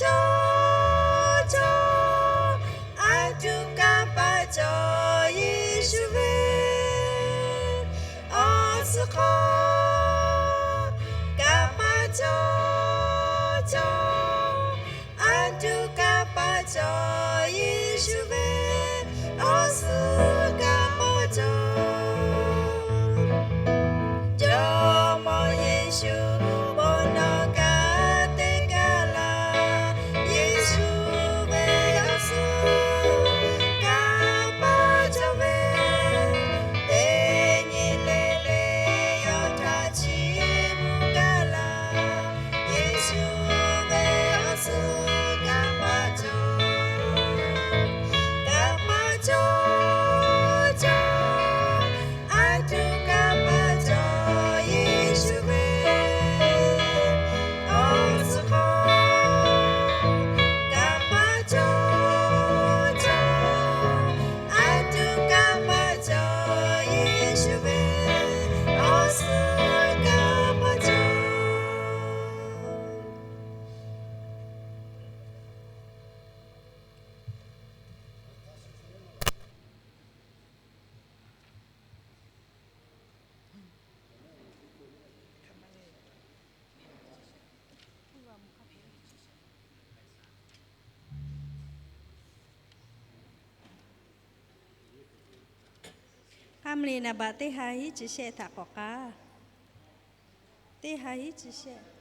cawˬ cawˬ, aˬ htoꞈ kaˇ paˍ cawˬ Yeˍsuˆ ve awˬ suhˍ hk'aw, kaˇ paˍ cawˬ cawˬ, aˬ htoꞈ kaˇ paˍ cawˬ Yeˍsuˆ ve awˬ suhˍ kaˇ paˍ cawˬ. Jawˇmawˇ Yeˍsuˆ bon nawˬ kaꞈ te kaˇ laˇ. Yeˍsuˆ ve awˬ suhˍ kaˇ paˍ cawˬ ve, teˇ nyi le le yawˇ htaꞈ chiˇ mvuh kaˇ laˇ. Yeˍsuˆ ve awˬ suhˍ kaˇ paˍ cawˬ, kaˇ paˍ cawˬ cawˬ, aˬ htoꞈ kaˇ paˍ cawˬ Yeˍsuˆ ve awˬ suhˍ hk'aw, kaˇ paˍ cawˬ cawˬ, aˬ htoꞈ kaˇ paˍ cawˬ Yeˍsuˆ ve awˬ suhˍ kaˇ paˍ cawˬ. Hk'a mvuh le naˍ baꞈ teˇ ha hiˉ chi shehˆ htaꞈ k'awꞈ k'aˇ. Teˇ ha hiˉ chi shehˆ.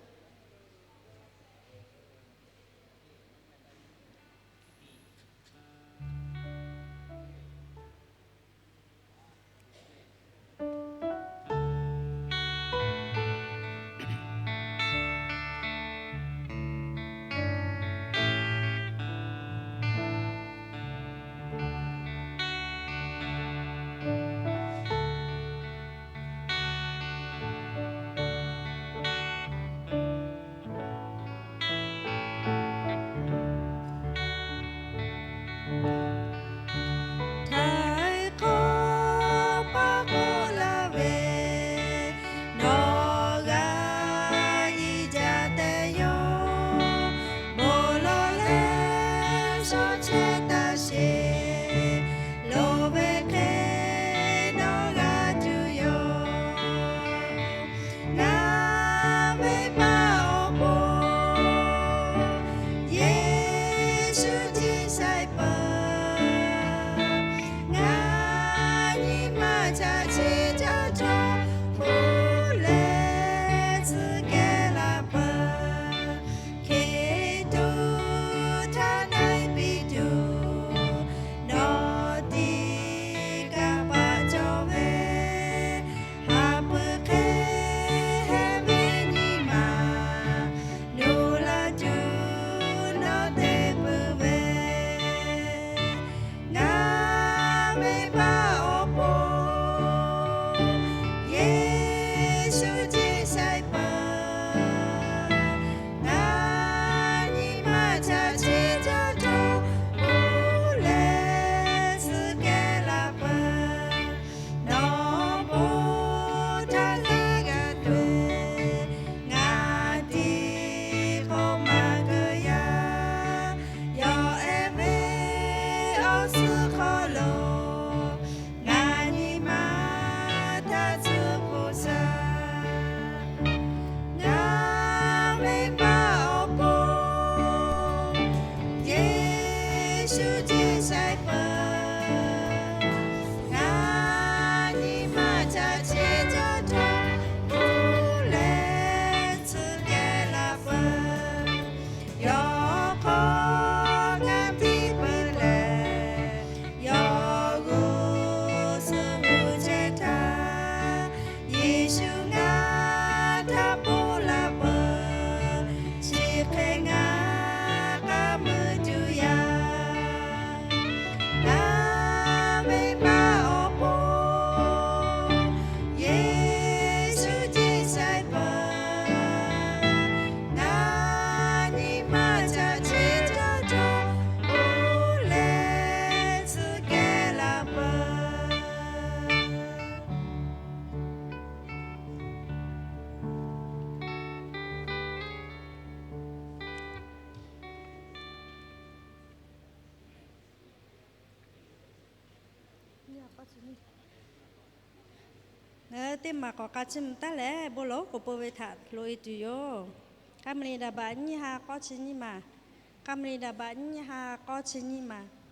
Teˇ maˬ k'awꞈ k'a chiˇ mvuh taˉ leh bon lawˬ k'oˍ pui ve htaꞈ loꞈ e tuˬ yoˬ. K'a mvuh liꞈ daꞈ baꞈ nyiˇ ha k'awˇ chi nyiˇ maˬ. K'a mvuh liꞈ daꞈ baꞈ nyiˇ ha k'awˇ chi nyiˇ maˬ.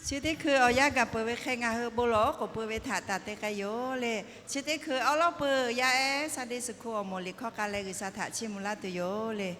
Chi teˇ hkui awˬ yanˇ gaˬ peuˬ ve hk'e ngaˬ hui bon lawˬ oˉ k'oˍ pui ve htaꞈ taˍ te k'ai yoˬ le. Chi teˇ hkui awˉ lawˉ pui yaˇ ehˉ Sunday school awˬ moˍ liꞈ hkawˇ k'a leh G'uiˬsha htaꞈ chiˇ mvuh laˇ tuˬ yoˬ le.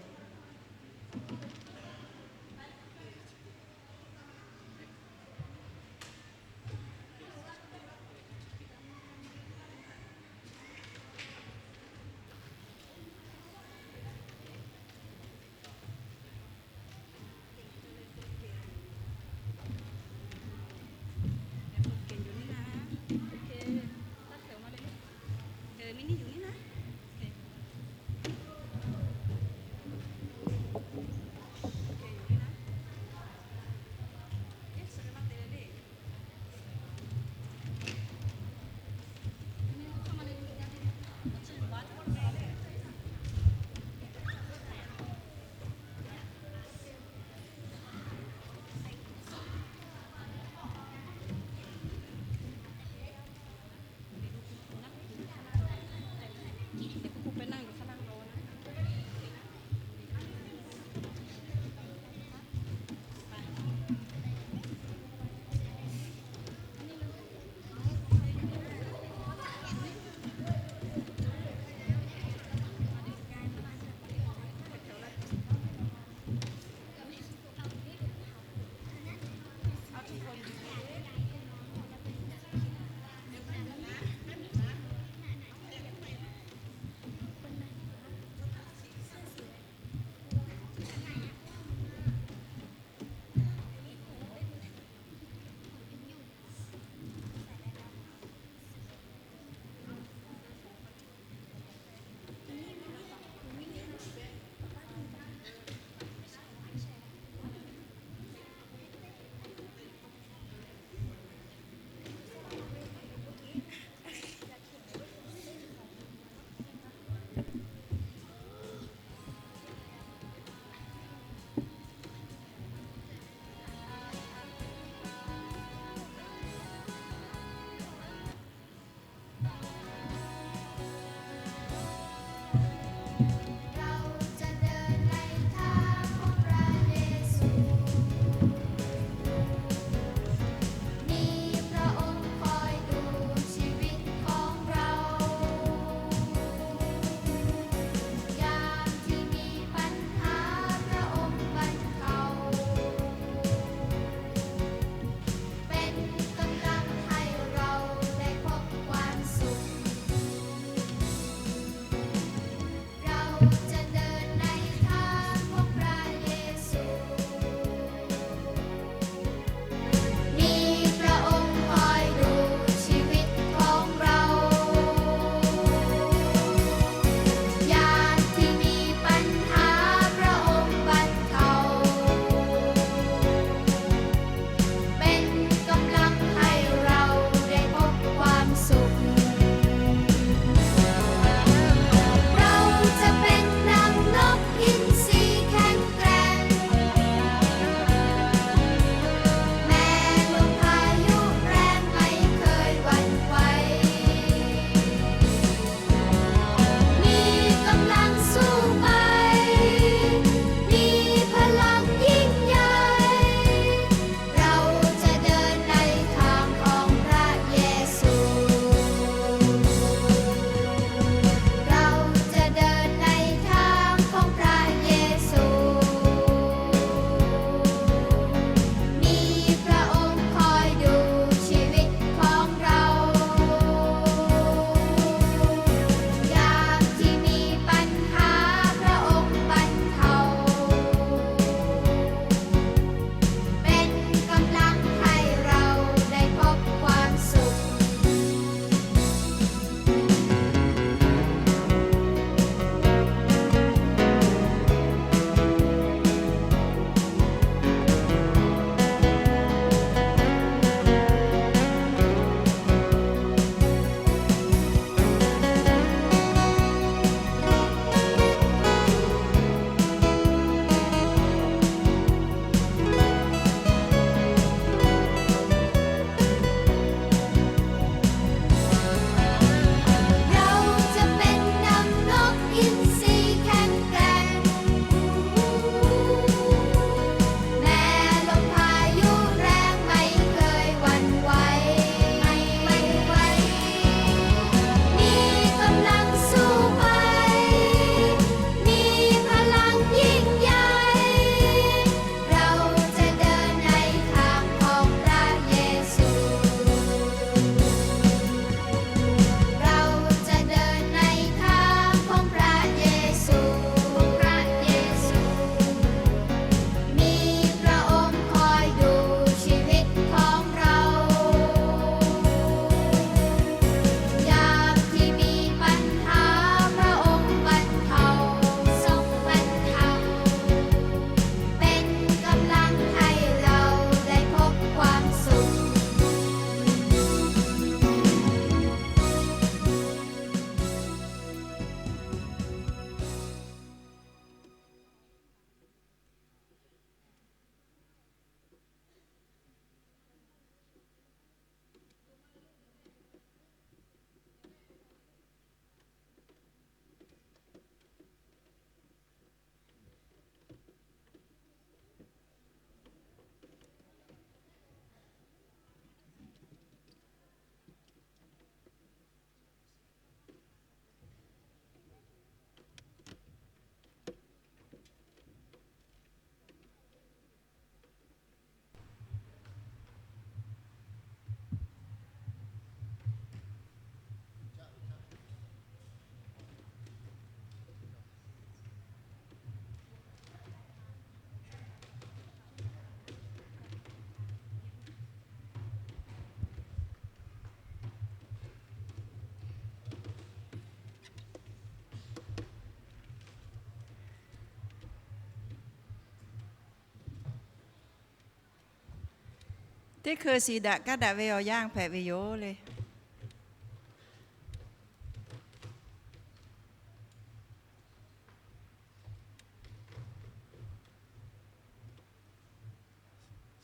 Teˇ hkui shiˍ daꞈ kaˉ daꞈ ve awˬ yanˇ hpehꞈ ve yoˬ le.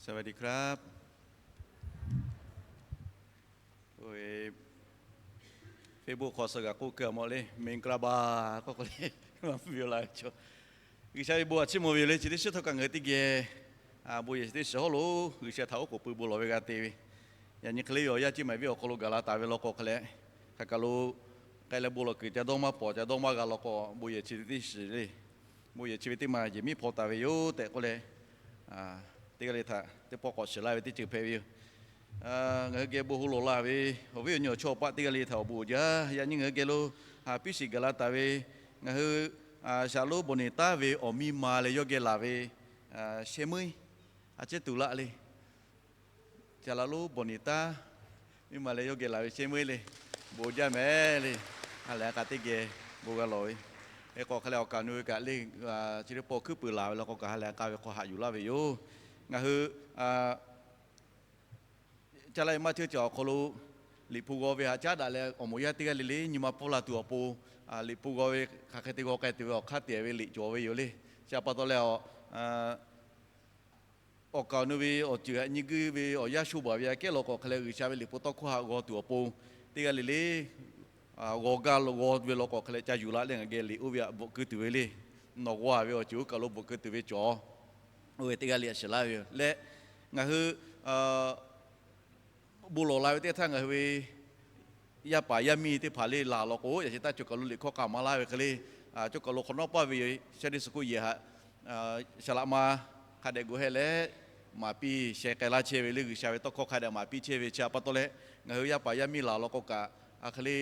สวัสดีครับ Facebook hk'aw suh g'a k'oˆ keu a mawˬ le, မင်္ဂလာပါ k'oˆ k'o le, maˇ piˇ la ve chaw. G'uiˬsha ve bon htaꞈ chiˇ mvuh ve yoˬ le. Chi teˇ shiˉ htawˇ kaꞈ ngaˬ hui teˇ geh bon yehˬ chi teˇ shiˍ hawˉ lo G'uiˬsha htaꞈ oˉ k'oˍ pui bon lawˬ ve g'a te ve, yaꞈ nyi hk'e le ve awˬ yanˇ ceˇ maˬ viˉ awˬ hk'aw lo gaˬ la taˍ ve law k'o hk'a leh, hk'aˬ kaˬ lo k'ai leh bon lawˬ kuiˬ ca dawˇ maˇ pawˍ ca dawˇ maˇ g'a law k'o, bon yehˬ chi ve teˇ shiˍ le. Bon yehˬ chi ve teˇ maˬ yehˬ miˉ hpaw taˍ ve yoˬ tehꞈ k'oˆ leh, teˇ g'aˇ le htaꞈ teˇ pawˆ k'awꞈ shiˍ laˇ ve teˇ ceuˬ hpehꞈ ve yoˬ. Ngaˬ hui geh bon ho lawˬ la ve awˬ viˉ awˬ nyi awˬ chawˇ awˬ paˆ teˇ g'aˇ le htaꞈ awˬ bon uiˍ jaˇ. Yaꞈ nyi ngaˬ hui geh lo piˇ shiˍ gaˬ la taˍ ve, ngaˬ hui Shaˍlonˍ Bawˬniˍtaˉ ve awˬ miˇ ma leh yawˇ geh laˬ ve shehˇ meuˇ a ciˉ tuˬ laˆ le. Shaˍlonˍ Bawˬniˍtaˉ miˇ ma leh yawˇ geh laˬ ve shehˇ meuˇ le, bon jaˇ mehˍ le. A lehˬ a k'a teˇ geh bon g'a lawˬ ve, hk'e k'o hk'a leh awˬ kaˍ nu ve kaꞈ le, chi teˇ pawˆ hkuiˉ puiˍ laˬ ve law k'o kaꞈ ha lehˬ a k'a ve hk'aw haꞈ yuˬ laˇ ve yoˬ. Ngaˬ hui ca la ve maˇ ceuˇ cawˬ awˬ hk'aw lo Liꞈ hpu g'aw ve haꞈ caˉ daꞈ leh awˬ moˍ yaˇ teˇ g'aˇ le le nyi ma pfuhˇ la tuˬ awˬ pon, Liꞈ hpu g'aw ve hk'aˬ hk'e te g'aw k'ai tuˬ ve awˬ hk'aˇ te ve liꞈ cawˬ ve yoˬ le. Chi a pa taw leh, awˬ kaˍ nu ve awˬ ceuˬ htaꞈ nyi guiˇ ve awˬ yanˇ sho baˬ ve aꞈ kehˉ law k'o hk'a leh, G'uiˬsha ve Liꞈ hpu tawˇ hkawˇ htaꞈ g'aw tuˬ awˬ pon teˇ g'aˇ le le g'aw gaˇ g'aw ve law k'o hk'a leh ca yuˬ laˇ leh ngaˬ geh liꞈ oˇ ve htaꞈ bvuhꞈ keu tuˬ ve le. Nawˬ g'aw ve awˬ ceuˬ oˇ kaˬ lo bvuhꞈ keu tuˬ ve cawˬ. Oˇ ve teˇ g'aˇ le shiˍ laˇ ve yoˬ leh, ngaˬ hui bon lawˬ la ve teˇ htaˇ ngaˬ hui ve yaˇ paˍ yaˇ miˇ teˇ hpaˍ le laˬ law k'o, yaꞈ sheh taˇ cawˬ kaˬ lo liꞈ hkawˇ k'a maˍ laˇ ve hk'e le, cawˬ kaˬ lo hk'awꞈ nawˉ paˇ ve Sunday school yehˬ htaꞈ shaˍ laꞈ ma hk'a dehꞈ gu heh leh, maˍ piˇ sheh k'ai laˇ chehˇ ve le. G'uiˬsha ve tawˇ hkawˇ hk'a dehꞈ maˍ piˇ chehˇ ve chi a pa taw leh, ngaˬ hui yaˇ paˍ yaˇ miˇ laˬ law k'o kaꞈ, a hk'e le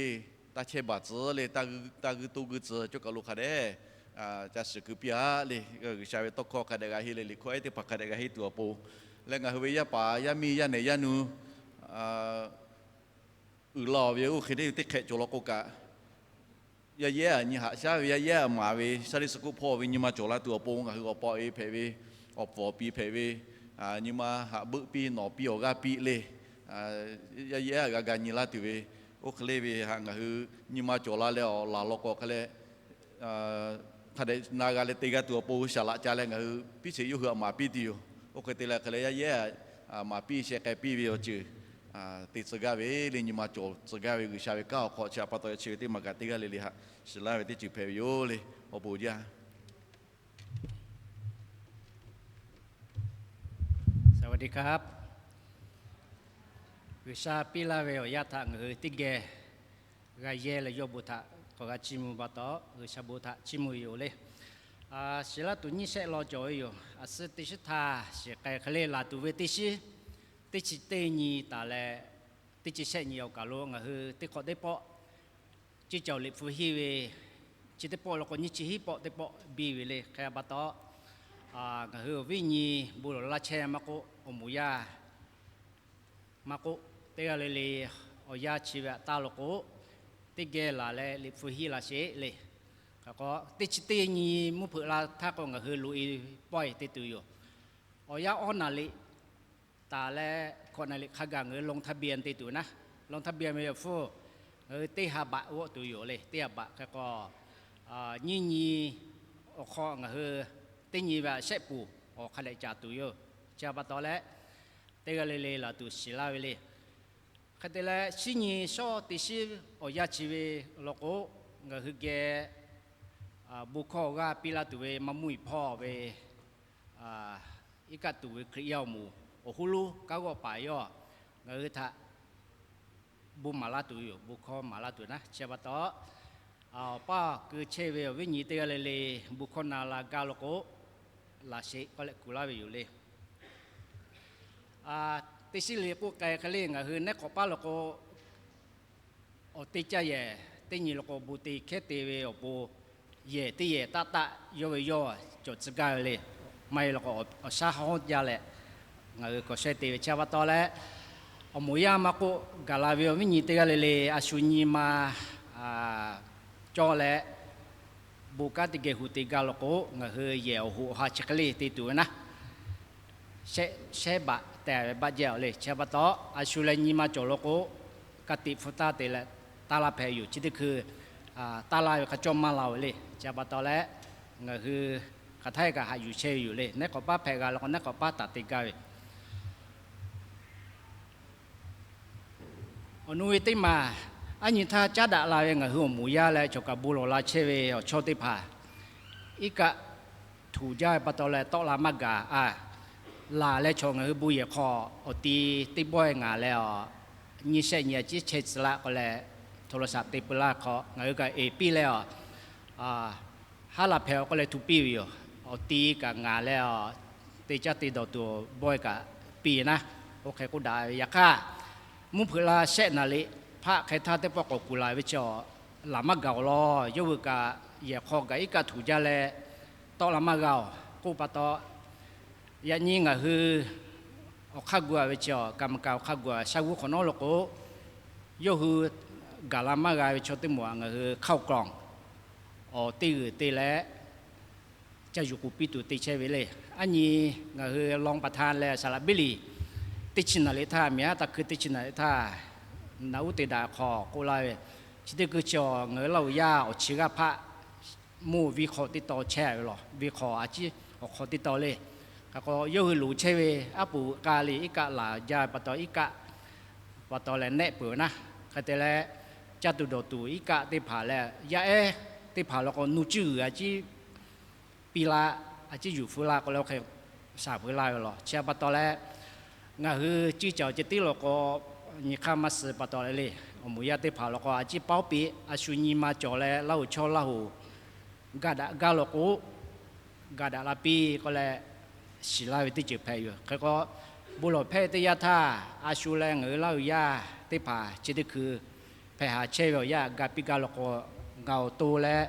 taˇ chehˇ baˬ tcuh le, taˇ g'uiˇ to g'uiˇ tcuh cawˬ kaˬ lo hk'a dehꞈ ca shiˍ keu piˇ a le. G'uiˬsha ve tawˇ hkawˇ hk'a dehꞈ g'a henˇ leh liꞈ hkawˇ ehˉ teˇ hpaˍ hk'a dehꞈ g'a henˇ tuˬ awˬ pon leh, ngaˬ hui ve yaˇ paˍ yaˇ miˇ yaˇ nehˬ yaˇ nu uiˍ la ve oˇ hk'e le ve teˇ hk'ehꞈ cawˬ law k'o kaꞈ, yaˇ yehˉ a nyi haꞈ shaˉ ve, yaˇ yehˉ a maˍ ve, Sunday school hpawˇ ve nyi ma cawˬ la tuˬ awˬ pon ngaˬ hui awˬ pa awˬ e hpehꞈ ve, awˬ pfuhˍ awˬ pi hpehꞈ ve, nyi ma haꞈ beuˆ piˇ nawˍ piˇ awˬ g'aˇ piˇ le. Yaˇ yehˉ a g'a ga nyi laˇ tuˬ ve, oˇ hk'e le ve htaꞈ ngaˬ hui nyi ma cawˬ la leh awˬ laˬ law k'o hk'a leh, hk'a dehꞈ na g'a leh te g'a tuˬ awˬ pon shaˍ laꞈ ca leh ngaˬ hui piˇ sheˍ yawˇ hui htaꞈ maˍ piˇ tuˬ yoˬ. Oˇ hk'e te leh hk'e leh yaˇ yehˉ a maˍ piˇ sheh k'ai piˇ ve awˬ ceuˬ te tcuh gaˇ ve le. Nyi ma cawˬ tcuh gaˇ ve G'uiˬsha ve kanˉ awˬ hk'aw chi a pa taw chi ve teˇ maˬ kaꞈ teˇ g'aˇ le le htaꞈ shiˍ laˇ ve teˇ ceuˬ hpehꞈ ve yoˬ le. Awˬ bon jaˇ. G'uiˬsha piˇ laˇ ve awˬ yanˇ htaꞈ ngaˬ hui teˇ geh g'a yehˇ leh yawˇ bon htaꞈ k'awꞈ g'a chiˇ mvuh pa taw, G'uiˬsha bon htaꞈ chiˇ mvuh yoˬ le. Shiˍ laˇ tuˬ nyiˇ shehˆ law cawˬ ve yoˬ. A suh teˇ shiˉ htaˇ shiˍ k'ai hk'e le laˬ tuˬ ve teˇ shiˉ, teˇ chi teˇ nyi taˍ leh teˇ chi shehˆ nyi awˬ kaˬ lo ngaˬ hui teˇ hk'awꞈ teˇ pawˆ ceˇ cawˬ Liꞈ hpu henˇ ve chi teˇ pawˆ law k'o nyiˇ chi hiˉ pawˆ teˇ pawˆ biˇ ve le. Hk'e a pa taw, ngaˬ hui awˬ viˉ nyi bon lawˬ laˇ chehˇ maˇ k'oˆ, awˬ moˍ yaˇ maˇ k'oˆ, teˇ g'aˇ le le awˬ yanˇ chi ve htaꞈ taˇ law k'o, teˇ geh laˬ leh Liꞈ hpu henˇ la sheˍ le. Hk'e k'o teˇ chi teˇ nyi mvuhˇ hpeuꞈ la htaˇ k'o ngaˬ hui loꞈ e pawehˇ te tuˬ yoˬ. Awˬ yanˇ awˇ naˍ liꞈ taˍ leh hkawꞈ naˍ liꞈ hk'a gaˬ ngaˬ hui ลงทะเบียน te tuˬ naˉ, ลงทะเบียน ve awˬ hpfuhˇ ngaˬ hui teˇ ha baꞈ g'awˆ tuˬ yoˬ le. Teˇ ha baꞈ hk'e k'o, nyiˇ nyi awˬ hk'aw ngaˬ hui teˇ nyi ve shehˆ puˍ awˬ hk'a dehꞈ caˍ tuˬ yoˬ. Chi a pa taw leh, teˇ g'aˇ le le laˬ tuˬ shiˍ laˇ ve le. Hk'e te leh, shinˉ nyi shawˉ teˇ shiˉ awˬ yanˇ chi ve law k'o, ngaˬ hui geh bon hkawˇ g'aˇ piˇ laˇ tuˬ ve maˇ muˇ iˍ hpawˇ ve iˉ kaˆ tuˬ ve Hkriꞈ yaˇ awˬ moˍ awˬ hoˉ lonˉ kanˉ g'awˆ paˍ yawˇ ngaˬ hui htaꞈ bon maˍ laˇ tuˬ yoˬ. Bon hkawˇ maˍ laˇ tuˬ naˉ. Chi pa taw, awˬ paˇ keu chehˇ ve awˬ viˉ nyi teˇ g'aˇ le le bon hkawˇ na la gaˇ law k'o, laˬ sheˍ k'oˆ leh kuˬ laˇ ve yoˬ le. Teˇ shiˉ le k'oˆ k'ai hk'e le ngaˬ hui neˉ hk'awꞈ paˉ law k'o, awˬ te caˇ yehˬ teˇ nyi law k'o bon te hkehˉ te ve awˬ pon, yehˬ teˇ yehˬ taˆ taˆ yawˇ ve yawˇ cawˬ tcuh gaˇ ve le. Maˇ heˆ law k'o, awˬ shaˉ hawˉ jaˇ leh ngaˬ hui k'awꞈ shawehˇ te ve chi pa taw leh, awˬ moˍ yaˇ maˇ k'oˆ, gaˬ la ve awˬ viˉ nyi teˇ g'aˇ le le a shu nyi ma cawˇ leh, bon kanˉ teˇ geh hu te gaˇ law k'o, ngaˬ hui yehˬ awˬ hoꞈ awˬ ha chi hk'e le te tuˬ ve naˉ, shehˆ baꞈ tehˬ ve baˆ jehˇ-oˬ le. Chi pa taw, a shu leh nyi ma cawˬ lo k'o, ka tiꞈ hpu taˇ te leh taˇ laˇ hpehꞈ yoˬ. Chi teˇ hkui taˇ laˇ ve hk'a cawˇ maˇ la-oˬ le. Chi pa taw leh, ngaˬ hui hk'aˬ htaˇ kaꞈ haꞈ yuˬ chehˇ ve yoˬ le. Neˉ k'awꞈ paˉ hpehꞈ g'a la k'o, neˉ k'awꞈ paˉ taˍ te gaˇ ve Awˬ nu ve teˇ maˬ, aˉ nyi htaˇ caˉ daꞈ la ve ngaˬ hui awˬ moˍ yaˇ leh chaw kaꞈ bon lawˬ la chehˇ ve awˬ chawˇ teˇ hpaˍ, iˉ kaˆ htuꞈ jaˇ ve pa taw leh tawˆ la maˇ gaˬ a. Laˬ leh chaw ngaˬ hui bon yehˬ hk'aw awˬ ti teˇ bawehˇ ngaˬ leh a, nyi shehˆ nyi a ciˉ chehˇ tcuh laˇ k'o leh, hto lo shaꞈ te peu laˇ hk'aw ngaˬ hui kaꞈ eˍ piˇ leh a, haˉ la hpehꞈ-oˬ k'oˆ leh htu piˇ ve yoˬ. Awˬ ti kaꞈ ngaˬ leh a, te caˇ te dawˬ tuˬ bawehˇ kaꞈ piˇ naˉ, oˇ hk'e k'oˆ daꞈ ve. Yaꞈ hk'aˇ, mvuhˇ hpeuꞈ la shehˆ naˍ riˍ hpaˆ hk'e htaˇ teˇ pawˆ k'awꞈ kuˬ la ve chi a, laˬ maˇ gaˬ-oˬ lawˬ. Yawˇ hui kaꞈ yehˬ hk'aw gaˬ iˉ kaˆ htuꞈ jaˇ leh tawˆ la maˇ g'a-oˬ k'oˆ pa taw, yaꞈ nyi ngaˬ hui awˬ hk'aˇ gu-a ve chi a, กรรมการ awˬ hk'aˇ gu-a shaˉ g'uˇ hk'awꞈ nawˉ lo k'o, yawˇ hui gaˬ la maˇ g'a ve chaw teˇ moˍ a ngaˬ hui ข้าวกล่อง awˬ teˇ g'uiˬ te leh ca yuˬ k'oˍ piˇ tuˬ te chehˇ ve le. Aˉ nyi ngaˬ hui รองประธาน leh saˍ laꞈ biˇ liꞈ teˇ chi naˍ riˍ htaˇ, miˬ aˉ taˇ hkui teˇ chi naˍ riˍ htaˇ, naꞈ uˉ te daꞈ hk'aw k'oˆ laˇ ve, chi teˇ hkui chi a ngaˬ hui Laˇ huˍ yaˇ awˬ chi g'aˇ hpaˆ mvuhˇ ve hk'aw teˇ taw chehˇ ve lawˬ. Ve hk'aw a ciˉ awˬ hk'aw teˇ taw le. Hk'e k'o, yawˇ hui loˍ chehˇ ve aˉ poꞈ k'a le iˉ kaˆ laˬ jaˇ ve pa taw, iˉ kaˆ pa taw leh nehˆ peuˬ ve naˉ. Hk'e te leh, caˇ tuˬ dawˬ tuˬ iˉ kaˆ teˇ hpaˍ leh yaˇ ehˉ teˇ hpaˍ law k'o, nuˇ cuˇ g'uiˬ a ciˉ piˇ laˇ, a ciˉ yuˬ feu laˇ k'o leh, oˇ hk'e shaˍ feu laˇ ve lawˬ. Chi pa taw leh, ngaˬ hui ciˇ caˬ ceh tiˉ law k'o, nyi hk'aˇ maˇ suh pa taw leh le, awˬ moˍ yaˇ teˇ hpaˍ law k'o, a ciˉ paoˉ piˇ, a shu nyi ma cawˬ leh Laˇ huˍ chaw Laˇ huˍ gaˇ daꞈ gaˇ law k'o, gaˇ daꞈ la piˇ k'oˆ leh, shiˍ laˇ ve teˇ ceuˬ hpehꞈ yoˬ. Hk'e k'o, bon lawˬ hpehˇ teˇ yanˇ htaˇ, a shu leh ngaˬ hui Laˇ huˍ yaˇ teˇ hpaˍ chi teˇ hkui hpehꞈ haˍ chehˇ ve awˬ yanˇ, gaˇ piˇ gaˇ law k'o, ngaˬ awˬ to leh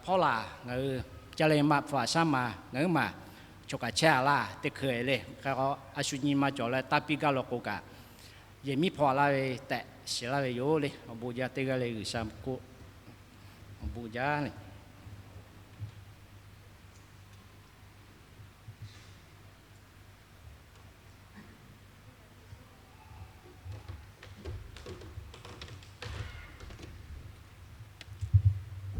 hpawˇ laˬ ngaˬ hui ca le maꞈ hpu aꞈ shaˉ ma ngaˬ huiˉ maˬ chaw kaꞈ chehˇ a laˇ teˇ hkui le. Hk'e k'o, a shu nyi ma cawˬ leh taˇ piˇ gaˇ law k'o kaꞈ, yehˬ miˉ hpaw laˇ ve tehꞈ shiˍ laˇ ve yoˬ le. Awˬ bon jaˇ teˇ g'aˇ le G'uiˬsha k'oˆ, awˬ bon jaˇ le.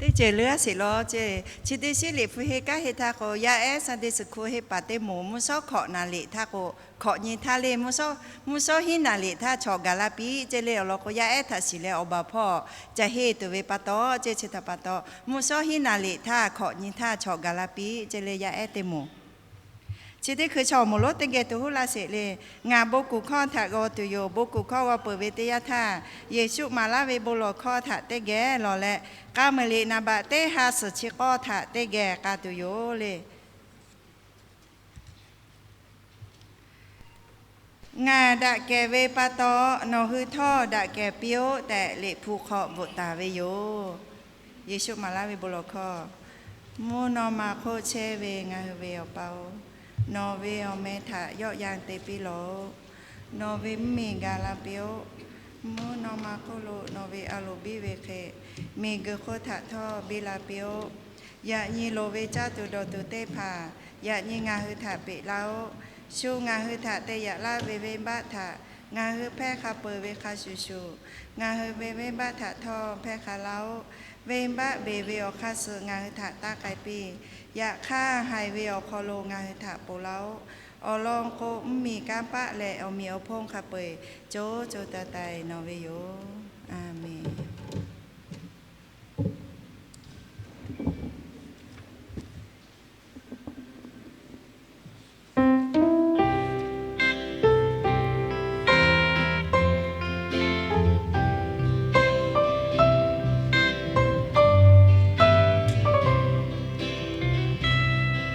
Teˇ ceuˬ leuˉ a sheˍ law ce. Chi teˇ shiˉ liꞈ hpu henˇ kanˉ henˇ htaˇ k'o, yaˇ ehˉ Sunday school henˇ paˍ teˇ moˍ mvuhˇ shawˉ hkawꞈ naˍ liꞈ htaˇ k'o, hkawꞈ nyi htaˇ le, mvuhˇ shawˉ, mvuhˇ shawˉ hiˉ naˍ liꞈ htaˇ chawꞈ gaˬ la piˇ ce le. Awˬ lawn k'o, yaˇ ehˉ htaꞈ shiˍ leh awˬ baˬ hpawˇ ca henˇ tuˬ ve pa taw ce. Chi htaꞈ pa taw, mvuhˇ shawˉ hiˉ naˍ liꞈ htaˇ hkawꞈ nyi htaˇ chawꞈ gaˬ la piˇ ce le, yaˇ ehˉ teˇ moˍ. Chi teˇ hkui chaw awˬ moˍ lonˉ teˇ geh tuˬ huˉ laˇ sheˍ le. Ngaˬ bon kuˬ hkawˇ htaꞈ g'aw tuˬ yoˬ. Bon kuˬ hkawˇ g'aw peuˬ ve teˇ yanˇ htaˇ, Yeˍsuˆ maˍ laˇ ve bon lawˬ hkawˇ htaꞈ teˇ geh lawˬ leh, k'a muiˬ liꞈ naˍ baꞈ teˇ ha suhˍ chi k'awˇ htaꞈ teˇ geh k'a tuˬ yoˬ le. Ngaˬ daꞈ kehˬ ve pa taw, nawˬ hui htawˇ daꞈ kehˬ piˇ-oˆ tehꞈ, Liꞈ hpu hk'aw bvuhꞈ taˍ ve yoˬ. Yeˍsuˆ maˍ laˇ ve bon lawˬ hkawˇ. Mvuhˇ naw ma hk'oˆ chehˇ ve ngaˬ hui ve Awˬ pa-oˬ, nawˬ ve awˬ meh htaꞈ yawˆ yan te piˇ lawˬ-oˆ. Nawˬ ve mvuhˇmiˬ gaˬ la piˇ-oˆ. Mvuhˇ naw ma hk'oˆ lo nawˬ ve a loˍ biˇ ve hk'e, miˬguiˬ hk'oˆ htaꞈ htawˇ biˇ la piˇ-oˆ. Yaꞈ nyi loˍ ve caˇ tuˬ dawˬ tuˬ teˇ hpaˍ yaꞈ nyi ngaˬ hui htaꞈ peꞈ laˇ-oˆ. Shu ngaˬ hui htaꞈ te yaꞈ laˇ ve venˇbaˆ htaꞈ ngaˬ hui hpehˇ hk'a peuˬ ve hk'a shuˍ shuˍ, ngaˬ hui ve venˇbaˆ htaꞈ htawˇ hpehˇ hk'a laˇ-oˆ. Venˇbaˆ beˬ ve awˬ hk'aˇ suh ngaˬ hui htaꞈ taˇ k'ai piˇ. Yaꞈ hk'aˇ, haiˬ ve awˬ hk'aw lo ngaˬ hui htaꞈ ponˬ laˇ-oˆ. Awˬ lawn k'o, mvuhˇmiˬ kanˇ paˆ leh awˬ meꞈ awˬ hponˇ hk'a peu-eˬ co co taiˍ taiˍ nawˬ ve yoˬ. A menˍ.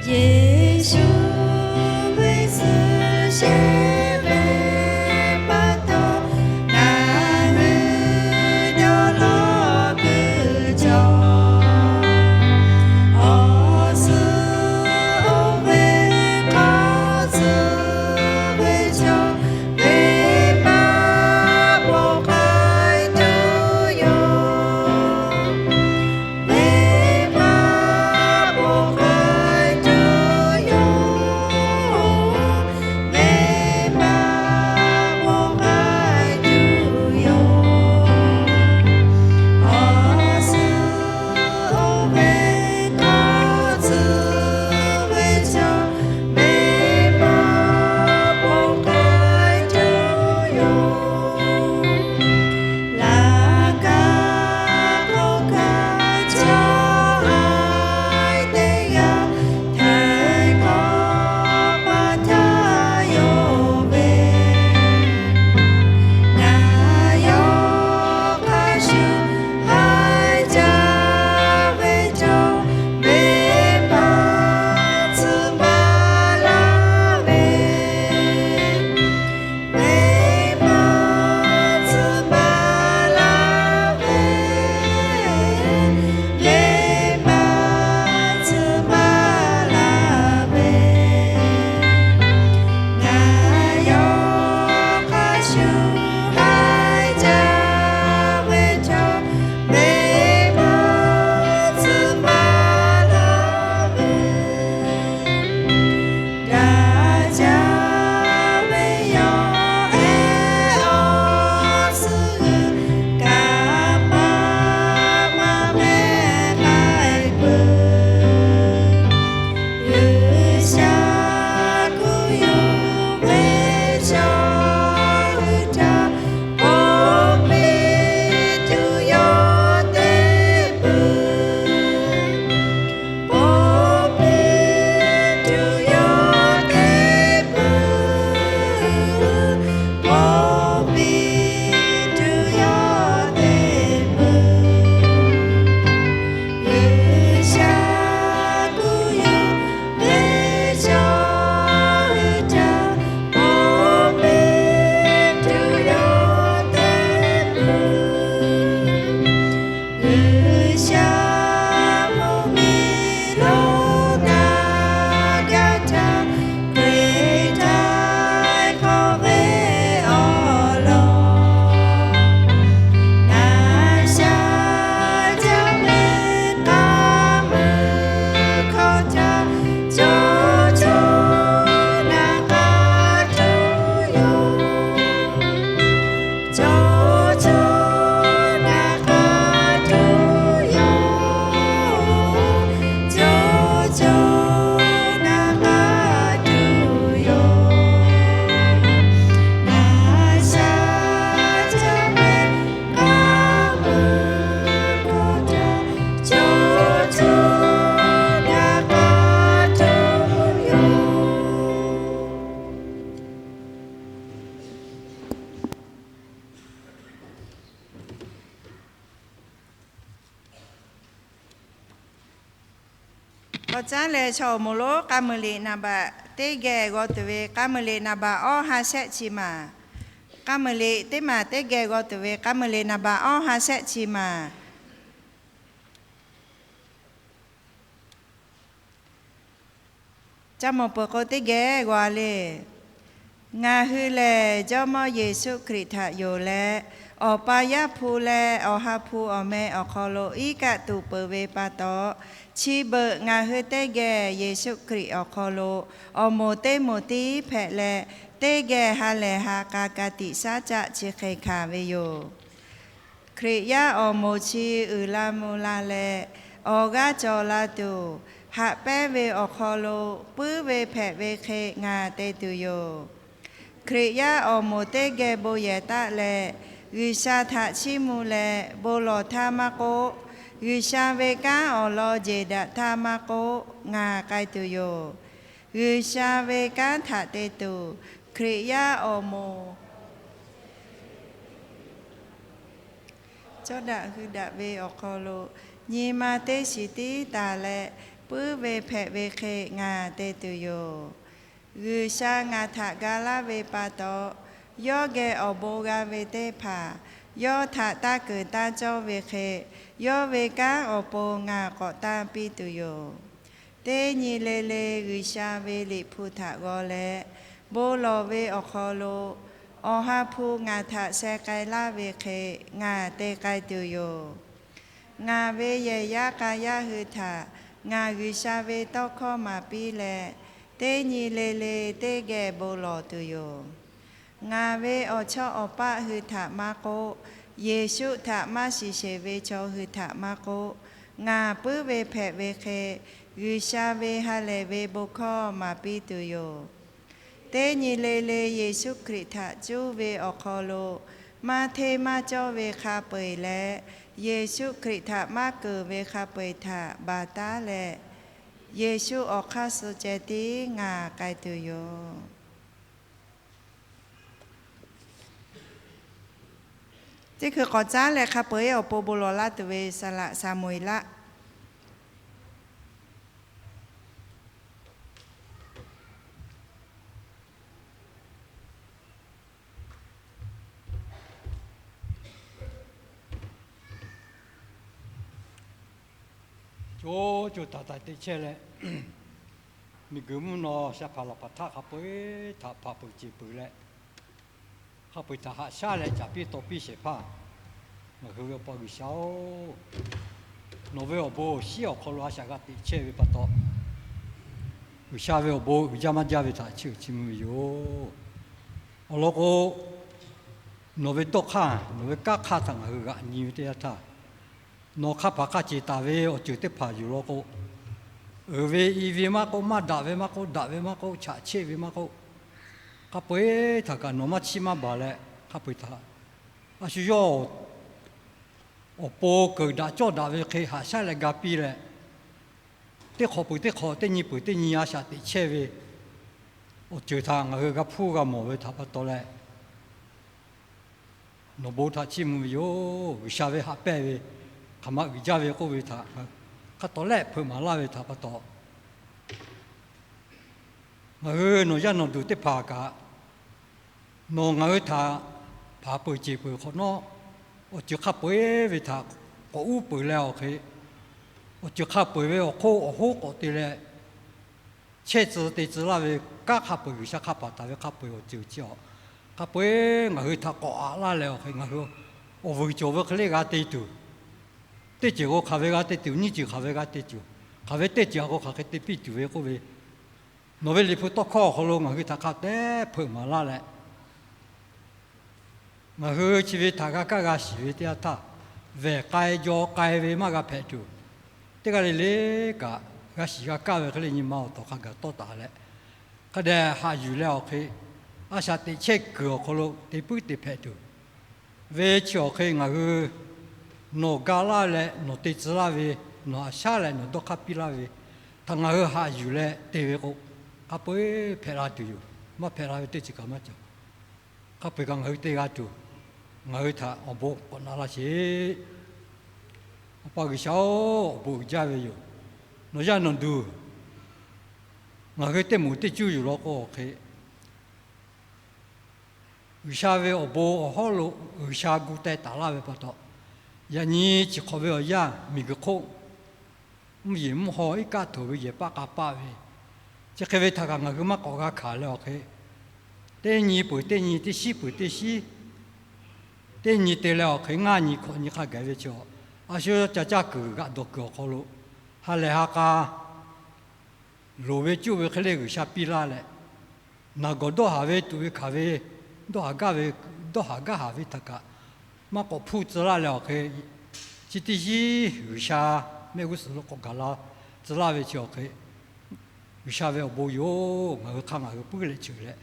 Yeˍsuˆ ve tcuh shehˍ hpaˇ pa taw, ngaˬ hui Awˬ caˉ leh chaw awˬ moˍ lonˉ k'a muiˬ liꞈ naˍ baꞈ teˇ geh g'aw tuˬ ve k'a muiˬ liꞈ naˍ baꞈ awˇ ha shehˆ chi maˬ. K'a muiˬ liꞈ teˇ maˬ teˇ geh g'aw tuˬ ve k'a muiˬ liꞈ naˍ baꞈ awˇ ha shehˆ chi maˬ. Ca mawˬ peuˬ k'o teˇ geh g'aw le. Ngaˬ hui lehˬ Jawˇmawˇ Yeˍsuˆ Hkriꞈ htaꞈ yonˍ leh, Awˬ pa Yaˇ hpu leh Awˬ ha hpu awˬ meh awˬ hk'aw lo iˉ kaˆ tuˬ peuˬ ve pa taw, chi beuꞈ ngaˬ hui teˇ geh Yeˍsuˆ Hkriꞈ awˬ hk'aw lo awˬ moˍ teˇ moˍ tiˉ hpehꞈ leh, teˇ geh ha lehˬ ha k'a ka tiꞈ shaˉ caˆ chi hk'e hkanˍ ve yoˬ. Hkriꞈ yaˇ awˬ moˍ chi uiˍ la mvuh la leh, awˬ g'aˇ cawˬ la tuˬ, haꞈ pehnˇ ve awˬ hk'aw lo puiˉ ve hpehꞈ ve hk'e ngaˬ te tuˬ yoˬ. Hkriꞈ yaˇ awˬ moˍ teˇ geh bon yehˬ taˆ leh, G'uiˬsha htaꞈ chiˇ mvuh leh bon lawˬ htaˇ maˇ k'oˆ, G'uiˬsha ve kanˉ awˬ lawn jeˬ daꞈ htaˇ maˇ k'oˆ, ngaˬ k'ai tuˬ yoˬ. G'uiˬsha ve kanˉ htaꞈ te tuˬ, Hkriꞈ yaˇ awˬ moˍ cawˇ daꞈ hui daꞈ ve awˬ hk'aw lo, nyi ma teˇ shiˍ tiˉ taˍ leh puiˉ ve hpehꞈ ve hk'e ngaˬ te tuˬ yoˬ. G'uiˬsha ngaˬ htaꞈ ga laˇ ve pa taw, yawˇ geh awˬ bon g'a ve teˇ hpaˍ yawˇ htaꞈ taˇ keunˍ taˇ cawˇ ve hk'e, yawˇ ve kanˉ awˬ pon ngaˬ k'awꞈ tanˇ piˇ tuˬ yoˬ. Teˇ nyi le le G'uiˬsha ve Liꞈ hpu htaꞈ g'aw leh, bon lawˬ ve awˬ hk'aw lo Awˬ ha hpu ngaˬ htaꞈ sheh k'ai laˇ ve hk'e ngaˬ te k'ai tuˬ yoˬ. Ngaˬ ve yehˬ yaˇ k'a yaˇ hui htaꞈ ngaˬ G'uiˬsha ve tawˇ hkawˇ maˍ piˇ leh, teˇ nyi le le teˇ geh bon lawˬ tuˬ yoˬ. Ngaˬ ve awˬ chawˇ awˬ paˆ hui htaꞈ maˇ k'oˆ, Yeˍsuˆ htaꞈ maˇ shiˍ sheˍ ve chaw hui htaꞈ maˇ k'oˆ, ngaˬ puiˉ ve hpehꞈ ve hk'e G'uiˬsha ve ha lehˬ ve bon hkawˇ maˍ piˇ tuˬ yoˬ. Teˇ nyi le le Yeˍsuˆ Hkriꞈ htaꞈ cuˇ ve awˬ hk'aw lo maˇ hteˇ maˇ cawˇ ve hk'a peu-eˬ leh, Yeˍsuˆ Hkriꞈ htaꞈ maˇ keunˍ ve hk'a peu-eˬ htaꞈ baˬ taˉ leh, Yeˍsuˆ awˬ hk'aˇ suh ceh tiˉ ngaˬ k'ai tuˬ yoˬ. Teˇ hkui k'awꞈ caˉ leh hk'a peu-eˬ awˬ pon bon lawˬ laˇ tuˬ ve saˍ laꞈ Saˍmoeˍlaˆ. Co co taiˍ taiˍ teꞈ chehˇ leh, miˬguiˬ mvuhˇ naw sha hpaˍ laˬ hpaˍ htaˆ hk'a peu-eˬ htaꞈ hpanˍ peuˬ ceˬ peuˬ leh, hk'a peu-eˬ htaꞈ haꞈ shaˉ leh caˍ piˇ taw piˇ shehˍ hpaˇ, ngaˬ hui ve Awˬ pa G'uiˬsha-oˬ, nawˬ ve awˬ bon awˬ shinˉ awˬ hk'aw lo a shaꞈ g'a teꞈ chehˇ ve pa taw, G'uiˬsha ve awˬ bon uiˍ jaˇ maˇ jaˇ ve htaꞈ chiˇ uiˍ chiˇ mvuh ve yoˬ. Awˬ lawn k'o, nawˬ ve tawˇ hk'aˇ, nawˬ ve kanˉ hk'aˇ htaꞈ ngaˬ hui g'aꞈ nyi ve teˇ yanˇ htaˇ, nawˬ hk'a hpaˍ hk'a ceˬ taˍ ve awˬ ceuˬ teˇ hpaˍ yoˬ lawn k'o, uiˍ ve i ve maˇ k'oˆ, maˇ daꞈ ve maˇ k'oˆ, daꞈ ve maˇ k'oˆ, chaꞈ cheˆ ve maˇ k'oˆ, hk'a peu-eˬ htaꞈ kaꞈ nawˬ maˇ chiˇ maˇ baˬ leh, hk'a peu-eˬ htaꞈ a shu yawˇ awˬ pon keunˍ daꞈ cawˇ daꞈ ve hk'e haꞈ shaˉ leh ga piˇ leh, teˇ hk'awꞈ peuˬ teˇ hk'awꞈ, teˇ nyi peuˬ teˇ nyi a shaꞈ teꞈ chehˇ ve awˬ ceuˬ htaꞈ ngaˬ hui g'a hpuˇ g'a mawˬ ve htaꞈ pa taw leh, nawˬ bon htaꞈ chiˇ mvuh ve yoˬ. G'uiˬsha ve haꞈ pehnˇ ve hk'aˬ ma uiˍ jaˇ ve k'oˆ ve htaꞈ hk'a tawˍ lehˆ hpeuꞈ maˍ laˇ ve htaꞈ pa taw, ngaˬ hui nawˬ yaˇ nawˬ duˬ teˇ hpaˍ kaꞈ, nawˬ ngaˬ hui htaꞈ hpanˍ peuˬ ceˬ peuˬ hk'awꞈ nawˉ, awˬ ceuˬ hk'a peu-eˬ ve htaꞈ k'awꞈ uˉ peunˍ leh awˬ hk'e, awˬ ceuˬ hk'a peu-eˬ ve awˬ hk'oˆ awˬ hoˉ k'awꞈ te leh, chehˇ tcuh te tcuh laˇ ve kanˉ hk'a peu-eˬ, G'uiˬsha hk'a paˍ taˍ ve hk'a peu-eˬ awˬ ceuˬ chi a, hk'a peu-eˬ ngaˬ hui htaꞈ k'awꞈ aꞈ laˇ leh awˬ hk'e ngaˬ hui awˬ vuiˬ cawˬ ve hk'e le g'a te tuˬ, teˇ ceuˬ k'o hk'aˬ ve g'a te tuˬ, nyiˇ ceuˬ hk'aˬ ve g'a te tuˬ, hk'aˬ ve teˇ ceuˬ a k'o hk'aˬ hk'e te piˇ tuˬ ve k'oˆ ve, nawˬ ve Liꞈ hpu tawˇ hkawˇ awˬ hk'aw lo ngaˬ hui htaꞈ hk'a teh hpeuꞈ maˍ laˇ leh, ngaˬ hui chi ve htaꞈ g'a kaˇ g'a shiˍ ve teˇ yanˇ htaˇ, vehˬ k'ai jaw k'ai ve maˇ g'a hpehꞈ tuˬ, teˇ g'aˇ le le kaꞈ g'a shiˍ g'a kaˇ ve hk'e le nyi ma awˬ tawˍ hk'a gaˬ tawˇ taˍ leh, hk'a dehꞈ haꞈ yuˬ leh awˬ hk'e, a shaꞈ teꞈ chehˇ kuiˬ awˬ hk'aw lo te puiˉ te hpehꞈ tuˬ, ve chi awˬ hk'e ngaˬ hui nawˬ ga laˇ leh nawˬ te tcuh laˇ ve, nawˬ haꞈ shaˉ leh nawˬ dawˇ hk'aˇ piˇ laˇ ve htaꞈ ngaˬ hui haꞈ yuˬ leh te ve k'o, hk'a peu-eˬ hpehꞈ la tuˬ yoˬ. Maˇ hpehꞈ la ve teˇ ceuˬ kaꞈ maˇ cawˬ. Hk'a peu-eˬ kaꞈ ngaˬ hui te g'a tuˬ, ngaˬ hui htaꞈ awˬ bon k'awꞈ na laˇ sheˍ. Awˬ pa G'uiˬsha-oˬ, awˬ bon uiˍ jaˇ ve yoˬ. Nawˬ yaˇ nawˬ duˬ Ngaˬ hui teˇ moˍ teˇ cuˇ yuˬ law k'o hk'e, G'uiˬsha ve awˬ bon awˬ hawˉ lo G'uiˬsha gu teh taˍ laˇ ve pa taw, yaꞈ nyi chi hk'awꞈ ve awˬ yanˇ miˬguiˬ hk'oˆ mvuhˇ yeˬ mvuhˇ haw iˉ kaˆ htoꞈ ve yehˬ paˆ k'a paˆ ve, chi hk'e ve htaꞈ kaꞈ ngaˬ hui maˇ k'awꞈ g'a hkanˍ leh awˬ hk'e, teˇ nyi peuˬ teˇ nyi, teˇ shiˉ peuˬ teˇ shiˉ, teˇ nyi te leh awˬ hk'e ngaˇ nyi hkawꞈ nyi hk'a gaˬ ve chi, a shu ca caˇ kuiˬ g'aꞈ dawˬ kuiˬ awˬ hk'aw lo ha lehˬ ha k'a loˍ ve cuˇ ve hk'e le G'uiˬsha piˇ laˇ leh, naˬ gawˬ dawˇ haˍ ve tuꞈ ve hkanˍ ve, dawˇ haˍ gaˇ ve, dawˇ haˍ gaˇ haˍ ve htaꞈ kaꞈ maˇ k'awꞈ hpuˇ tcuh laˇ leh awˬ hk'e, chi teˇ shiˉ G'uiˬsha mehˆ g'uˇ suhˍ lo k'awꞈ gaˬ la tcuh laˇ ve chi awˬ hk'e, G'uiˬsha ve awˬ bon yoˬ. Ngaˬ hui hk'aˇ ngaˬ hui puiˉ leh cheuˬ leh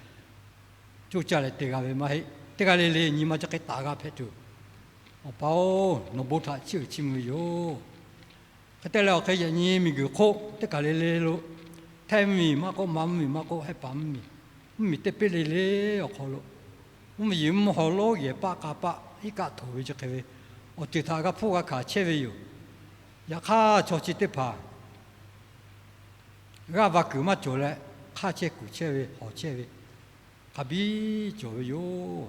coˇ caˇ leh te g'a ve maˇ heˆ. Teˇ g'aˇ le le nyi ma chi hk'e taˍ g'a hpehꞈ tuˬ, Awˬ pa-oˬ, nawˬ bon htaꞈ chiˇ uiˍ chiˇ mvuh ve yoˬ. Hk'e te leh awˬ hk'e yaꞈ nyi miˬguiˬ hk'oˆ teˇ kaˬ le le lo hteˇ mvuhˇmiˬ maˇ k'oˆ, ma mvuhˇmiˬ maˇ k'oˆ, hehˆ paˍ mvuhˇmiˬ, mvuhˇmiˬ teˇ peˇ le le awˬ hk'aw lo, mvuhˇ yeˬ mvuhˇ haw lonˉ yehˬ paˆ k'a paˆ iˉ kaˆ htoꞈ ve chi hk'e ve awˬ ceuˬ htaꞈ g'a hpfuhˇ g'a hkanˍ chehˇ ve yoˬ. Yaꞈ hk'aˇ chaw chi teˇ hpaˍ g'aˇ va kuiˬ maˇ cawˬ leh, hk'aˇ chehˇ kuiˬ chehˇ ve hawˬ chehˇ ve hk'a biˇ cawˬ ve yoˬ.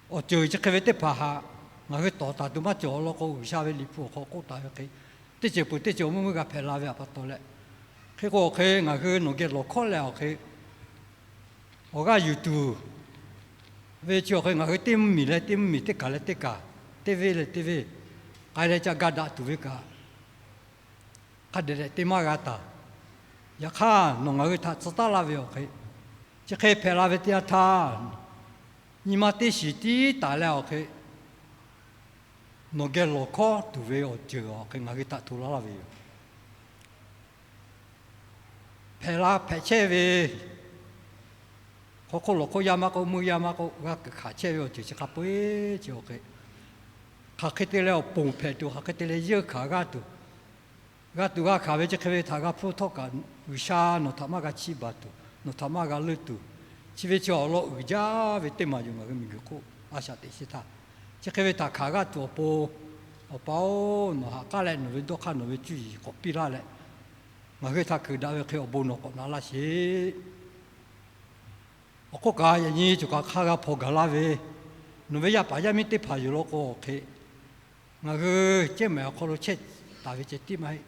Awˬ ceuˬ chi hk'e ve teˇ hpaˍ htaꞈ ngaˬ hui tawˍ taˍ tuˬ maˇ cawˬ law k'o, G'uiˬsha ve Liꞈ hpu awˬ hk'aw k'oˆ taˍ ve hk'e, teˇ ceuˬ peuˬ teˇ ceuˬ mvuhˇ mvuhˇ g'a hpehꞈ la ve pa taw leh, hk'e k'o awˬ hk'e ngaˬ hui nawˬ geh lawˬ hkawˉ leh awˬ hk'e awˬ g'aˇ yuˬ tuˬ ve chi awˬ hk'e ngaˬ hui teˇ mvuhˇmiˬ leh teˇ mvuhˇmiˬ, teˇ kaˬ leh teˇ kaˬ, teˇ venˇ leh teˇ venˇ k'ai leh ca ga daꞈ tuˬ ve kaꞈ, hk'a dehꞈ dehꞈ te maˇ g'a taˍ. Yaꞈ hk'aˇ nawˬ ngaˬ hui htaꞈ tcuh taˉ laˇ ve awˬ hk'e, chi hk'e hpehꞈ la ve teˇ yanˇ htaˇ, nyi ma teˇ shiˍ tiˉ taˍ leh awˬ hk'e nawˬ geh lawˬ hkawˉ tuˬ ve awˬ ceuˬ awˬ hk'e ngaˬ hui htaꞈ hto laˇ laˇ ve yoˬ. Hpehꞈ la hpehꞈ chehˇ ve hk'aw hk'oˆ lawˬ hk'oˆ yaˇ maˇ k'oˆ, meuˇ yaˇ maˇ k'oˆ, g'a kuiˬ hkanˍ chehˇ ve awˬ ceuˬ chi hk'a peu-eˬ chi awˬ hk'e, hk'aˬ hk'e te leh awˬ ponˬ hpehꞈ tuˬ, hk'aˬ hk'e te leh yeunˇ hkanˍ g'a tuˬ, g'a tuˬ g'a hkanˍ ve chi hk'e ve htaꞈ g'a hpfuhˇ htawˇ kaꞈ, G'uiˬsha nawˬ htaꞈ maˇ g'a chiˇ baˬ tuˬ, nawˬ htaꞈ maˇ g'a leuˆ tuˬ, chi ve chi awˬ lawn uiˍ jaˇ ve teˇ maˬ yoˬ. Ngaˬ hui miˬguiˬ hk'oˆ a shaꞈ teꞈ sheˍ htaˇ, chi hk'e ve htaꞈ hkanˍ g'a tuˬ awˬ pon, Awˬ pa-oˬ, nawˬ ha k'aˉ leh nawˬ ve dawˇ hk'aˇ nawˬ ve cuˇ yiˍ k'awꞈ piˇ laˇ leh, ngaˬ hui htaꞈ kuiˬ daꞈ ve hk'e awˬ bon nawˬ k'awꞈ na laˇ sheˍ. Awˬ hk'oˆ kaꞈ yaꞈ nyi cawˬ kaꞈ hk'a g'a hpawnˬ gaˬ laˇ ve, nawˬ ve yaˇ paˍ yaˇ miˇ teˇ hpaˍ yoˬ law k'o awˬ hk'e, ngaˬ hui cehˇ mehˍ awˬ hk'aw lo chehˇ taˍ ve ceh tiˉ maˇ heˆ.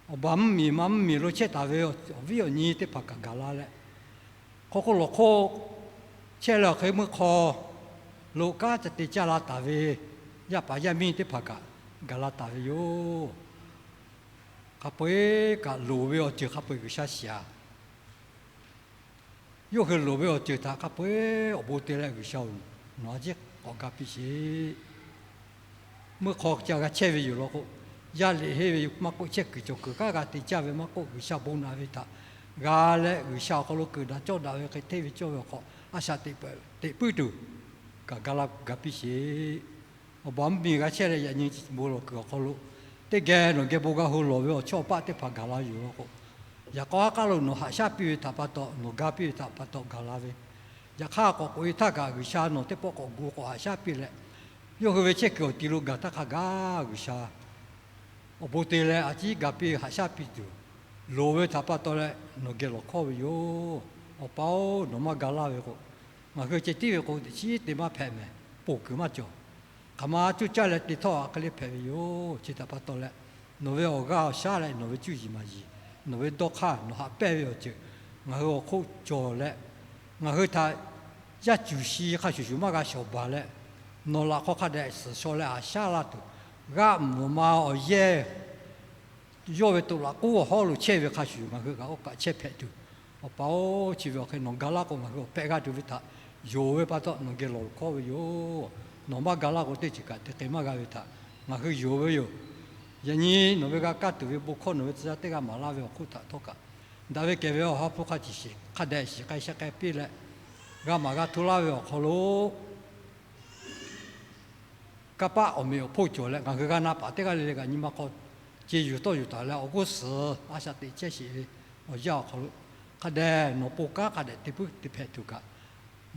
Awˬ baˬ mvuhˇmiˬ ma mvuhˇmiˬ lo chehˇ taˍ ve awˬ viˉ awˬ nyi teˇ hpaˍ kaꞈ gaˬ la leh, hk'aw hk'oˆ lawˬ hk'oˆ chehˇ leh awˬ hk'e meuˇ hk'aw lo kanˉ ca te caˇ la taˍ ve yaˇ paˍ yaˇ miˇ teˇ hpaˍ kaꞈ gaˬ la taˍ ve yoˬ. Hk'a peu-eˬ kaꞈ loˍ ve awˬ ceuˬ hk'a peu-eˬ G'uiˬsha shiˍ-aˬ. Yawˇ hui loˍ ve awˬ ceuˬ htaꞈ hk'a peu-eˬ awˬ bon te leh G'uiˬsha-oˬ, nawˬ a ciˉ k'awꞈ ga piˇ sheˍ. Meuˇ hk'aw ca g'a chehˇ ve yoˬ law k'o, yaˇ liꞈ henˇ ve maˇ k'oˆ, chehˇ kuiˬ cawˬ kuiˬ kanˉ g'a te caˇ ve maˇ k'oˆ, G'uiˬsha bon naꞈ ve htaꞈ g'a leh G'uiˬsha awˬ hk'aw lo kuiˬ daꞈ cawˇ daꞈ ve hk'e hteˇ ve cawˇ ve awˬ hk'aw a shaꞈ teꞈ puiˉ tuˬ kaꞈ ga la ga piˇ sheˍ. Awˬ baˬ mvuhˇmiˬ g'a chehˇ leh yaꞈ nyi bon lawˬ kuiˬ awˬ hk'aw lo teˇ geh nawˬ geh bon g'a hu lawˬ ve awˬ chawˇ awˬ paˆ teˇ hpaˍ gaˬ la yoˬ law k'o, yaꞈ k'aw ha k'aˉ lo nawˬ haꞈ shaˉ piˇ ve htaꞈ pa taw, nawˬ ga piˇ ve htaꞈ pa taw gaˬ la ve, yaꞈ hk'aˇ k'awꞈ k'oꞈ-e htaˇ kaꞈ G'uiˬsha nawˬ teˇ pawˆ k'awꞈ gu k'awꞈ haꞈ shaˉ piˇ leh, yawˇ hui ve chehˇ kuiˬ awˬ ti lo gaˬ htaˇ hk'a gaˬ G'uiˬsha awˬ bon te leh a ciˉ ga piˇ haꞈ shaˉ piˇ tuˬ, loˍ ve htaꞈ pa taw leh nawˬ geh lawˬ hkawˇ ve yoˬ. Awˬ pa-oˬ, nawˬ maˇ ga laˇ ve k'o, ngaˬ hui ceh tiˉ ve k'o teꞈ chiˉ te maˇ hpehꞈ mehˍ, ponˬ kuiˬ maˇ cawˬ. Hk'aˬ ma cuˇ caˇ leh te htawˇ a hk'e le hpehꞈ ve yoˬ. Chi htaꞈ pa taw leh, nawˬ ve awˬ g'aˇ awˬ shaˉ leh nawˬ ve cuˇ yiˍ maˍ yiˍ, nawˬ ve dawˇ hk'aˇ nawˬ haꞈ pehnˇ ve awˬ ceuˬ ngaˬ hui awˬ hk'oˆ cawˬ leh, ngaˬ hui htaꞈ yaˇ cuˬ shi hk'a shuˍ shuˍ maˇ g'a shawˍ baˬ leh, nawˬ laꞈ hk'aw hk'a dehꞈ suhˍ shaw leh haꞈ shaˉ laˇ tuˬ, g'aˆ mvuhˬ ma awˬ yehˇ yawˇ ve toꞈ laꞈ k'oˉ awˬ hawˉ lo chehˇ ve hk'a shuˍ ngaˬ hui kaꞈ oˇ kaꞈ chehˇ hpehꞈ tuˬ, Awˬ pa-oˬ, chi ve awˬ hk'e nawˬ ga laˇ k'o ngaˬ hui awˬ hpehꞈ g'a tuˬ ve htaꞈ yonˍ ve pa taw nawˬ geh lawˬ hkawˇ ve yoˬ. Nawˬ maˇ ga laˇ k'o teˇ ceuˬ kaꞈ te hk'e maˇ g'a ve htaꞈ ngaˬ hui yonˍ ve yoˬ. Yaꞈ nyi nawˬ ve g'a kaˇ tuˬ ve bon hkawˇ nawˬ ve tcuh yaˇ teˇ g'aˇ maˍ laˇ ve awˬ hk'oˆ htaꞈ htawˇ kaꞈ, daꞈ ve kehˬ ve Awˬ ha hpu hk'a shiˍ k'a dehꞈ shiˍ k'ai sheh k'ai piˇ leh, g'a maˍ g'a hto laˇ ve awˬ hk'aw lo kanˇ paˆ awˬ meꞈ awˬ hponˇ cawˬ leh ngaˬ hui g'a na paˍ teˇ g'aˇ le le kaꞈ nyi ma hk'aw ce yuˬ tawˇ yuˬ taˍ leh awˬ g'uˇ suhˍ a shaꞈ teꞈ chehˇ sheˍ ve awˬ yanˇ awˬ hk'aw lo, hk'a dehꞈ nawˬ pon kanˉ hk'a dehꞈ te puiˉ te hpehꞈ tuˬ kaꞈ,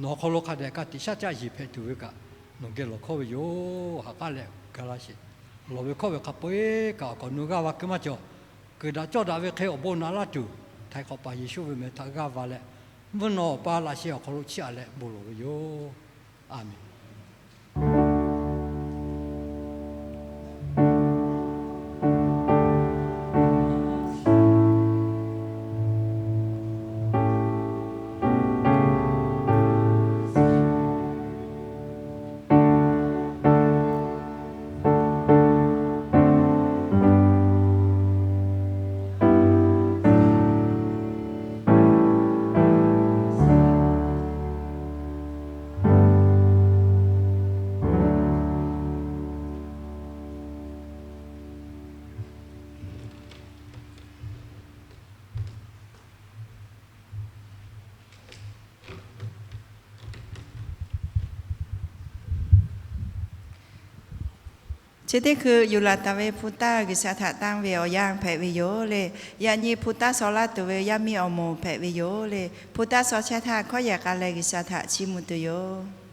nawˬ awˬ hk'aw lo hk'a dehꞈ ka tiꞈ shaˉ caˆ yeˬ hpehꞈ tuˬ ve kaꞈ, nawˬ geh lawˬ hkawˇ ve yoˬ. Ha k'aˉ leh ga laˇ sheˍ. Lawˬ ve hkawˇ ve hk'a peu-eˬ kaꞈ awˬ kaꞈ nawˬ g'aˇ va keu maˇ cawˬ. Kuiˬ daꞈ cawˇ daꞈ ve hk'e awˬ bon naꞈ laˇ tuˬ, Htaiˍ hk'awꞈ paˍ Yeˍsuˆ ve meh htaꞈ g'aˇ va leh, mvuhˇ naw awˬ pa laꞈ sheh awˬ hk'aw lo chiˇ aꞈ leh bon lawˬ ve yoˬ. Aˍmenˍ. Chi teˇ hkui yuˬ laˬ taˍ ve hpu taˇ G'uiˬsha htaꞈ tanˇ ve awˬ yanˇ hpehꞈ ve yoˬ le. Yaꞈ nyi hpu taˇ shaw laˇ tuˬ ve yaˇ miˇ awˬ moˍ hpehꞈ ve yoˬ le. Hpu taˇ shaw chehˇ htaˇ hkawˉ yehˬ k'a leh G'uiˬsha htaꞈ chiˇ mvuh tuˬ yoˬ.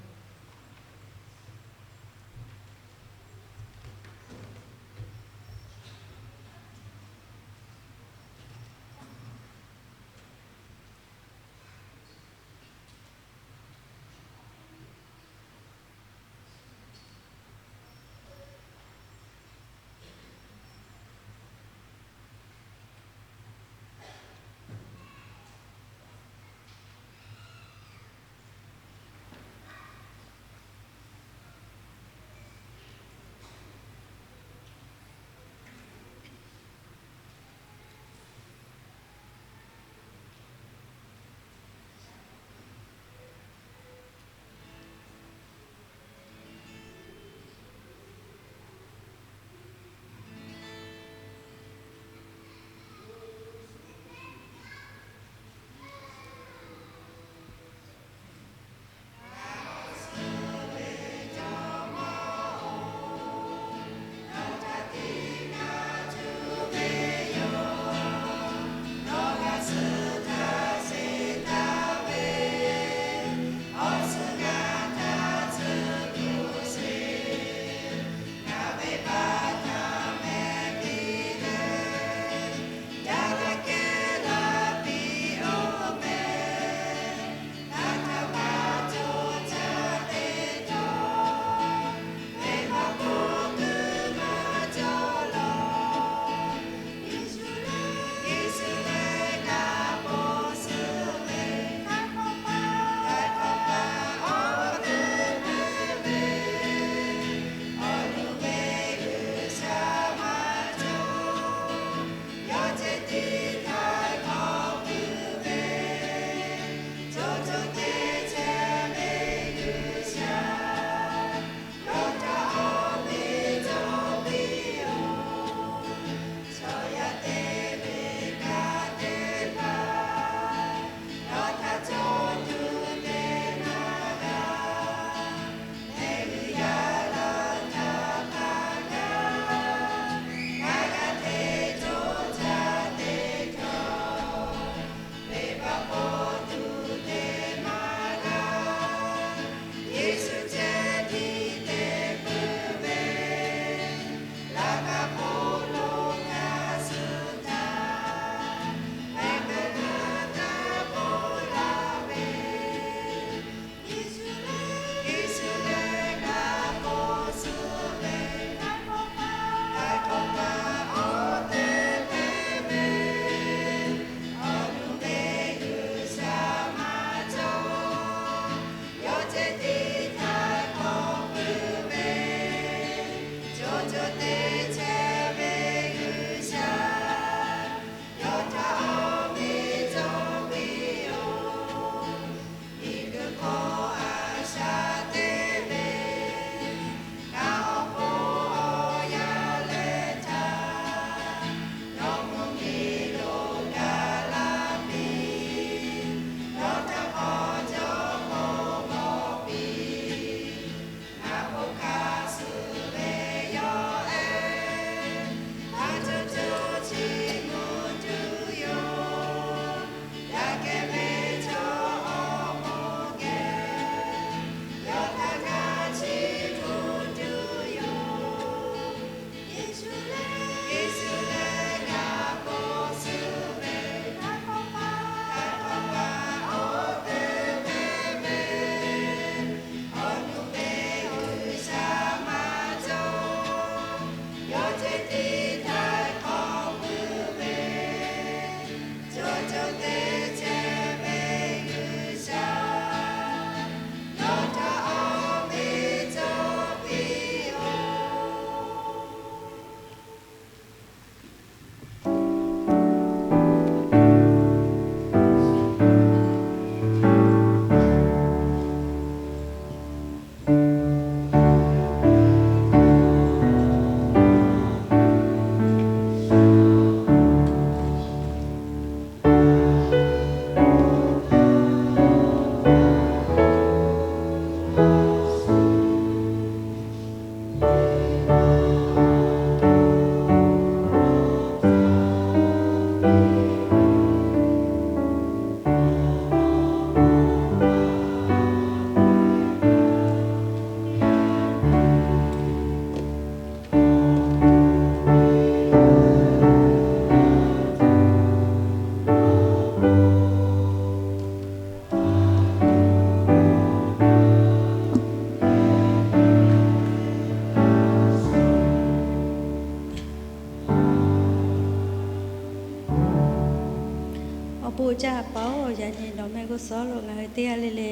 Oˇ jaˇ pa-oˬ, yaꞈ nyi nawˬ mehˆ g'uˇ suhˍ lo ngaˬ hui teˇ g'aˇ le le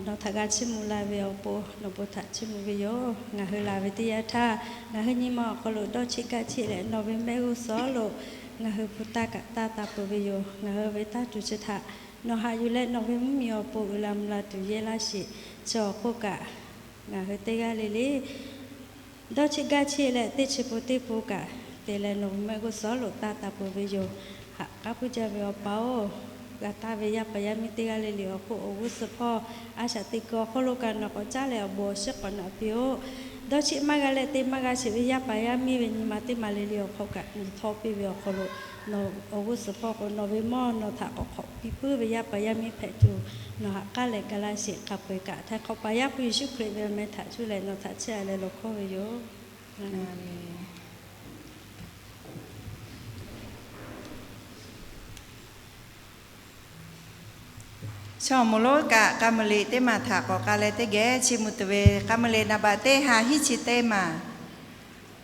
nawˬ htaꞈ g'a chiˇ mvuh la ve awˬ pon nawˬ bon htaꞈ chiˇ mvuh ve yoˬ. Ngaˬ hui laˬ ve teˇ yanˇ htaˇ, ngaˬ hui nyi ma awˬ hk'aw lo dawˇ cheˆ gaˇ cheˆ leh nawˬ ve mehˆ g'uˇ suhˍ lo ngaˬ hui hpu taˇ kaꞈ taˇ taˍ peuˬ ve yoˬ. Ngaˬ hui ve taˇ tuˬ chi htaꞈ nawˬ haꞈ yuˬ leh nawˬ ve mvuhˇmiˬ awˬ pon uiˍ la mvuh la tuˬ yehˇ laˇ sheˍ. Chi awˬ hk'oˆ kaꞈ, ngaˬ hui teˇ g'aˇ le le dawˇ cheˆ gaˇ cheˆ leh teˇ chi pun teˇ pun kaꞈ te leh nawˬ ve mehˆ g'uˇ suhˍ lo taˇ taˍ peuˬ ve yoˬ. Haꞈ k'aˉ puiˉ jaˇ ve awˬ pa-oˬ, g'a taˇ ve yaˇ paˍ yaˇ miˇ teˇ g'aˇ le le awˬ hk'oˆ awˬ g'uˇ suhˍ hpawˇ a shaꞈ teꞈ kuiˬ awˬ hk'oˆ lo kaꞈ nawˬ k'awꞈ caˉ leh awˬ bon awˬ shiˍ k'awꞈ naꞈ piˇ-oˆ. Dawˇ cheˆ maˇ g'a leh te maˇ g'a sheˍ ve yaˇ paˍ yaˇ miˇ ve nyi ma teˇ maˬ le le awˬ hk'aw kaꞈ nyi htawˇ piˇ ve awˬ hk'aw lo, nawˬ awˬ g'uˇ suhˍ hpawˇ k'o nawˬ ve mawˇ nawˬ htaꞈ k'awꞈ hk'awꞈ piˇ puiˉ ve yaˇ paˍ yaˇ miˇ hpehꞈ tuˬ nawˬ haꞈ k'aˉ leh ga laˇ sheˍ. Hk'a peu-eˬ kaꞈ htaiˍ hk'awꞈ paˍ Yaˇ hpu Yeˍsuˆ Hkriꞈ ve awˬ meh htaꞈ cuˇ leh nawˬ htaꞈ chiˇ aꞈ leh lawˬ hkawˇ ve yoˬ. Chaw moˍ lonˉ kaꞈ k'a muiˬ liꞈ teˇ maˬ htaꞈ k'awꞈ k'a leh teˇ geh chiˇ mvuh tuˬ ve, k'a muiˬ liꞈ naˍ baꞈ teˇ ha hiˉ chi teˇ maˬ.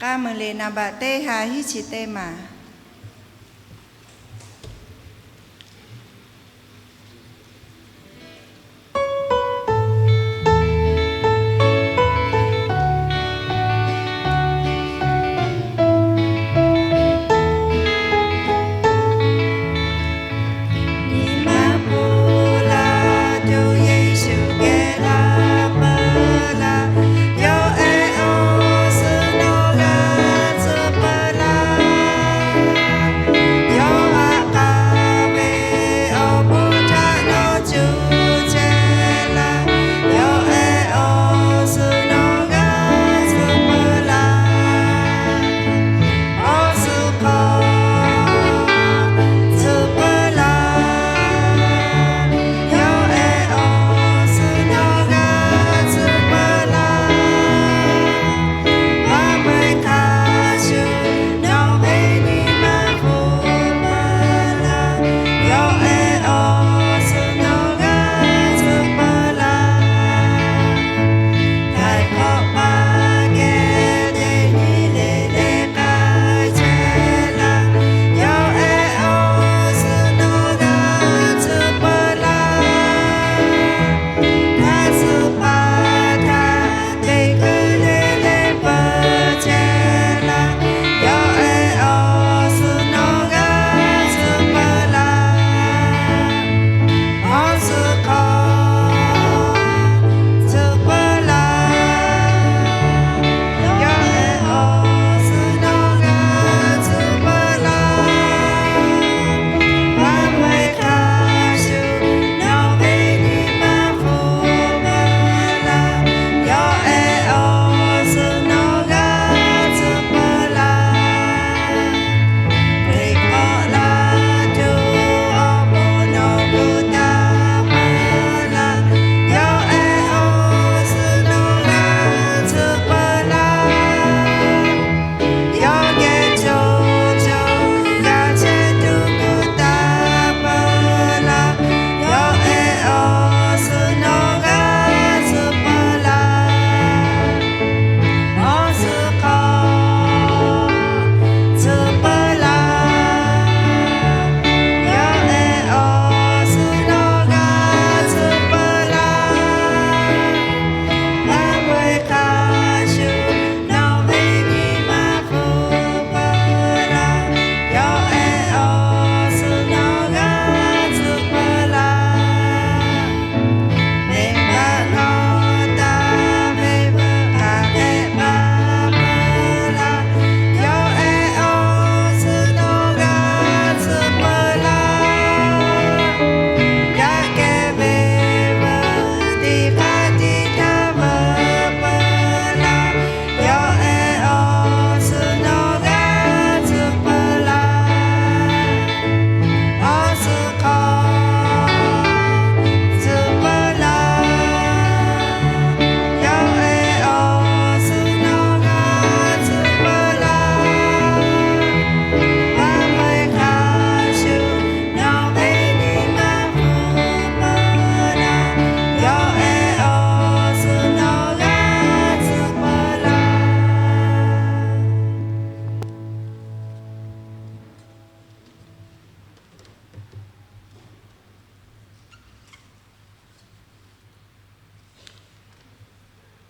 K'a muiˬ liꞈ naˍ baꞈ teˇ ha hiˉ chi teˇ maˬ.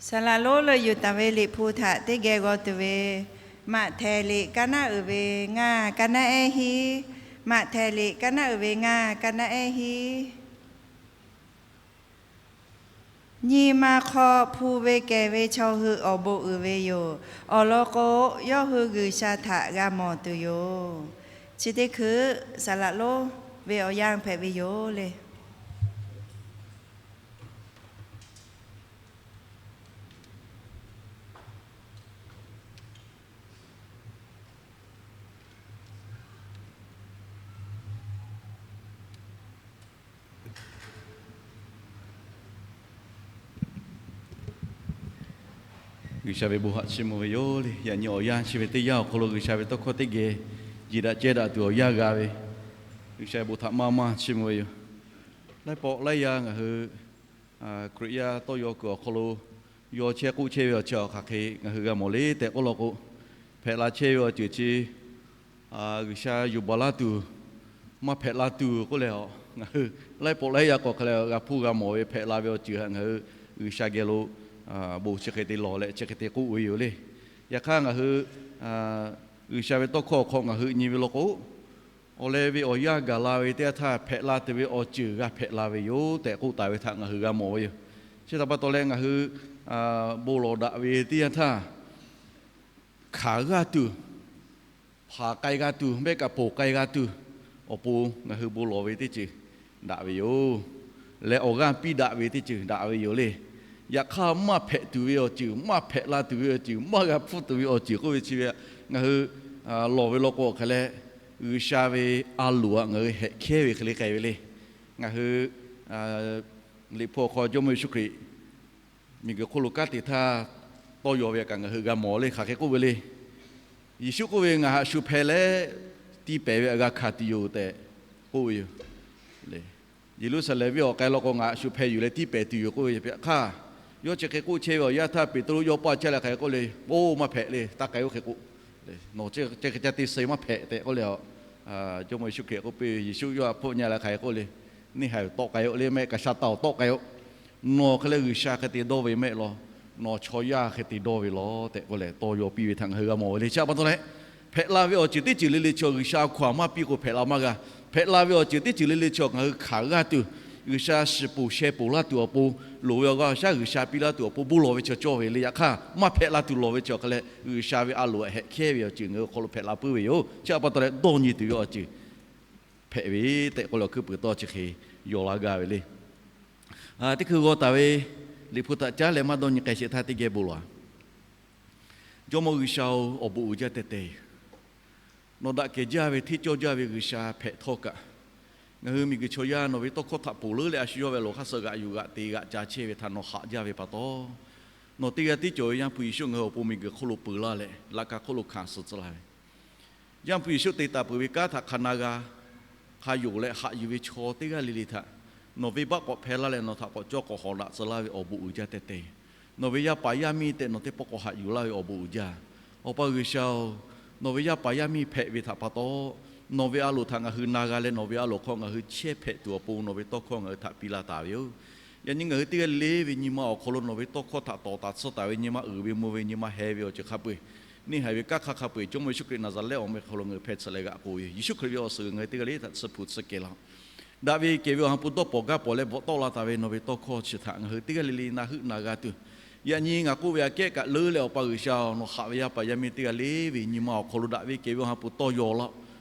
Saˍ laꞈ lonˉ leuꞈ yuˬ taˍ ve Liꞈ hpu htaꞈ teˇ geh g'aw tuˬ ve, Maꞈhtehˍ liꞈ kaˇ naˉ uiˍ ve ngaˇ, kaˇ naˉ ehˉ hiˉ. Maꞈhtehˍ liꞈ kaˇ naˉ uiˍ ve ngaˇ, kaˇ naˉ ehˉ hiˉ. Nyi ma hk'aw hpu ve kehˬ ve chaw hui awˬ bon uiˍ ve yoˬ. Awˬ lawn k'o, yawˇ hui G'uiˬsha htaꞈ g'a mawˬ tuˬ yoˬ. Chi teˇ hkui saˍ laꞈ lonˉ ve awˬ yanˇ hpehꞈ ve yoˬ le. G'uiˬsha ve bon haꞈ chiˇ mvuh ve yoˬ le. Yaꞈ nyi awˬ yanˇ chi ve teˇ yanˇ awˬ hk'aw lo G'uiˬsha ve tawˇ hkawˇ teˇ geh jiˬ daꞈ ceh daꞈ tuˬ awˬ yanˇ g'a ve, G'uiˬsha ve bon htaꞈ maˇ maˇ chiˇ mvuh ve yoˬ. Laiˉ pawˆ laiˉ yaˇ ngaˬ hui Hkriꞈ yaˇ tawˇ yaw kuiˬ awˬ hk'aw lo yaw chehˇ k'oˆ chehˇ ve awˬ chi awˬ hk'aˬ hk'e ngaˬ hui g'a mawˬ le tehꞈ k'oˆ law k'o, hpehꞈ la chehˇ ve awˬ ceuˬ chi G'uiˬsha yuˬ baˬ laˇ tuˬ, maˇ hpehꞈ la tuˬ k'oˆ leh, ngaˬ hui laiˉ pawˆ laiˉ yaˇ k'awꞈ hk'a leh g'a hpuˇ g'a mawˬ ve hpehꞈ la ve awˬ ceuˬ htaꞈ ngaˬ hui G'uiˬsha geh lo bon chi hk'e te lawˬ leh chi hk'e te k'oˆ ve yoˬ le. Yaꞈ hk'aˇ ngaˬ hui G'uiˬsha ve tawˇ hkawˇ awˬ hk'aw ngaˬ hui nyi ve law k'o, awˬ leh ve awˬ yanˇ gaˬ la ve teˇ yanˇ htaˇ hpehꞈ la tuˬ ve awˬ ceuˬ g'a hpehꞈ la ve yoˬ tehꞈ k'oˆ taˍ ve htaꞈ ngaˬ hui g'a mawˬ ve yoˬ. Chi htaꞈ pa taw leh ngaˬ hui bon lawˬ daꞈ ve teˇ yanˇ htaˇ, hkanˍ g'aˇ tuˬ, hpanˍ k'ai g'a tuˬ, mehˆ kaꞈ ponˬ k'ai g'a tuˬ, awˬ pon ngaˬ hui bon lawˬ ve teˇ ceuˬ daꞈ ve yoˬ. Leh awˬ g'aˇ piˇ daꞈ ve teˇ ceuˬ daꞈ ve yoˬ le. Yaꞈ hk'aˇ maˇ hpehꞈ tuˬ ve awˬ ceuˬ, maˇ hpehꞈ la tuˬ ve awˬ ceuˬ, maˇ g'a hpfuhˇ tuˬ ve awˬ ceuˬ k'oˆ ve chi ve ngaˬ hui lawˬ ve law k'o hk'e leh, G'uiˬsha ve a loˍ htaꞈ ngaˬ hui hehꞈ hkehˉ ve hk'e le k'ai ve le. Ngaˬ hui Liꞈ hpu awˬ hk'aw Jawˇmawˇ Yeˍsuˆ Hkriꞈ miˬguiˬ hk'oˆ lo kanˉ te htaˇ tawˇ yaw ve kaꞈ ngaˬ hui g'a mawˬ le, hk'aˬ hk'e k'oˆ ve le. Yeˍsuˆ k'oˆ ve, Ngaˬ haꞈ shu hpeh leh tiˇ pehˍ ve htaꞈ g'a hkanˍ tuˬ yoˬ tehꞈ k'oˆ ve yoˬ. Yeˍruˆsaˍlehnˍ venˇ awˬ k'ai law k'o, Ngaˬ haꞈ shu hpeh yuˬ leh tiˇ pehˍ tuˬ yoˬ k'oˆ ve hk'aˇ, yawˇ chi hk'e k'oˆ chehˇ ve awˬ yanˇ htaˇ Peˍtruˆ yawˇ paˆ chehˇ leh hk'aˬ hk'e k'oˆ le, Oˇ, maˇ hpehꞈ le, taˇ k'ai-oˆ hk'e k'o, nawˬ ceh ca te suh maˇ hpehꞈ tehꞈ k'oˆ le. Jawˇmawˇ Yeˍsuˆ Hkriꞈ k'oˆ piˇ ve, Yeˍsuˆ yawˇ htaꞈ hpfuhˆ nyi leh hk'aˬ hk'e k'oˆ le, Neˇ haiˬ tawˆ k'ai-oˆ le, mehˆ kaꞈ sha taˇ awˬ tawˆ k'ai-oˆ. Nawˬ hk'e leh G'uiˬsha hk'e te dawˇ ve mehˆ law, nawˬ chaw yaˇ hk'e te dawˇ ve law tehꞈ k'oˆ leh tawˇ yaw piˇ ve htaꞈ ngaˬ hui g'a mawˬ ve le. Chi htaꞈ pa taw leh, hpehꞈ la ve awˬ ceuˬ teˇ ceuˬ le le chaw G'uiˬsha hkawˇ htaꞈ maˇ piˇ k'o hpehꞈ la maˇ g'a. Hpehꞈ la ve awˬ ceuˬ teˇ ceuˬ le le chaw ngaˬ hui hkanˍ g'aˇ tuˬ, G'uiˬsha shiˍ ponˬ sheh ponˬ laˇ tuˬ awˬ pon, loˍ ve awˬ g'aˇ awˬ shaˉ G'uiˬsha piˇ laˇ tuˬ awˬ pon bon lawˬ ve chaw cawˇ ve le. Yaꞈ hk'aˇ maˇ hpehꞈ la tuˬ lawˬ ve chi awˬ hk'e leh G'uiˬsha ve a loˍ htaꞈ hehꞈ hkehˉ ve awˬ ceuˬ ngaˬ hui awˬ hk'aw lo hpehꞈ la puiˉ ve yoˬ. Chi htaꞈ pa taw leh dawˇ nyi tuˬ ve awˬ ceuˬ hpehꞈ ve tehꞈ k'oˆ leh awˬ hkuiˉ puiˍ tawˇ chi hk'e yaw laˇ gaˇ ve le. Teˇ hkui g'aw taˍ ve Liꞈ hpu htaꞈ caˉ leh maˇ dawˇ nyi k'ai sheˍ htaˇ teˇ geh bon lawˬ. Jawˇmawˇ G'uiˬsha-oˬ, awˬ bon uiˍ jaˇ teh teh yoˬ. Nawˬ daꞈ kehˬ jaˇ ve hteˇ cawˇ jaˇ ve G'uiˬsha hpehꞈ htawˇ kaꞈ, ngaˬ hui miˬguiˬ chaw yaˇ nawˬ ve tawˇ hkawˇ htaꞈ ponˬ leuˉ leh a shu yawˇ ve loˬ hk'aˇ suh g'aꞈ yuˬ g'aꞈ te g'aꞈ ca chehˇ ve htaꞈ nawˬ haꞈ jaˇ ve pa taw, nawˬ teˇ g'aˇ tiˉ cawˬ ve Yaˇ hpu Yeˍsuˆ ngaˬ hui awˬ pon miˬguiˬ hk'oˆ lo peuˬ laˇ leh laꞈ ka hk'oˆ lo hkanˍ suh tcuh laˇ ve Yaˇ hpu Yeˍsuˆ te taˍ peuˬ ve kanˉ htaꞈ hk'a na g'a hk'a yonˍ leh haꞈ yuˬ ve chaw teˇ g'aˇ le le htaꞈ nawˬ venˇbaˆ k'awꞈ hpehˇ laˇ leh nawˬ htaꞈ k'awꞈ cawˇ k'awꞈ hawꞈ daꞈ tcuh laˇ ve awˬ bon uiˍ jaˇ teh teh. Nawˬ ve yaˇ paˍ yaˇ miˇ tehꞈ nawˬ teˇ pawˆ k'awꞈ haꞈ yuˬ laˇ ve awˬ bon uiˍ jaˇ. Awˬ pa G'uiˬsha-oˬ, nawˬ ve yaˇ paˍ yaˇ miˇ hpehꞈ ve htaꞈ pa taw, nawˬ ve a loˍ htaꞈ ngaˬ hui na g'a leh nawˬ ve a loˍ hk'aw ngaˬ hui chehˇ hpehꞈ tuˬ awˬ pon nawˬ ve tawˇ hkawˇ ngaˬ hui htaꞈ piˇ laˇ taˍ ve yoˬ. Yaꞈ nyi ngaˬ hui teˇ g'aˇ le le ve nyi ma awˬ hk'aw lo nawˬ ve tawˇ hkawˇ htaꞈ tawˍ taˍ tsuhˇ taˍ ve nyi ma uiˍ ve mvuh ve nyi ma heh ve awˬ ceuˬ hk'a peu-eˬ, neˇ haiˬ ve kanˉ hk'a hk'a peu-eˬ Jawˇmawˇ Yeˍsuˆ Hkriꞈ Naˍzaˍrehˆ awˬ meh hk'aw lo ngaˬ hui hpeh tsuhꞈ leh g'aꞈ k'oˬ ve yoˬ. Yeˍsuˆ Hkriꞈ ve awˬ suhˍ ngaˬ hui teˇ g'aˇ le htaꞈ tsuhˇ hpu tsuhˇ kehˬ laˇ-oˆ. Daꞈ ve kehˬ ve awˬ ha hpu dawˇ pawnˍ gaˇ pawnˍ leh bvuhꞈ tawˆ la taˍ ve nawˬ ve tawˇ hkawˇ chi htaꞈ ngaˬ hui teˇ g'aˇ le le na heuˆ na g'a tuˬ, yaꞈ nyi ngaˬ k'oˆ ve aꞈ kehˉ kaꞈ leuˉ leh Awˬ pa G'uiˬsha-oˬ, nawˬ haꞈ ve yaˇ paˍ yaˇ miˇ teˇ g'aˇ le ve nyi ma awˬ hk'aw lo daꞈ ve kehˬ ve awˬ ha hpu tawˇ yaw laˇ-oˆ,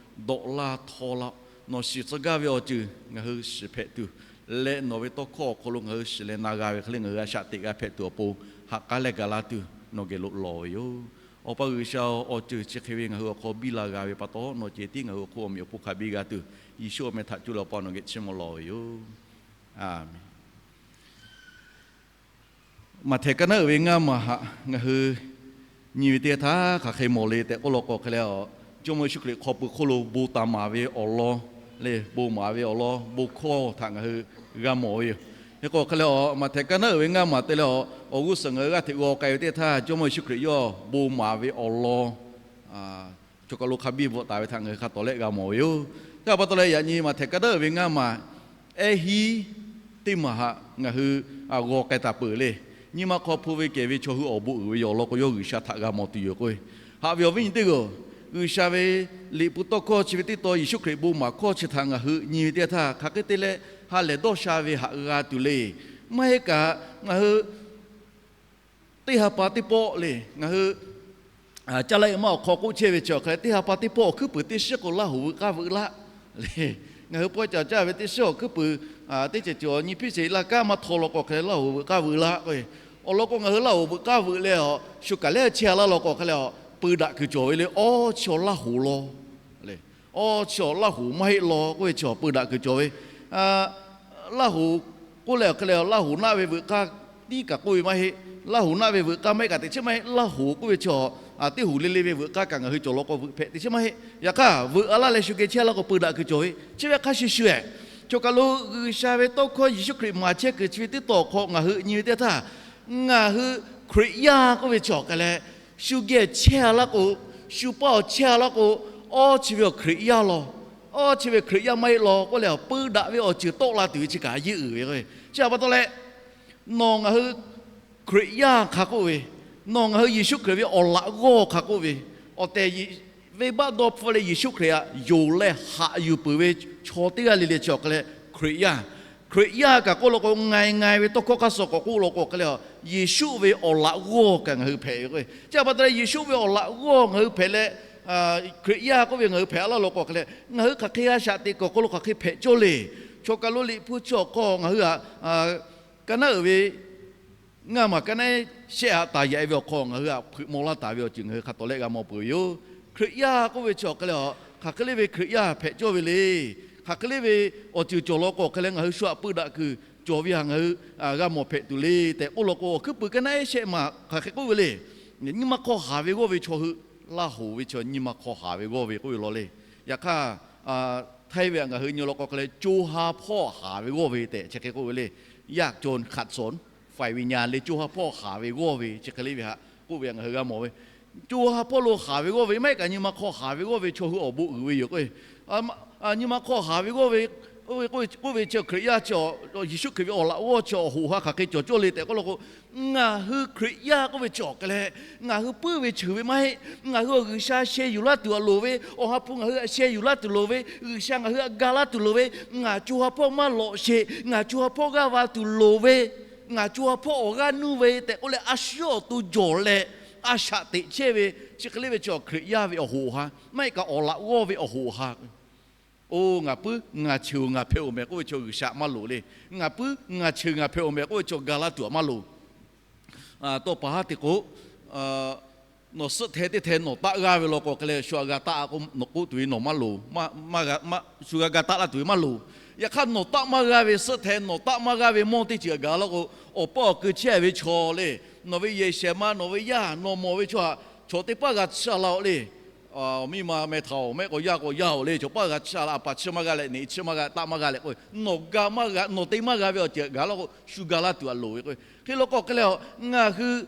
dawꞈ laˇ htawˇ laˇ-oˆ. Nawˬ shiˍ tcuh gaˇ ve awˬ ceuˬ ngaˬ hui shiˍ hpehꞈ tuˬ, leh nawˬ ve tawˇ hkawˇ awˬ hk'aw lo ngaˬ hui shiˍ leh na g'a ve hk'e le ngaˬ hui a shaꞈ teꞈ g'a hpehꞈ tuˬ awˬ pon, ha k'aˉ leh gaˬ la tuˬ nawˬ geh lo lawˬ ve yoˬ. Awˬ pa G'uiˬsha-oˬ, awˬ ceuˬ chi hk'e ve ngaˬ hui awˬ hk'aw biˇ la g'a ve pa taw, nawˬ ceh tiˉ ngaˬ hui awˬ hk'oˆ awˬ meꞈ awˬ hponˇ hk'a biˇ g'a tuˬ, Yeˍsuˆ awˬ meh htaꞈ cuˇ leh Awˬ pa nawˬ geh chiˇ mvuh lawˬ ve yoˬ. Aˬmenˍ. Maꞈhtehˍ kaˇ naˉ uiˍ ve ngaˇ maˬ htaꞈ ngaˬ hui nyi ve teˇ g'aˇ htaˇ hk'aˬ hk'e mawˬ le tehꞈ k'oˆ law k'o hk'e leh, Jawˇmawˇ Yeˍsuˆ Hkriꞈ hk'aw pui hk'oˆ lo bon taˍ maˍ ve awˬ lawn le, bon maˍ ve awˬ lawn, bon hkawˇ htaꞈ ngaˬ hui g'a mawˬ ve yoˬ. Hk'e k'o hk'e leh, Maꞈhtehˍ kaˇ naˉ uiˍ ve ngaˇ maˬ te leh, awˬ g'uˇ suhˍ ngaˬ hui g'aˇ hteꞈ g'aw k'ai ve teˇ g'aˇ htaˇ Jawˇmawˇ Yeˍsuˆ Hkriꞈ yawˇ bon maˍ ve awˬ lawn chaw kaˬ lo hk'a biˇ bvuhꞈ taˍ ve htaꞈ ngaˬ hui hk'a tawˍ leh g'a mawˬ ve yoˬ. Hk'e pa taw leh yaꞈ nyi Maꞈhtehˍ kaˇ naˉ uiˍ ve ngaˇ maˬ ehˉ hiˉ teˇ maˬ htaꞈ ngaˬ hui g'aw k'ai taˍ peuˬ le. Nyi ma hk'aw hpu ve kehˬ ve chaw hui awˬ bon uiˍ ve yoˬ. Awˬ lawn k'o, yawˇ G'uiˬsha htaꞈ g'a mawˬ tuˬ yoˬ k'o, haꞈ ve awˬ viˉ nyi teˇ g'aˇ-oˬ, G'uiˬsha ve liꞈ hpu tawˇ hkawˇ chi ve teˇ tawn Yeˍsuˆ Hkriꞈ bon maˍ hkawˇ chi htaꞈ ngaˬ hui nyi ve teˇ yanˇ htaˇ, hk'aˬ hk'e te leh ha lehˬ dawˇ sha ve haꞈ g'a tuˬ le. Maˇ heˆ kaꞈ, ngaˬ hui teˇ ha pa teˇ pawˆ le, ngaˬ hui caˇ laˇ e maˇ awˬ hk'aw k'oˆ chehˇ ve chi awˬ hk'e leh, teˇ ha pa teˇ pawˆ awˬ hkuiˉ puiˍ teˇ shiˉ k'o Laˇ hoˍ veuꞈ k'aˇ veuꞈ laˇ le. Ngaˬ hui pawehˇ caˍ caˇ ve teˇ shiˉ awˬ hkuiˉ puiˍ, teˇ ceuˬ ceuˬ awˬ nyi hpiˇ sheˍ laˇ kanˉ maˇ htaw law k'o hk'e leh, Laˇ hoˍ veuꞈ k'aˇ veuꞈ laˇ k'o, awˬ lawn k'o, ngaˬ hui Laˇ hoˍ veuꞈ k'aˇ veuꞈ leh a, shu kaˬ lehˉ chehˇ laˇ law k'o hk'e leh, peu daꞈ kuiˬ cawˬ ve le. Awˇ chi awˬ Laˇ hoˍ law le. Awˇ chi awˬ Laˇ hoˍ maˇ heˆ law k'oˆ ve chi awˬ peu daꞈ kuiˬ cawˬ ve. Laˇ hoˍ k'oˆ leh awˬ hk'e leh, Laˇ hoˍ naˆ ve veuꞈ k'aˇ tiˉ kaꞈ k'oˆ ve maˇ heˆ. Laˇ hoˍ naˆ ve veuꞈ k'aˇ maˇ heˆ kaꞈ teꞈ chiˉ maˇ heˆ. Laˇ hoˍ k'oˆ ve chi teˇ hoˍ le le ve veuꞈ k'aˇ kaꞈ ngaˬ hui cawˬ law k'o, veuꞈ hpehꞈ teꞈ chiˉ maˇ heˆ. Yaꞈ hk'aˇ, veuꞈ a laˇ leh shu geh chehˇ laˇ k'o, peu daꞈ kuiˬ cawˬ ve. Chi ve hk'a shuˍ shuˍ e, choˬ kaˬ lo G'uiˬsha ve tawˇ hkawˇ Yeˍsuˆ Hkriꞈ maˍ chehˇ kuiˬ chi ve teˇ tawn awˬ hk'aw ngaˬ hui nyi ve teˇ htaˇ, ngaˬ hui Hkriꞈ yaˇ k'oˆ ve chi awˬ hk'e leh, shu geh chehˇ a laˇ k'o, shu paˇ awˬ chehˇ a laˇ k'o, awˇ chi ve awˬ Hkriꞈ yaˇ law, awˇ chi ve Hkriꞈ yaˇ maˇ heˆ law k'oˆ leh, peu daꞈ ve awˬ ceuˬ tawˆ la tuˬ ve chi kaꞈ a yeˇ uiˍ ve k'o. Chi a pa taw leh, nawˬ ngaˬ hui Hkriꞈ yaˇ hk'a k'oˆ ve, nawˬ ngaˬ hui Yeˍsuˆ Hkriꞈ ve awˬ laꞈ g'awˇ hk'a k'oˆ ve, awˬ tehˬ venˇbaˆ dawˇ hpfuhˇ leh Yeˍsuˆ Hkriꞈ htaꞈ yonˍ leh haꞈ yuˬ peuˬ ve chaw teˇ g'aˇ le le chi awˬ hk'e leh Hkriꞈ yaˇ. Hkriꞈ yaˇ kaꞈ k'oˆ law k'o, ngai ngai ve tawˇ hkawˇ hk'aˇ suh k'awꞈ k'oˆ law k'o hk'e leh, Yeˍsuˆ ve awˬ laꞈ g'awˇ kaꞈ ngaˬ hui hpehꞈ ve k'o. Chi a pa taw leh Yeˍsuˆ ve awˬ laꞈ g'awˇ ngaˬ hui hpehꞈ leh, Hkriꞈ yaˇ k'oˆ ve ngaˬ hui hpehꞈ a laˇ law k'o hk'e leh, ngaˬ hui hk'aˬ hk'e g'a shaꞈ teꞈ kuiˬ awˬ hk'aw lo hk'aˬ hk'e hpehꞈ cawˇ le. Choˬ kaˬ lo Liꞈ hpu chi awˬ hk'aw ngaˬ hui htaꞈ ka naˉ uiˍ ve ngaˇ maˬ ka naˉ shehˆ haꞈ taˍ yaꞈ e ve awˬ hk'aw ngaˬ hui htaꞈ hpeuꞈ maw laˇ taˍ ve awˬ ceuˬ ngaˬ hui hk'a tawˍ leh g'a mawˬ peuˬ ve yoˬ. Hkriꞈ yaˇ k'oˆ ve chi awˬ hk'e leh, hk'aˬ hk'e le ve Hkriꞈ yaˇ hpehꞈ cawˇ ve le. Hk'aˬ hk'e le ve awˬ ceuˬ cawˬ law k'o hk'e leh, ngaˬ hui shu htaꞈ peu daꞈ kuiˬ cawˬ ve htaꞈ ngaˬ hui g'a mawˬ hpehꞈ tuˬ le tehꞈ k'oˆ law k'o, awˬ hkuiˉ puiˍ ka naˉ shehˆ maˬ hk'aˬ hk'e k'oˆ ve le. Nyi ma hk'aw haˍ ve g'awˇ ve chaw hui, Laˇ hoˍ ve chaw nyi ma hk'aw haˍ ve g'awˇ ve k'oˆ ve law le. Yaꞈ hk'aˇ, htaiˇ ve htaꞈ ngaˬ hui nyi law k'o hk'e leh, co ha hpawˇ haˍ ve g'awˇ ve tehꞈ chi hk'e k'oˆ ve le. ยากจนขัดสนฝ่ายวิญญาณ le, co ha hpawˇ haˍ ve g'awˇ ve chi hk'e le ve htaꞈ k'oˆ ve htaꞈ ngaˬ hui g'a mawˬ ve. Co ha hpawˇ lo haˍ ve g'awˇ ve maˇ heˆ kaꞈ, nyi ma hk'aw haˍ ve g'awˇ ve chaw hui awˬ bon uiˍ ve yoˬ k'o. Nyi ma hk'aw haˍ ve g'awˇ ve k'oˆ ve, k'oˆ ve chi Hkriꞈ yaˇ chi, Yeˍsuˆ Hkriꞈ ve awˬ laꞈ g'awˇ chi awˬ hoꞈ ha hk'aˬ hk'e cawˬ cawˇ le tehꞈ k'oˆ law k'o, ngaˬ hui Hkriꞈ yaˇ k'oˆ ve chi awˬ hk'e leh, ngaˬ hui puiˉ ve cheuˬ ve maˇ heˆ. Ngaˬ hui awˬ G'uiˬsha sheh yuˬ laˇ tuˬ htaꞈ loˍ ve, Awˬ ha hpu ngaˬ hui htaꞈ sheh yuˬ laˇ tuˬ loˍ ve, G'uiˬsha ngaˬ hui htaꞈ ga laˇ tuˬ loˍ ve, ngaˬ co ha hpawˇ maˇ lawꞈ sheˍ, ngaˬ co ha hpawˇ g'aˇ va tuˬ loˍ ve, ngaˬ co ha hpawˇ awˬ g'aˇ nuˇ ve tehꞈ k'oˆ leh, a shu awˬ to jawˬ leh a shaꞈ teꞈ chehˇ ve, chi hk'e le ve chi awˬ Hkriꞈ yaˇ ve awˬ hoꞈ ha, maˇ heˆ kaꞈ awˬ laꞈ g'awˇ ve awˬ hoꞈ ha. Oˇ, ngaˬ puiˉ ngaˬ cheuˬ ngaˬ hpehꞈ-oˬ mehˍ k'oˆ ve chi G'uiˬsha maˇ loˍ le. Ngaˬ puiˉ ngaˬ cheuˬ ngaˬ hpehꞈ-oˬ mehˍ k'oˆ ve chi awˬ ga laˇ tuˬ htaꞈ maˇ loˍ. Tawˇ pa haˉ te k'o, nawˬ suhˆ hteh teˇ hteh nawˬ taˆ g'aˇ ve law k'o hk'e leh, shu g'a ga taˆ k'o nawˬ k'oˆ tuˬ ve nawˬ maˇ loˍ. Shu g'a ga taˆ laˇ tuˬ ve maˇ loˍ. Yaꞈ hk'aˇ, nawˬ taˆ maˇ g'aˇ ve suhˆ hteh, nawˬ taˆ maˇ g'aˇ ve mawˇ teˇ ceuˬ htaꞈ gaˬ laˇ k'o, awˬ paˇ awˬ keu chehˇ ve chaw le, nawˬ ve yehˬ shehˍ ma, nawˬ ve yaˇ, nawˬ mawˬ ve chaw htaꞈ chaw teˇ paˉ g'a tsuhˇ la-o le. Awˬ miˇ ma meh htaꞈ-oˬ, mehˆ k'awꞈ yaˇ k'awꞈ yaˇ-oˬ le, chaw paˉ g'a tsuhˇ la, a pa tsuhˇ maˇ g'a leh, neꞈ tsuhˇ maˇ g'a, taˆ maˇ g'a leh k'o, nawˬ ga maˇ g'a, nawˬ te maˇ g'a ve awˬ ceuˬ htaꞈ gaˬ laˇ k'o, shu ga laˇ tuˬ htaꞈ loˍ ve k'o. Hk'e law k'o hk'e leh, ngaˬ hui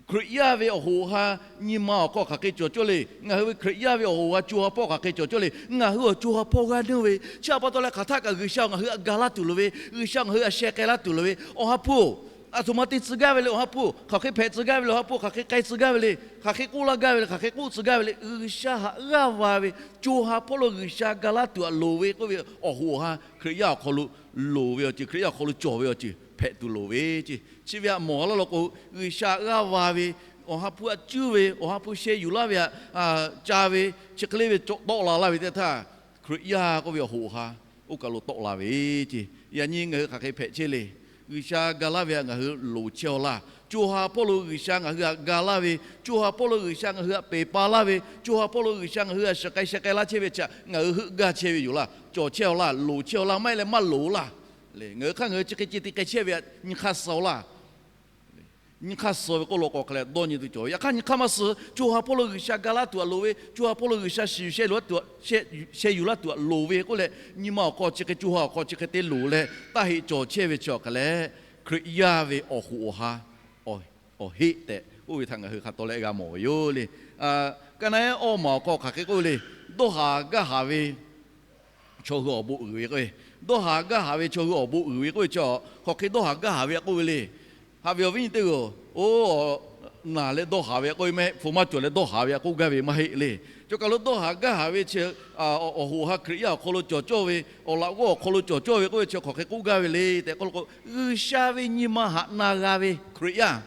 Hkriꞈ yaˇ ve awˬ hoꞈ ha nyi ma awˬ hk'aw hk'aˬ hk'e cawˬ cawˇ le. Ngaˬ hui ve Hkriꞈ yaˇ ve awˬ hoꞈ ha co ha hpawˇ hk'aˬ hk'e cawˬ cawˇ le. Ngaˬ hui awˬ co ha hpawˇ g'aˇ nuˇ ve chi a pa taw leh, hk'aˬ htaˆ kaꞈ G'uiˬsha ngaˬ hui htaꞈ ga laˇ tuˬ loˍ ve, G'uiˬsha ngaˬ hui htaꞈ sheh k'ai laˇ tuˬ loˍ ve, Awˬ ha hpu-oˬ, a htoꞈ ma te tcuh gaˇ ve le, Awˬ ha hpu-oˬ, hk'aˬ hk'e hpehꞈ tcuh gaˇ ve le, Awˬ ha hpu-oˬ, hk'aˬ hk'e k'ai tcuh gaˇ ve le, hk'aˬ hk'e k'oˆ laˇ gaˇ ve le, hk'aˬ hk'e k'oˆ tcuh gaˇ ve le, G'uiˬsha htaꞈ g'aˇ va ve, co ha hpawˇ lo G'uiˬsha ga laˇ tuˬ htaꞈ loˍ ve k'oˆ ve awˬ hoꞈ awˬ ha Hkriꞈ yaˇ awˬ hk'aw lo loˍ ve awˬ ceuˬ, Hkriꞈ yaˇ awˬ hk'aw lo cawˬ ve awˬ ceuˬ hpehꞈ tuˬ loˍ ve ce. Chi ve htaꞈ mawˬ laˇ law k'o, G'uiˬsha g'aˇ va ve, Awˬ ha hpu htaꞈ cuˇ ve, Awˬ ha hpu sheh yuˬ laˇ ve htaꞈ ca ve, chi hk'e le ve tawˆ la laˇ ve teˇ htaˇ, Hkriꞈ yaˇ k'oˆ ve awˬ hoꞈ awˬ ha oˇ kaˬ lo tawˆ la ve ce. Yaꞈ nyi ngaˬ hui hk'aˬ hk'e hpehꞈ chehˇ le. G'uiˬsha ga laˇ ve htaꞈ ngaˬ hui loˍ chehˇ-aw laˇ. Co ha hpawˇ lo G'uiˬsha ngaˬ hui htaꞈ ga laˇ ve, co ha hpawˇ lo G'uiˬsha ngaˬ hui htaꞈ peˬ pa laˇ ve, co ha hpawˇ lo G'uiˬsha ngaˬ hui htaꞈ shiˍ k'ai sheh k'ai laˇ chehˇ ve chi htaꞈ ngaˬ hui heuˆ gaˇ chehˇ ve yoˬ laˇ. Cawˬ chehˇ-aw laˇ, loˍ chehˇ-aw laˇ, maˇ heˆ leh maˇ loˍ laˇ. Ngaˬ hui hk'aˇ ngaˬ hui chi hk'e ce te k'ai chehˇ ve htaꞈ nyi hk'aˇ suh-aw laˇ. Nyi hk'aˇ suh ve k'oˆ law k'o hk'e leh dawˇ nyi tuˬ cawˬ ve. Yaꞈ hk'aˇ nyi hk'aˇ maˇ suh. Co ha hpawˇ lo G'uiˬsha ga laˇ tuˬ htaꞈ loˍ ve, co ha hpawˇ lo G'uiˬsha shiˍ yuˬ sheh yuˬ laˇ tuˬ htaꞈ loˍ ve k'oˆ leh, nyi ma awˬ hk'aw chi hk'e, co ha awˬ hk'aw chi hk'e te loˍ leh taˇ heˆ cawˬ chehˇ ve chi awˬ hk'e leh, Hkriꞈ yaˇ ve awˬ hoꞈ awˬ ha awˬ heˆ tehꞈ oˇ ve htaꞈ ngaˬ hui hk'a tawˍ leh g'a mawˬ ve yoˬ le. Ka naˉ awˇ maˬ awˬ hk'aw hk'aˬ hk'e k'oˆ ve le. Dawˇ haˍ gaˇ haˍ ve chaw hui awˬ bon uiˍ ve k'o, dawˇ haˍ gaˇ haˍ ve chaw hui awˬ bon uiˍ ve k'oˆ ve chi, hk'aˬ hk'e dawˇ haˍ gaˇ haˍ ve k'oˆ ve le. Haꞈ ve awˬ viˉ nyi teˇ g'aˇ-oˬ, naˬ leh dawˇ haˍ ve k'oˆ ve maˇ heˆ, hpu maˇ cawˬ leh dawˇ haˍ ve k'oˆ gaˇ ve maˇ heˆ le. Chaw kaˬ lo dawˇ haˍ gaˇ haˍ ve chi awˬ hoꞈ awˬ ha Hkriꞈ yaˇ awˬ hk'aw lo cawˬ cawˇ ve, awˬ laꞈ g'awˇ awˬ hk'aw lo cawˬ cawˇ ve k'oˆ ve chi hk'aˬ hk'e k'oˆ gaˇ ve le tehꞈ k'oˆ lo k'o, G'uiˬsha ve nyi ma haꞈ na g'a ve Hkriꞈ yaˇ,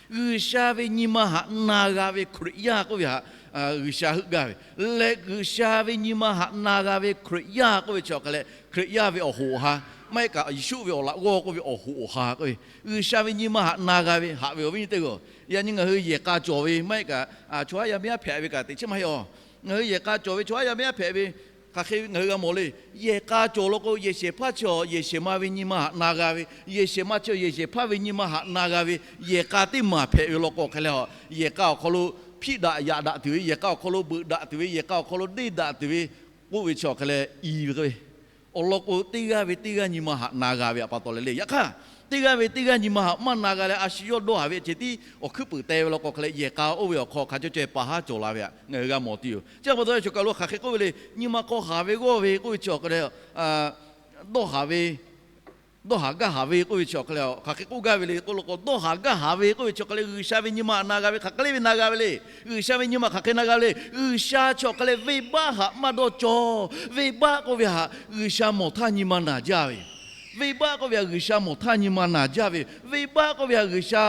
G'uiˬsha ve nyi ma haꞈ na g'a ve Hkriꞈ yaˇ k'oˆ ve htaꞈ G'uiˬsha heuˆ gaˇ ve leh, G'uiˬsha ve nyi ma haꞈ na g'a ve Hkriꞈ yaˇ k'oˆ ve chi awˬ hk'a leh Hkriꞈ yaˇ ve awˬ hoꞈ awˬ ha, maˇ heˆ kaꞈ Yeˍsuˆ ve awˬ laꞈ g'awˇ k'oˆ ve awˬ hoꞈ awˬ ha k'oˆ ve, G'uiˬsha ve nyi ma haꞈ na g'a ve, haꞈ ve awˬ viˉ nyi teˇ g'aˇ-oˬ, yaꞈ nyi ngaˬ hui yehˬ k'a cawˬ ve maˇ heˆ kaꞈ, chaw haˉ yaˇ miˇ haˉ hpehꞈ ve kaꞈ teꞈ chiˉ maˇ heˆ aˬ. Ngaˬ hui yehˬ k'a cawˬ ve chaw haˉ yaˇ miˇ haˉ hpehꞈ ve, hk'aˬ hk'e ve ngaˬ hui g'a mawˬ le. Yehˬ k'a cawˬ law k'o, yehˬ shehˍ hpaˇ chi awˬ yehˬ shehˍ ma ve nyi ma haꞈ na g'a ve, yehˬ shehˍ ma chi awˬ yehˬ shehˍ hpaˇ ve nyi ma haꞈ na g'a ve, yehˬ k'a teˇ maˬ hpehꞈ ve law k'o hk'e leh, yehˬ k'a awˬ hk'aw lo hpiˆ daꞈ yaꞈ daꞈ tuˬ ve, yehˬ k'a awˬ hk'aw lo beuꞈ daꞈ tuˬ ve, yehˬ k'a awˬ hk'aw lo deˇ daꞈ tuˬ ve k'oˆ ve chi awˬ hk'a leh i ve k'o, awˬ lawn k'o, teˇ g'aˇ ve teˇ g'aˇ nyi ma haꞈ na g'a ve pa taw leh le. Yaꞈ hk'aˇ, teˇ g'aˇ ve teˇ g'aˇ nyi ma haꞈ maˇ na g'a leh, a shu yawˇ dawˇ haˍ ve ceh tiˉ awˬ hkuiˉ puiˍ te ve law k'o hk'a leh, yehˬ k'a oˇ ve awˬ hk'aw hk'a cawˇ caweh pa haˉ cawˬ la ve htaꞈ ngaˬ hui g'a mawˬ tuˬ yoˬ. Chi pa taw leh chaw kaˬ lo hk'aˬ hk'e k'oˆ ve le. Nyi ma hk'aw haˍ ve g'awˇ ve k'oˆ ve chi awˬ hk'a leh, dawˇ haˍ ve, dawˇ haˍ gaˇ haˍ ve k'oˆ ve chi awˬ hk'a leh, hk'aˬ hk'e k'oˆ gaˇ ve le k'oˆ law k'o, dawˇ haˍ gaˇ haˍ ve k'oˆ ve chi awˬ hk'a leh, G'uiˬsha ve nyi ma haꞈ na g'a ve hk'aˬ hk'e le ve na g'a ve le. G'uiˬsha ve nyi ma hk'aˬ hk'e na g'a ve le. G'uiˬsha chi awˬ hk'a leh venˇbaˆ haꞈ maˇ dawˇ cawˇ. Venˇbaˆ k'oˆ ve htaꞈ G'uiˬsha mawˬ htaˇ nyi ma naˬ jaˇ ve, venˇbaˆ k'oˆ ve htaꞈ G'uiˬsha mawˬ htaˇ nyi ma naˬ jaˇ ve, venˇbaˆ k'oˆ ve htaꞈ G'uiˬsha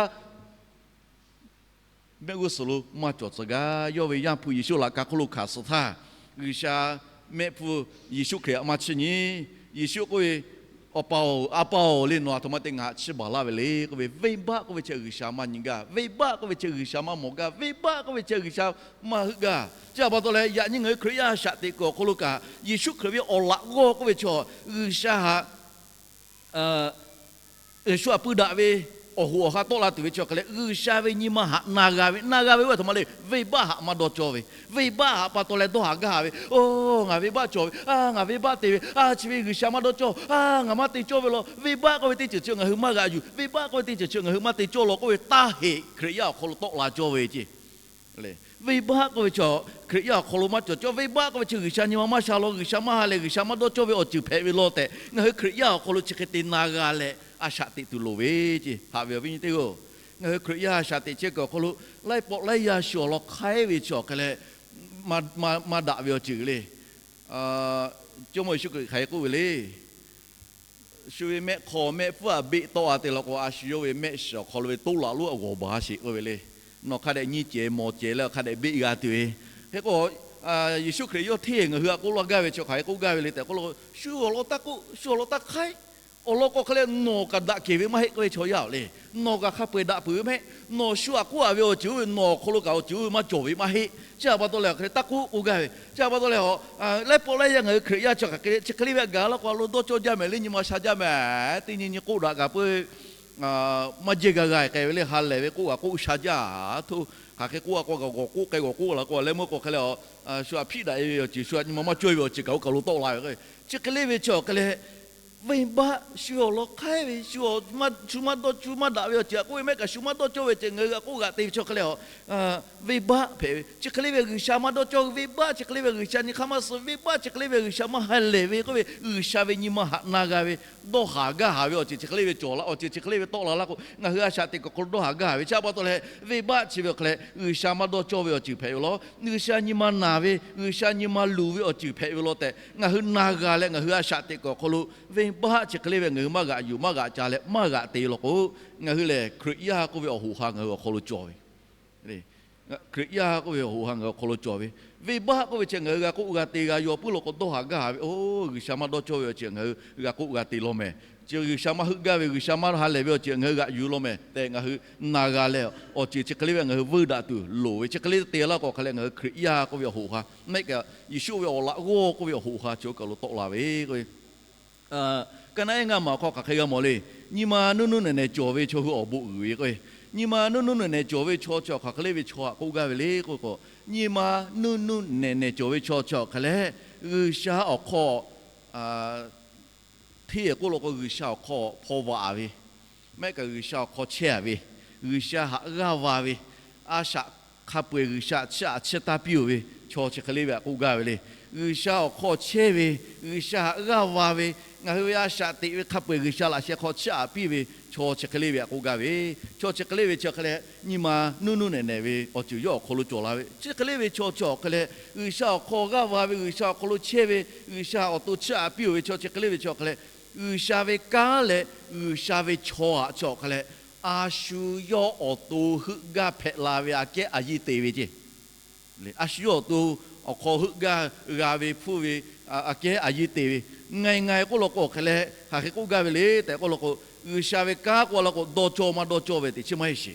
mehˆ g'uˇ suhˍ lo maˇ cawˬ tcuh gaˇ. Yawˇ ve Yaˇ hpu Yeˍsuˆ laꞈ ka hk'oˆ lo hkanˍ suh htaˇ, G'uiˬsha mehˆ hpu Yeˍsuˆ Hkriꞈ htaꞈ maˇ chiˇ nyi. Yeˍsuˆ k'oˆ ve, Awˬ pa-oˬ, A pa-oˬ le, nawˬ aˬ htoꞈ ma te ngaˬ htaꞈ chiˇ baˬ laˇ ve le k'oˆ ve, venˇbaˆ k'oˆ ve chi G'uiˬsha maˇ nyi gaˇ, venˇbaˆ k'oˆ ve chi G'uiˬsha maˇ mawˬ gaˇ, venˇbaˆ k'oˆ ve chi G'uiˬsha maˇ heuˆ gaˇ. Chi pa taw leh, yaꞈ nyi ngaˬ hui Hkriꞈ yaˇ shaꞈ teꞈ kuiˬ awˬ hk'aw lo kaꞈ, Yeˍsuˆ Hkriꞈ ve awˬ laꞈ g'awˇ k'oˆ ve chi G'uiˬsha htaꞈ Yeˍsuˆ htaꞈ puiˇ daꞈ ve awˬ hoꞈ awˬ ha tawˆ la tuˬ ve chi awˬ hk'a leh, G'uiˬsha ve nyi ma haꞈ na g'a ve, na g'a ve oˇ ve aˬ htoꞈ ma le, venˇbaˆ haꞈ maˇ dawˇ cawˇ ve, venˇbaˆ haꞈ pa taw leh dawˇ haˍ gaˇ haˍ ve, Oˬ, ngaˬ venˇbaˆ cawˬ ve, a, ngaˬ venˇbaˆ te ve, a, chi ve G'uiˬsha maˇ dawˇ cawˇ, a, ngaˬ maˇ te cawˇ ve law. Venˇbaˆ k'oˆ ve teˇ ceuˬ chi ngaˬ hui maˇ g'aꞈ yuˬ, venˇbaˆ k'oˆ ve teˇ ceuˬ chi ngaˬ hui maˇ te cawˇ law k'oˆ ve taˇ heꞈ Hkriꞈ yaˇ awˬ hk'aw lo tawˆ la cawˇ ve ce. Venˇbaˆ k'oˆ ve chi Hkriꞈ yaˇ awˬ hk'aw lo maˇ cawˬ cawˇ. Venˇbaˆ k'oˆ ve chi G'uiˬsha nyi ma maˇ sha law, G'uiˬsha maˇ ha lehˬ, G'uiˬsha maˇ dawˇ cawˇ ve awˬ ceuˬ hpehꞈ ve law tehꞈ, ngaˬ hui Hkriꞈ yaˇ awˬ hk'aw lo chi hk'e te na g'a leh a shaꞈ teꞈ tuˬ loˍ ve ce. Haꞈ ve awˬ viˉ nyi teˇ g'aˇ-oˬ, ngaˬ hui Hkriꞈ yaˇ a shaꞈ teꞈ chehˇ kuiˬ awˬ hk'aw lo, laiˉ pawˆ laiˉ yaˇ shu awˬ lawn hk'aiˉ ve chi awˬ hk'a leh maˇ daꞈ ve awˬ ceuˬ le. Jawˇmawˇ Yeˍsuˆ Hkriꞈ hk'aˬ hk'e k'oˆ ve le. Shu ve mehˆ hk'aw mehˆ hpfuhˇ htaꞈ beˆ tawˆ-a te law k'o, a shu yawˇ ve mehˆ shiˍ awˬ hk'aw lo ve toˇ laꞈ lonˉ a g'awˬ baˬ sheˍ k'oˆ ve le. Nawˬ hk'a dehꞈ nyi cehˬ mawˬ cehˬ leh hk'a dehꞈ beˆ g'a tuˬ ve. Hk'e k'o, Yeˍsuˆ Hkriꞈ yawˇ hteˇ ngaˬ hui htaꞈ k'oˆ laˇ gaˇ ve chi hk'aˬ hk'e k'oˆ gaˇ ve le tehꞈ k'oˆ law k'o, shu awˬ lawn taˇ k'oˆ, shu awˬ lawn taˇ hk'aiˉ. Awˬ lawn k'o hk'a leh nawˬ kaꞈ daꞈ kehˬ ve maˇ heˆ k'oˆ ve chaw yaˇ-oˬ le. Nawˬ kaꞈ hk'a peu-eˬ daꞈ peuˬ ve maˇ heˆ. Nawˬ shu htaꞈ k'oˆ-a ve awˬ ceuˬ oˇ ve nawˬ awˬ hk'aw lo kaꞈ awˬ ceuˬ oˇ ve maˇ cawˬ ve maˇ heˆ. Chi pa taw leh hk'e le taˇ k'oˆ k'oˆ gaˇ ve. Chi pa taw leh, laiˉ pawˆ laiˉ yaˇ ngaˬ hui Hkriꞈ yaˇ chi hk'aˬ hk'e le, chi hk'e le ve gaˬ laˇ k'o, a lo dawˇ cawˇ jaˇ mehˍ le, nyi ma sha jaˇ mehˍ, teˇ nyi nyi k'oˆ daꞈ kaꞈ peuˬ maˇ jehˇ g'a g'a k'ai ve le. Ha lehˬ ve k'oˆ kaꞈ k'oˆ sha jaˇ. Htoˇ, hk'aˬ hk'e k'oˆ-a k'o, g'awˬ k'oˆ k'ai g'awˬ k'oˆ la k'o, leh meuˇ k'o hk'e le, shu htaꞈ hpiˆ daꞈ-e ve awˬ ceuˬ, shu htaꞈ nyi ma maˇ cawˇ-e ve awˬ ceuˬ kaꞈ oˇ kaˬ lo tawˆ la ve k'o, chi hk'e le ve chi awˬ hk'a leh venˇbaˆ shu awˬ lawn hk'aiˉ ve, shu maˇ dawˇ, shu maˇ daꞈ ve awˬ ceuˬ htaꞈ k'oˆ ve maˇ heˆ kaꞈ, shu maˇ dawˇ cawˇ ve ceuˬ ngaˬ hui g'a k'oˆ g'aꞈ te ve chi hk'e le, venˇbaˆ hpehꞈ ve. Chi hk'e le ve G'uiˬsha maˇ dawˇ cawˇ ve venˇbaˆ, chi hk'e le ve G'uiˬsha nyi hk'aˇ maˇ suh venˇbaˆ, chi hk'e le ve G'uiˬsha maˇ ha lehˬ ve k'oˆ ve, G'uiˬsha ve nyi ma haꞈ na g'a ve, dawˇ haˍ gaˇ haˍ ve awˬ ceuˬ chi hk'e le ve cawˬ la, awˬ ceuˬ chi hk'e le ve tawˆ la laˇ k'o, ngaˬ hui a shaꞈ teꞈ kuiˬ awˬ hk'aw lo dawˇ haˍ gaˇ haˍ ve. Chi pa taw leh venˇbaˆ chi ve awˬ hk'a leh G'uiˬsha maˇ dawˇ cawˇ ve awˬ ceuˬ hpehꞈ ve law. G'uiˬsha nyi ma naˬ ve, G'uiˬsha nyi ma luˬ ve awˬ ceuˬ hpehꞈ ve law tehꞈ ngaˬ hui na g'a leh, ngaˬ hui a shaꞈ teꞈ kuiˬ awˬ hk'aw lo venˇbaˆ chi hk'e le ve ngaˬ hui maˇ g'aꞈ yuˬ, maˇ g'aꞈ ca leh maˇ g'aꞈ te law k'o, ngaˬ hui lehˬ Hkriꞈ yaˇ k'oˆ ve awˬ hoꞈ ha ngaˬ hui awˬ hk'aw lo cawˬ ve Hkriꞈ yaˇ k'oˆ ve awˬ hoꞈ ha ngaˬ hui awˬ hk'aw lo cawˬ ve. Venˇbaˆ k'oˆ ve chi ngaˬ hui g'a k'oˆ g'a te g'a yaw puiˉ law k'o, dawˇ haˍ gaˇ haˍ ve, oˇ, G'uiˬsha maˇ dawˇ cawˇ ve awˬ ceuˬ ngaˬ hui g'a k'oˆ g'a te law mehˍ. Chi G'uiˬsha maˇ heuˆ gaˇ ve, G'uiˬsha maˇ ha lehˬ ve awˬ ceuˬ ngaˬ hui g'aꞈ yuˬ law mehˍ tehꞈ ngaˬ hui na g'a leh, awˬ ceuˬ chi hk'e le ve ngaˬ hui veuˇ daꞈ tuˬ loˍ ve. Chi hk'e le te laˇ k'o hk'a leh ngaˬ hui Hkriꞈ yaˇ k'oˆ ve awˬ hoꞈ ha, maˇ heˆ kaꞈ Yeˍsuˆ ve awˬ laꞈ g'awˇ k'oˆ ve awˬ hoꞈ ha chi oˇ kaˬ lo tawˆ la ve k'o, Ka naˆ ehˉ ngaˇ maˬ awˬ hk'aw hk'aˬ hk'e g'a mawˬ le. Nyi ma nuˇ nuˇ nehˬ nehˬ cawˬ ve chaw hui awˬ bon uiˍ ve k'o, nyi ma nuˇ nuˇ nehˬ nehˬ cawˬ ve chaw chi hk'aˬ hk'e le ve chaw htaꞈ k'oˆ gaˇ ve le k'oˆ k'o, nyi ma nuˇ nuˇ nehˬ nehˬ cawˬ ve chaw chi hk'aˬ hk'e leh, G'uiˬsha awˬ hk'aw hteˇ k'oˆ law k'o, G'uiˬsha awˬ hk'aw hpaw vaꞈ ve, maˇ heˆ kaꞈ G'uiˬsha awˬ hk'aw chehˇ ve, G'uiˬsha htaꞈ g'aˇ va ve, a shaꞈ hk'a peu-eˬ G'uiˬsha htaꞈ chiˇ aꞈ chiˇ taˇ piˇ-oˬ ve chaw chi hk'e le ve htaꞈ k'oˆ gaˇ ve le. G'uiˬsha awˬ hk'aw chehˇ ve, G'uiˬsha htaꞈ g'aˇ va ve, ngaˬ hui ve a shaꞈ teꞈ ve hk'a peu-eˬ G'uiˬsha laꞈ sheh hk'aw chiˇ aꞈ piˇ ve chaw chi hk'e le ve htaꞈ k'oˆ gaˇ ve, chaw chi hk'e le ve chi awˬ hk'e leh nyi ma nuˇ nuˇ nehˬ nehˬ ve awˬ ceuˬ yawˇ awˬ hk'aw lo cawˬ la ve, chi hk'e le ve chaw chi awˬ hk'e leh G'uiˬsha awˬ hk'aw g'aˇ va ve, G'uiˬsha awˬ hk'aw lo chehˇ ve, G'uiˬsha awˬ to chiˇ aꞈ piˇ-oˬ ve chaw chi hk'e le ve chi awˬ hk'e leh, G'uiˬsha ve kanˉ leh G'uiˬsha ve chaw htaꞈ chi awˬ hk'e leh, a shu yawˇ awˬ to heuˆ gaˇ hpehꞈ la ve aꞈ kehˉ a yiˇ te ve ceˇ. A shu yawˇ awˬ to awˬ hk'aw heuˆ gaˇ g'a ve hpfuhˇ ve aꞈ kehˉ a yiˇ te ve, ngaˬ ngaˬ k'oˆ law k'o awˬ hk'e leh hk'aˬ hk'e k'oˆ gaˇ ve le tehꞈ k'oˆ law k'o, G'uiˬsha ve kanˉ k'oˆ law k'o dawˇ cawˇ maˇ dawˇ cawˇ ve teꞈ chiˉ maˇ heˆ sheˍ.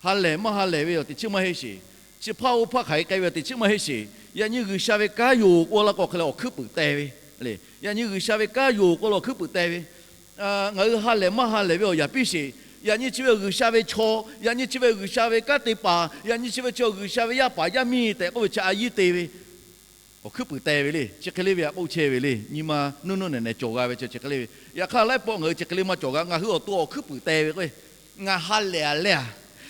Ha lehˬ maˇ ha lehˬ ve awˬ teꞈ chiˉ maˇ heˆ sheˍ. Chi hpaˇ oˇ hpaˇ hk'aˬ hk'e k'ai ve awˬ teꞈ chiˉ maˇ heˆ sheˍ. Yaꞈ nyi G'uiˬsha ve kanˉ yoˬ k'oˆ law k'o awˬ hk'e leh awˬ hkuiˉ puiˍ te ve le. Yaꞈ nyi G'uiˬsha ve kanˉ yoˬ k'oˆ leh awˬ hkuiˉ puiˍ te ve, ngaˬ hui ha lehˬ maˇ ha lehˬ ve awˬ yaꞈ piˇ sheˍ. Yaꞈ nyi chi ve G'uiˬsha ve chaw, yaꞈ nyi chi ve G'uiˬsha ve kanˉ te paˍ, yaꞈ nyi chi ve chi G'uiˬsha ve yaˇ paˍ yaˇ miˇ tehꞈ k'oˆ ve chi a yiˇ te ve, awˬ hkuiˉ puiˍ te ve le. Chi hk'e le ve htaꞈ k'oˆ chehˇ ve le. Nyi ma nuˇ nuˇ nehˬ nehˬ cawˬ g'a ve chi chi hk'e le ve. Yaꞈ hk'aˇ laiˉ pawˆ ngaˬ hui chi hk'e le maˇ cawˬ g'a. Ngaˬ hui awˬ to awˬ hkuiˉ puiˍ te ve k'o, ngaˬ ha lehˬ a leh a,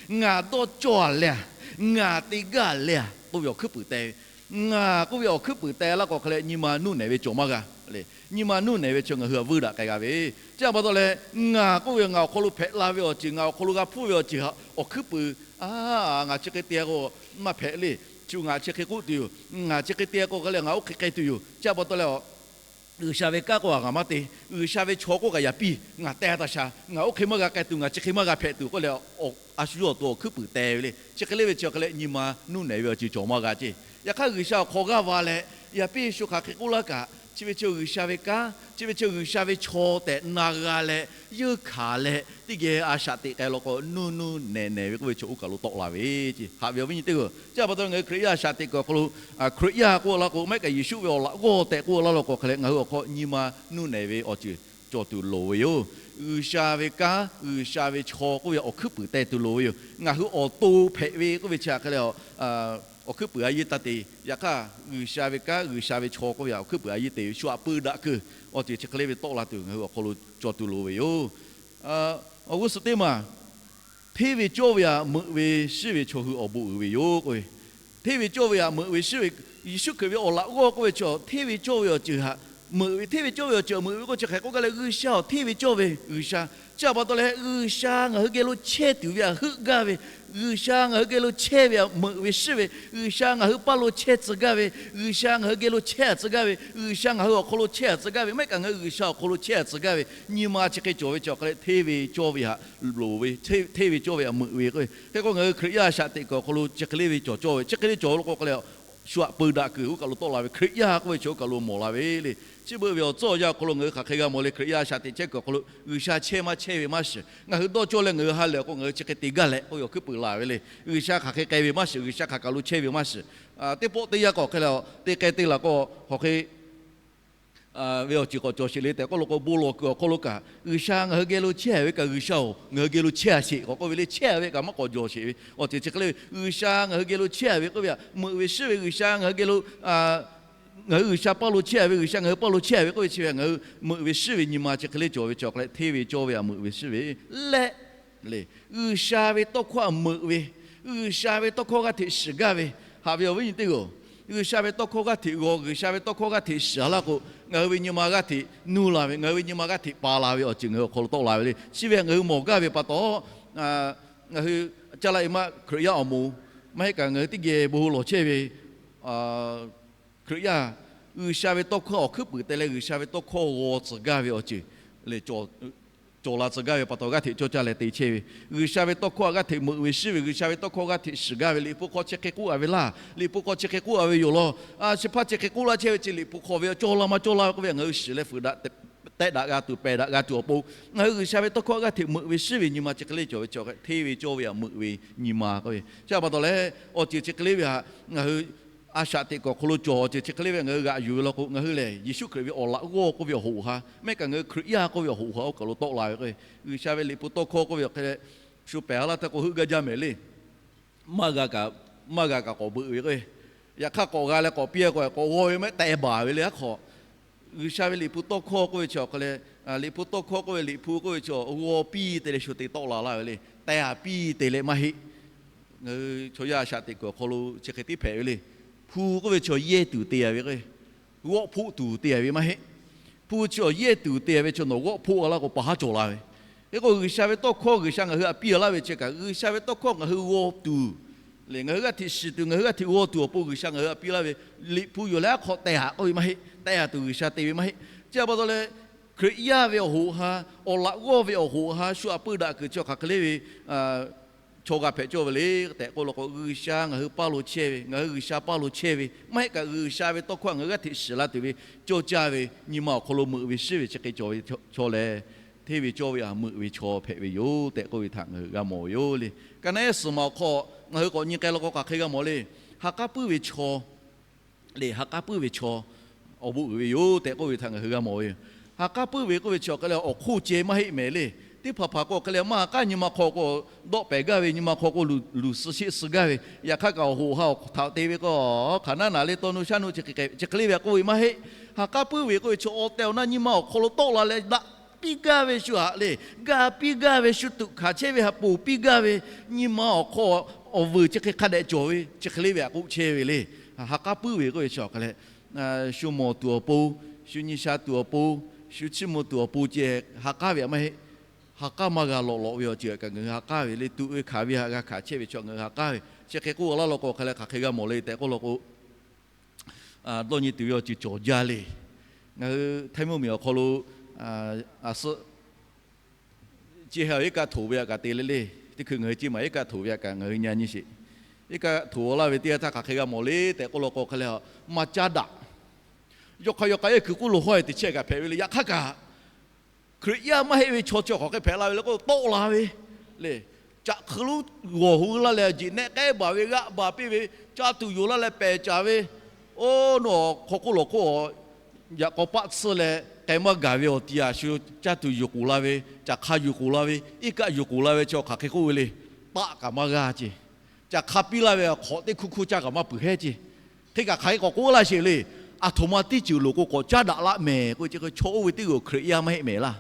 ngaˬ dawˇ cawˇ a leh a, ngaˬ te gaˇ a leh a k'oˆ ve awˬ hkuiˉ puiˍ te ve. Ngaˬ k'oˆ ve awˬ hkuiˉ puiˍ te laˇ k'o hk'e leh nyi ma nuˇ nehˬ ve cawˬ maˇ g'a le. Nyi ma nuˇ nehˬ ve chi ngaˬ hui htaꞈ vuiˇ daꞈ k'ai g'a ve, chi htaꞈ pa taw leh, ngaˬ k'oˆ ve ngaˬ awˬ hk'aw lo hpehꞈ la ve awˬ ceuˬ, ngaˬ awˬ hk'aw lo g'a hpfuhˇ ve awˬ ceuˬ htaꞈ awˬ hkuiˉ puiˍ, a, ngaˬ chi hk'e te k'o maˇ hpehꞈ le. Chi ngaˬ chi hk'e k'oˆ tuˬ yoˬ. Ngaˬ chi hk'e te k'o hk'e leh ngaˬ oˇ hk'e k'ai tuˬ yoˬ. Chi htaꞈ pa taw leh, G'uiˬsha ve kanˉ k'oˆ kaꞈ ngaˬ maˇ te, G'uiˬsha ve chaw k'oˆ kaꞈ yaꞈ piˇ ngaˬ te taˇ sha, ngaˬ oˇ hk'e maˇ g'a k'ai tuˬ, ngaˬ chi hk'e maˇ g'a hpehꞈ tuˬ k'oˆ leh, a shu yawˇ awˬ to awˬ hkuiˉ puiˍ te ve le. Chi hk'e le ve chi awˬ hk'e leh nyi ma nuˇ nehˬ ve awˬ ceuˬ cawˬ maˇ g'a ceˇ. Yaꞈ hk'aˇ G'uiˬsha awˬ hk'aw g'aˇ va leh, yaꞈ piˇ shu hk'aˬ hk'e k'oˆ laˇ kaꞈ, chi ve chi G'uiˬsha ve kanˉ, chi ve chi G'uiˬsha ve chaw tehꞈ na g'a leh, yeunˇ hkanˍ leh teˇ geh a shaꞈ teꞈ k'ai law k'o, nuˇ nuˇ nehˬ nehˬ ve k'oˆ ve chi oˇ kaˬ lo tawˆ la ve ceˇ. Haꞈ ve awˬ viˉ nyi teˇ g'aˇ, chi htaꞈ pa taw ngaˬ hui Hkriꞈ yaˇ a shaꞈ teꞈ kuiˬ awˬ hk'aw lo, Hkriꞈ yaˇ k'oˆ laˇ k'o, maˇ heˆ kaꞈ Yeˍsuˆ ve awˬ laꞈ g'awˇ tehꞈ k'oˆ laˇ law k'o hk'e leh, ngaˬ hui awˬ hk'aw nyi ma nuˇ nehˬ ve awˬ ceuˬ cawˬ tuˬ loˍ ve yoˬ. G'uiˬsha ve kanˉ, G'uiˬsha ve chaw k'oˆ ve awˬ hkuiˉ puiˍ te tuˬ loˍ ve yoˬ. Ngaˬ hui awˬ to hpehꞈ ve k'oˆ ve chi hk'e leh, awˬ hkuiˉ puiˍ a yiˇ taˇ te. Yaꞈ hk'aˇ G'uiˬsha ve kanˉ, G'uiˬsha ve chaw k'oˆ ve awˬ hkuiˉ puiˍ a yiˇ te ve shu aꞈ peu daꞈ keu awˬ ceuˬ chi hk'e le ve tawˆ la tuˬ ngaˬ hui awˬ hk'aw lo cawˬ tuˬ loˍ ve yoˬ. Awˬ g'uˇ suhˍ teˇ maˬ, hteˇ ve cawˇ ve htaꞈ meuꞈ ve shiˉ ve chaw hui awˬ bon uiˍ ve yoˬ k'oˆ ve. Hteˇ ve cawˇ ve htaꞈ meuꞈ ve shiˉ ve, Yeˍsuˆ Hkriꞈ ve awˬ laꞈ g'awˇ k'oˆ ve chi hteˇ ve cawˇ ve awˬ ceuˬ htaꞈ meuꞈ ve, hteˇ ve cawˇ ve awˬ ceuˬ meuꞈ ve k'o chi hk'e k'oˆ gaˇ leh, G'uiˬsha awˬ hteˇ ve cawˇ ve G'uiˬsha. Chi htaꞈ pa taw leh G'uiˬsha ngaˬ hui geh lo chehˇ tuˬ ve htaꞈ heuˆ gaˇ ve, G'uiˬsha ngaˬ hui geh lo chehˇ ve htaꞈ meuꞈ ve shiˉ ve, G'uiˬsha ngaˬ hui paˇ lo chehˇ tcuh gaˇ ve, G'uiˬsha ngaˬ hui geh lo chehˇ a tcuh gaˇ ve, G'uiˬsha ngaˬ hui awˬ hk'aw lo chehˇ a tcuh gaˇ ve, maˇ heˆ kaꞈ ngaˬ hui G'uiˬsha awˬ hk'aw lo chehˇ a tcuh gaˇ ve, nyi ma chi hk'e cawˬ ve chi awˬ hk'e leh hteˇ ve cawˇ ve htaꞈ loˍ ve, hteˇ ve cawˇ ve htaꞈ meuꞈ ve k'o, hk'e k'o ngaˬ hui Hkriꞈ yaˇ a shaꞈ teꞈ kuiˬ awˬ hk'aw lo chi hk'e le ve cawˬ cawˇ ve, chi hk'e le cawˬ lo k'o hk'e leh, shu aꞈ peu daꞈ kuiˬ oˇ kaˬ lo tawˆ la ve, Hkriꞈ yaˇ k'oˆ ve chi oˇ kaˬ lo mawˬ la ve le. Chi beuꞈ ve awˬ tcuhˉ awˬ yanˇ awˬ hk'aw lo ngaˬ hui hk'aˬ hk'e g'a mawˬ le, Hkriꞈ yaˇ a shaꞈ teꞈ chehˇ kuiˬ awˬ hk'aw lo G'uiˬsha chehˇ maˇ chehˇ ve maˇ shiˍ, ngaˬ hui dawˇ cawˇ leh ngaˬ hui ha lehˬ k'o ngaˬ hui chi hk'e te gaˇ leh k'oˆ ve awˬ hkuiˉ puiˍ laˬ ve le. G'uiˬsha hk'aˬ hk'e k'ai ve maˇ shiˍ, G'uiˬsha hk'aˬ kaˬ lo chehˇ ve maˇ shiˍ. Teˇ pawˆ teˇ yanˇ k'o hk'e leh, te k'ai te laˬ k'o, hk'aˬ hk'e ve awˬ ceuˬ k'awꞈ cawˬ sheˍ le tehꞈ k'oˆ lo k'o, bon lawˬ kuiˬ awˬ hk'aw lo kaꞈ G'uiˬsha ngaˬ hui geh lo chehˇ ve kaꞈ G'uiˬsha-oˬ, ngaˬ hui geh lo chehˇ a sheˍ k'awꞈ k'oˆ ve le. Chehˇ ve kaꞈ maˇ k'awꞈ jawˬ sheˍ ve awˬ ceuˬ chi hk'e le ve, G'uiˬsha ngaˬ hui geh lo chehˇ ve k'oˆ ve htaꞈ meuꞈ ve shiˉ ve, G'uiˬsha ngaˬ hui geh lo ngaˬ hui G'uiˬsha paˇ lo chehˇ ve, G'uiˬsha ngaˬ hui paˇ lo chehˇ ve k'oˆ ve chi ve ngaˬ hui meuꞈ ve shiˉ ve nyi ma chi hk'e le cawˬ ve chi awˬ hk'e leh hteˇ ve cawˇ ve htaꞈ meuꞈ ve shiˉ ve leh le. G'uiˬsha ve tawˇ hkawˇ htaꞈ meuꞈ ve, G'uiˬsha ve tawˇ hkawˇ g'aˇ hteꞈ shiˍ gaˇ ve, haꞈ ve awˬ viˉ nyi teˇ g'aˇ-oˬ, G'uiˬsha ve tawˇ hkawˇ g'aˇ hteꞈ g'aw, G'uiˬsha ve tawˇ hkawˇ g'aˇ hteꞈ shiˍ laˇ k'o, ngaˬ hui ve nyi ma g'aˇ hteꞈ nuˇ la ve, ngaˬ hui ve nyi ma g'aˇ hteꞈ pa la ve awˬ ceuˬ ngaˬ hui awˬ hk'aw lo tawˆ la ve le. Chi ve ngaˬ hui mawˬ gaˇ ve pa taw, ngaˬ hui caˇ la e maˇ Hkriꞈ yaˇ awˬ moˍ, maˇ heˆ kaꞈ ngaˬ hui teˇ geh bon lawˬ chehˇ ve Hkriꞈ yaˇ, G'uiˬsha ve tawˇ hkawˇ awˬ hkuiˉ puiˍ te leh G'uiˬsha ve tawˇ hkawˇ g'aw tcuh gaˇ ve awˬ ceuˬ le, cawˬ la tcuh gaˇ ve pa taw g'aˇ hteꞈ cawˇ caˇ leh te chehˇ ve, G'uiˬsha ve tawˇ hkawˇ htaꞈ g'aˇ hteꞈ meuꞈ ve shiˉ ve, G'uiˬsha ve tawˇ hkawˇ g'aˇ hteꞈ shiˍ gaˇ ve, Liꞈ hpu hk'aw chi hk'e k'oˆ a ve laˇ, Liꞈ hpu hk'aw chi hk'e k'oˆ a ve yoˬ law. Chi hpaˇ chi hk'e k'oˆ laˇ chehˇ ve chi Liꞈ hpu hk'aw ve cawˇ laˇ maˇ cawˇ laˇ ve k'oˆ ve ngaˬ hui shiˍ leh fuiˍ daꞈ tehˆ daꞈ g'a tuˬ, pehˬ daꞈ g'a tuˬ awˬ pon, ngaˬ hui G'uiˬsha ve tawˇ hkawˇ g'aˇ hteꞈ meuꞈ ve shiˉ ve nyi ma chi hk'e le cawˬ ve chi awˬ hk'e hteˇ ve cawˇ ve htaꞈ meuꞈ ve nyi ma k'oˆ ve. Chi htaꞈ pa taw leh awˬ ceuˬ chi hk'e le ve htaꞈ ngaˬ hui a shaꞈ teꞈ kuiˬ awˬ hk'aw lo cawˬ awˬ ceuˬ chi hk'e le ve ngaˬ hui g'aꞈ yuˬ ve law k'o, ngaˬ hui lehˬ Yeˍsuˆ Hkriꞈ ve awˬ laꞈ g'awˇ k'oˆ ve awˬ hoꞈ ha, maˇ heˆ kaꞈ ngaˬ hui Hkriꞈ yaˇ k'oˆ ve awˬ hoꞈ ha oˇ kaˬ lo tawˆ la ve k'o, G'uiˬsha ve Liꞈ hpu tawˇ hkawˇ k'oˆ ve awˬ hk'e leh, shu pehˬ a laˇ htaˇ k'o heuˆ gaˇ jaˇ mehˍ le. Maˇ g'a kaꞈ, maˇ g'a kaꞈ k'awꞈ beuꞈ ve k'o, yaꞈ hk'aˇ k'awꞈ g'a leh k'awꞈ piˇ k'o k'awꞈ g'aw ve maˇ heˆ tehꞈ baˬ ve le. Aˉ hk'aw G'uiˬsha ve Liꞈ hpu tawˇ hkawˇ k'oˆ ve chi awˬ hk'e leh, Liꞈ hpu tawˇ hkawˇ k'oˆ ve Liꞈ hpu k'oˆ ve chi g'aw piˇ te leh shu te tawˆ la laˇ ve le. Tehꞈ a piˇ te leh maˇ heˆ. Ngaˬ hui chaw yaˇ a shaꞈ teꞈ kuiˬ awˬ hk'aw lo chi hk'e tiˉ hpehꞈ ve le. Hpu k'oˆ ve chi yehˇ tuˬ te a ve k'o, g'awˆ hpoˆ tuˬ te a ve maˇ heˆ. Hpu chi awˬ yehˇ tuˬ te a ve chi nawˬ g'awˆ hpoˆ a laˇ k'o pa haˉ cawˬ la ve. Hk'e k'o, G'uiˬsha ve tawˇ hkawˇ G'uiˬsha ngaˬ hui htaꞈ piˇ laˇ ve chi kaꞈ, G'uiˬsha ve tawˇ hkawˇ ngaˬ hui g'aw tuˬ lehˬ, ngaˬ hui g'aˇ hteꞈ shiˍ tuˬ, ngaˬ hui g'aˇ hteꞈ g'aw tuˬ awˬ pon G'uiˬsha ngaˬ hui htaꞈ piˇ laˇ ve, Liꞈ hpu yoˬ leh aˉ hk'aw teh haꞈ k'oˆ ve maˇ heˆ. Teh haꞈ tuˬ G'uiˬsha te ve maˇ heˆ. Chi pa taw leh, Hkriꞈ yaˇ ve awˬ hoꞈ ha, awˬ laꞈ g'awˇ ve awˬ hoꞈ ha shu aꞈ puiˇ daꞈ kuiˬ chi hk'aˬ hk'e le ve chaw g'a hpehꞈ cawˇ ve le tehꞈ k'oˆ law k'o, G'uiˬsha ngaˬ hui paˇ lo chehˇ ve, ngaˬ hui G'uiˬsha paˇ lo chehˇ ve maˇ heˆ kaꞈ, G'uiˬsha ve tawˇ hkawˇ ngaˬ hui g'aˇ hteꞈ shiˍ la tuˬ ve cawˇ caˇ ve, nyi ma awˬ hk'aw lo meuꞈ ve shiˉ ve chi hk'e cawˬ ve chaw lehˬ, hteˇ ve cawˇ ve aꞈ meuꞈ ve chaw hpehꞈ ve yoˬ tehꞈ k'oˆ ve htaꞈ ngaˬ hui g'a mawˬ ve yoˬ le. Ka naˉ ehˉ suhˍ ma awˬ hk'aw ngaˬ hui k'awꞈ nyi k'ai law k'o, hk'aˬ hk'e g'a mawˬ le. Ha k'aˉ puiˉ ve chaw le, ha k'aˉ puiˉ ve chaw awˬ bon uiˍ ve yoˬ tehꞈ k'oˆ ve htaꞈ ngaˬ hui g'a mawˬ ve yoˬ. Ha k'aˉ puiˉ ve k'oˆ ve chi awˬ hk'e leh awˬ hk'oˆ ceh maˇ heˆ mehˍ le. Teˇ hpaˍ hpaˍ k'o hk'e leh maˇ ha k'aˉ nyi ma hk'aw k'o dawˆ pehˍ gaˇ ve, nyi ma hk'aw k'o luˬ suh sheˆ suh gaˇ ve, yaꞈ hk'aˇ kaꞈ awˬ hoꞈ ha awˬ htaꞈ te ve k'o, hk'aˬ naˉ naˍ le taw nu shaˉ nu chi hk'e le ve k'oˆ ve maˇ heˆ. Ha k'aˉ puiˉ ve k'oˆ ve chi awˬ tehˬ awˬ na nyi ma awˬ hk'aw lo tawˆ la leh daꞈ piˇ gaˇ ve shu haꞈ le, ga piˇ gaˇ ve shu tuꞈ hkanˍ chehˇ ve haꞈ ponˬ piˇ gaˇ ve, nyi ma awˬ hk'aw awˬ vuiˬ chi hk'e hk'a dehꞈ cawˬ ve chi hk'e le ve aꞈ k'oˆ chehˇ ve le. Ha k'aˉ puiˉ ve k'oˆ ve chi awˬ hk'e leh, shu mawˬ tuˬ awˬ pon, shu nyi sha tuˬ awˬ pon, shu chiˇ mvuh tuˬ awˬ pon ceh ha k'aˉ ve aꞈ maˇ heˆ. Ha k'aˉ maˇ g'a lawꞈ lawꞈ ve awˬ ceuˬ kaꞈ ngaˬ hui ha k'aˉ ve le. Tuꞈ ve hkanˍ ve haꞈ g'a hkanˍ chehˇ ve chaw ngaˬ hui ha k'aˉ ve. Chi hk'e k'oˆ laˇ law k'o, hk'aˬ leh hk'aˬ hk'e g'a mawˬ le tehꞈ k'oˆ law k'o, dawˇ nyi tuˬ ve awˬ ceuˬ cawˬ jaˇ le. Ngaˬ hui Htaiˇ mvuhˇmiˬ awˬ hk'aw lo a suhˆ chi ha iˉ kaˆ htoꞈ ve aꞈ kaꞈ te le le. Teˇ hkui ngaˬ hui ceˇ maˬ iˉ kaˆ htoꞈ ve aꞈ kaꞈ ngaˬ hui nyi nyi sheˍ. Iˉ kaˆ htoꞈ laˇ ve teˇ g'aˇ htaˇ hk'aˬ hk'e g'a mawˬ le tehꞈ k'oˆ law k'o, hk'aˬ leh maˇ caˉ daꞈ. Yawˇ hk'aˇ yawˇ k'ai ehˉ kuiˬ k'oˆ lo hawˉ-e teꞈ chehˇ kaꞈ hpehꞈ ve le. Yaꞈ hk'aˇ kaꞈ Hkriꞈ yaˇ maˇ heˆ ve chaw chi awˬ hk'aˬ hk'e hpehꞈ la ve le k'o, tawˆ la ve le. Caꞈ hk'eu lonˉ g'awˬ hu laˇ leh, jeꞈ nehˆ k'ehˉ baˬ ve g'aˆ baˬ piˇ ve, caˇ tuˬ yoˬ laˇ leh pehˬ caˍ ve, oˇ nawˬ hk'aw k'oˆ lawˬ hk'oˆ yaꞈ k'aw paˆ tsuhˇ leh k'ai maˇ gaˬ ve awˬ ti a shu caˇ tuˬ yuˬ k'oˍ la ve, caꞈ hk'a yuˬ k'oˍ la ve, iˉ kaˆ yuˬ k'oˍ la ve chi awˬ hk'aˬ hk'e k'oˆ ve le. Taˆ kaꞈ maˇ g'aˇ ce. Caꞈ hk'a piˇ laˇ ve hk'awꞈ teˇ hkuˇ hkuˇ caˇ kaꞈ maˇ peuˬ hehˉ ce. Hk'e kaꞈ hk'aˬ hk'e k'awꞈ k'oˆ laˇ sheˍ le. Aˬ htoꞈ ma teˇ ceuˬ loˍ k'o k'awꞈ caˉ daꞈ laˆ mehˍ k'oˆ ve chi, chaw oˇ ve teˇ g'aˇ Hkriꞈ yaˇ maˇ heˆ mehˍ laˇ.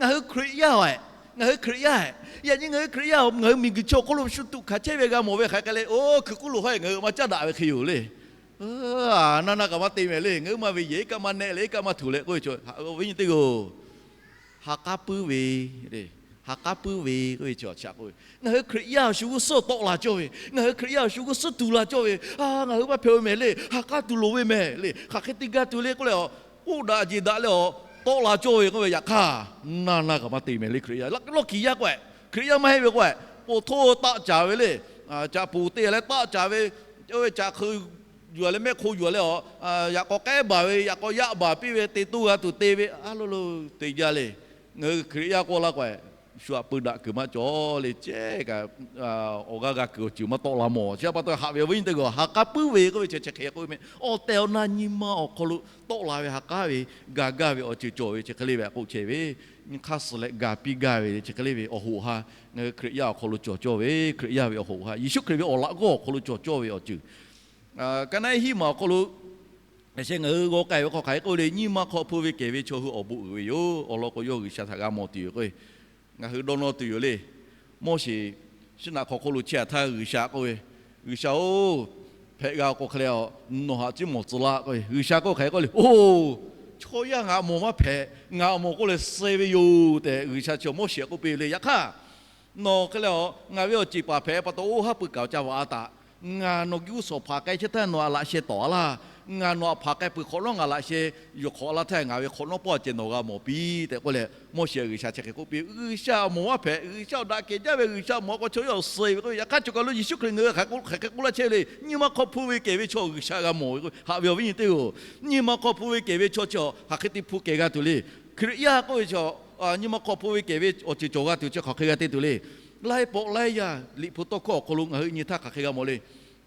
Ngaˬ hui Hkriꞈ yaˇ-oˬ, ngaˬ hui Hkriꞈ yaˇ-ehˬ, yaꞈ nyi ngaˬ hui Hkriꞈ yaˇ-oˬ, ngaˬ hui miˬguiˬ chi awˬ hk'oˆ lo shu tuꞈ hkanˍ chehˇ ve g'a mawˬ ve hk'aˬ hk'e le. Oˇ hkui k'oˆ lo hawˉ-e ngaˬ hui maˇ caˉ daꞈ ve hk'e yoˬ le. Naˇ naˇ kaꞈ maˇ te mehˍ le. Ngaˬ hui maˇ ve yehˬ iˉ kaˆ maˇ nehˆ leh iˉ kaˆ maˇ htuꞈ leh k'oˆ ve chaw, awˬ viˉ nyi teˇ g'aˇ-oˬ, ha k'aˉ puiˉ ve le. Ha k'aˉ puiˉ ve k'oˆ ve chi awˬ chi k'oˆ ve, ngaˬ hui Hkriꞈ yaˇ awˬ shu g'uˇ suhˉ tawˆ la cawˇ ve, ngaˬ hui Hkriꞈ yaˇ awˬ shu g'uˇ suhˉ tu la cawˇ ve, a ngaˬ hui maˇ hpehꞈ ve mehˍ le. Ha k'aˉ tuˬ loˍ ve mehˍ le. Hk'aˬ hk'e te gaˇ tuˬ le k'oˆ leh, k'oˆ daꞈ jeˬ daꞈ leh awˬ tawˆ la cawˇ ve k'oˆ ve, yaꞈ hk'aˇ naˇ naˇ kaꞈ maˇ te mehˍ le. Hkriꞈ yaˇ lawˇ kiˬ yaˇ k'o-e, Hkriꞈ yaˇ maˇ heˆ ve k'o-e, po htoˇ taˆ caˍ ve le. Caꞈ poˍ te leh taˆ caˍ ve, oˇ ve caꞈ hk'eu yuˬ leh mehˆ hk'o yuˬ leh awˬ, yaꞈ k'aw k'ehˉ baˬ ve, yaꞈ k'aw yaˆ baˬ piˇ ve, te toˇ g'a tuˬ te ve, a lo lo te jaˇ le. Ngaˬ hui Hkriꞈ yaˇ k'oˆ laˇ k'o-e, shu aꞈ peu daꞈ kuiˬ maˇ cawˬ le. Cehˇ kaꞈ awˬ g'aˇ g'a kuiˬ awˬ ceuˬ maˇ tawˆ la mawˬ. Chi pa taw haꞈ ve awˬ viˉ nyi teˇ g'aˇ, ha k'aˉ puiˉ ve k'oˆ ve chi chi hk'e k'oˆ ve mehˍ. Awˬ tehˬ awˬ na nyi ma awˬ hk'aw lo tawˆ la ve ha k'aˉ ve, ga gaˇ ve awˬ ceuˬ cawˬ ve chi hk'e le ve aꞈ k'oˆ chehˇ ve, nyi hk'aˇ suh leh ga piˇ gaˇ ve chi hk'e le ve awˬ hoꞈ ha, ngaˬ hui Hkriꞈ yaˇ awˬ hk'aw lo cawˬ cawˇ ve, Hkriꞈ yaˇ ve awˬ hoꞈ ha, Yeˍsuˆ Hkriꞈ ve awˬ laꞈ g'awˇ awˬ hk'aw lo cawˬ cawˇ ve awˬ ceuˬ. Ka naˉ ehˉ hiˉ maˬ awˬ hk'aw lo, a sheh ngaˬ hui g'aw k'ai ve hk'aw hk'aˬ hk'e k'oˆ le, nyi ma hk'aw hpu ve kehˬ ve chaw hui awˬ bon uiˍ ve yoˬ. Awˬ lawn k'o, yawˇ G'uiˬsha htaꞈ g'a mawˬ tuˬ yoˬ k'o, ngaˬ hui dawˇ nawˇ tuˬ yoˬ le. Moˉseˍ shiˉ naꞈ hk'aw hk'oˆ lo chehˇ-a htaˇ G'uiˬsha k'oˆ ve, G'uiˬsha-oˬ, hpehꞈ g'a k'o hk'e leh nawˬ htaꞈ ciˉ mawˬ tcuh laˇ k'oˆ ve. G'uiˬsha k'oˆ hk'aˬ hk'e k'oˆ le, Oˬ, chaw yaˇ ngaˬ mawˬ maˇ hpehꞈ. Ngaˬ mawˬ k'oˆ leh suh ve yoˬ tehꞈ G'uiˬsha chi Moˉseˍ k'oˆ piˇ ve le. Yaꞈ hk'aˇ nawˬ hk'e leh nawˬ ngaˬ ve awˬ ceˬ paˍ hpehꞈ pa taw, oˇ haˉ pui kaꞈ ca vaꞈ-a taꞈ. Ngaˬ nawˬ geh g'uˇ suhˍ hpaˍ k'ai chehˇ htaˇ nawˬ aꞈ laꞈ sheh tawˍ-a laˇ. Ngaˬ nawˬ aꞈ hpaˍ k'ai peuˬ hk'awꞈ nawˉ ngaˬ laꞈ sheh yuˬ hk'awꞈ la htaˇ, ngaˬ ve hk'awꞈ nawˉ pawˆ ceh nawˬ g'a mawˬ piˇ tehꞈ k'oˆ leh, Moˉseˍ G'uiˬsha chi hk'e k'oˆ piˇ, G'uiˬsha awˬ moˍ maˇ hpehꞈ. G'uiˬsha awˬ daꞈ kehˬ jaˇ ve, G'uiˬsha awˬ moˍ k'o chaw yaˇ awˬ suh ve k'oˆ ve. Yaꞈ hk'aˇ chaw kaˬ lo Yeˍsuˆ Hkriꞈ ngaˬ hui hk'aˬ hk'e k'oˆ laˇ chehˇ ve le. Nyi ma hk'aw hpu ve kehˬ ve chaw G'uiˬsha g'a mawˬ ve k'o, haꞈ ve awˬ viˉ nyi teˇ g'aˇ, nyi ma hk'aw hpu ve kehˬ ve chaw chi hk'aˬ hk'e te hpu kehˬ g'a tuˬ le. Hkriꞈ yaˇ k'oˆ ve chaw, nyi ma hk'aw hpu ve kehˬ ve awˬ ceuˬ cawˬ g'a tuˬ chi hk'aˬ hk'e g'a te tuˬ le. Laiˉ pawˆ laiˉ yaˇ Liꞈ hpu tawˇ hkawˇ awˬ hk'aw lo ngaˬ hui nyi htaˇ hk'aˬ hk'e g'a mawˬ le.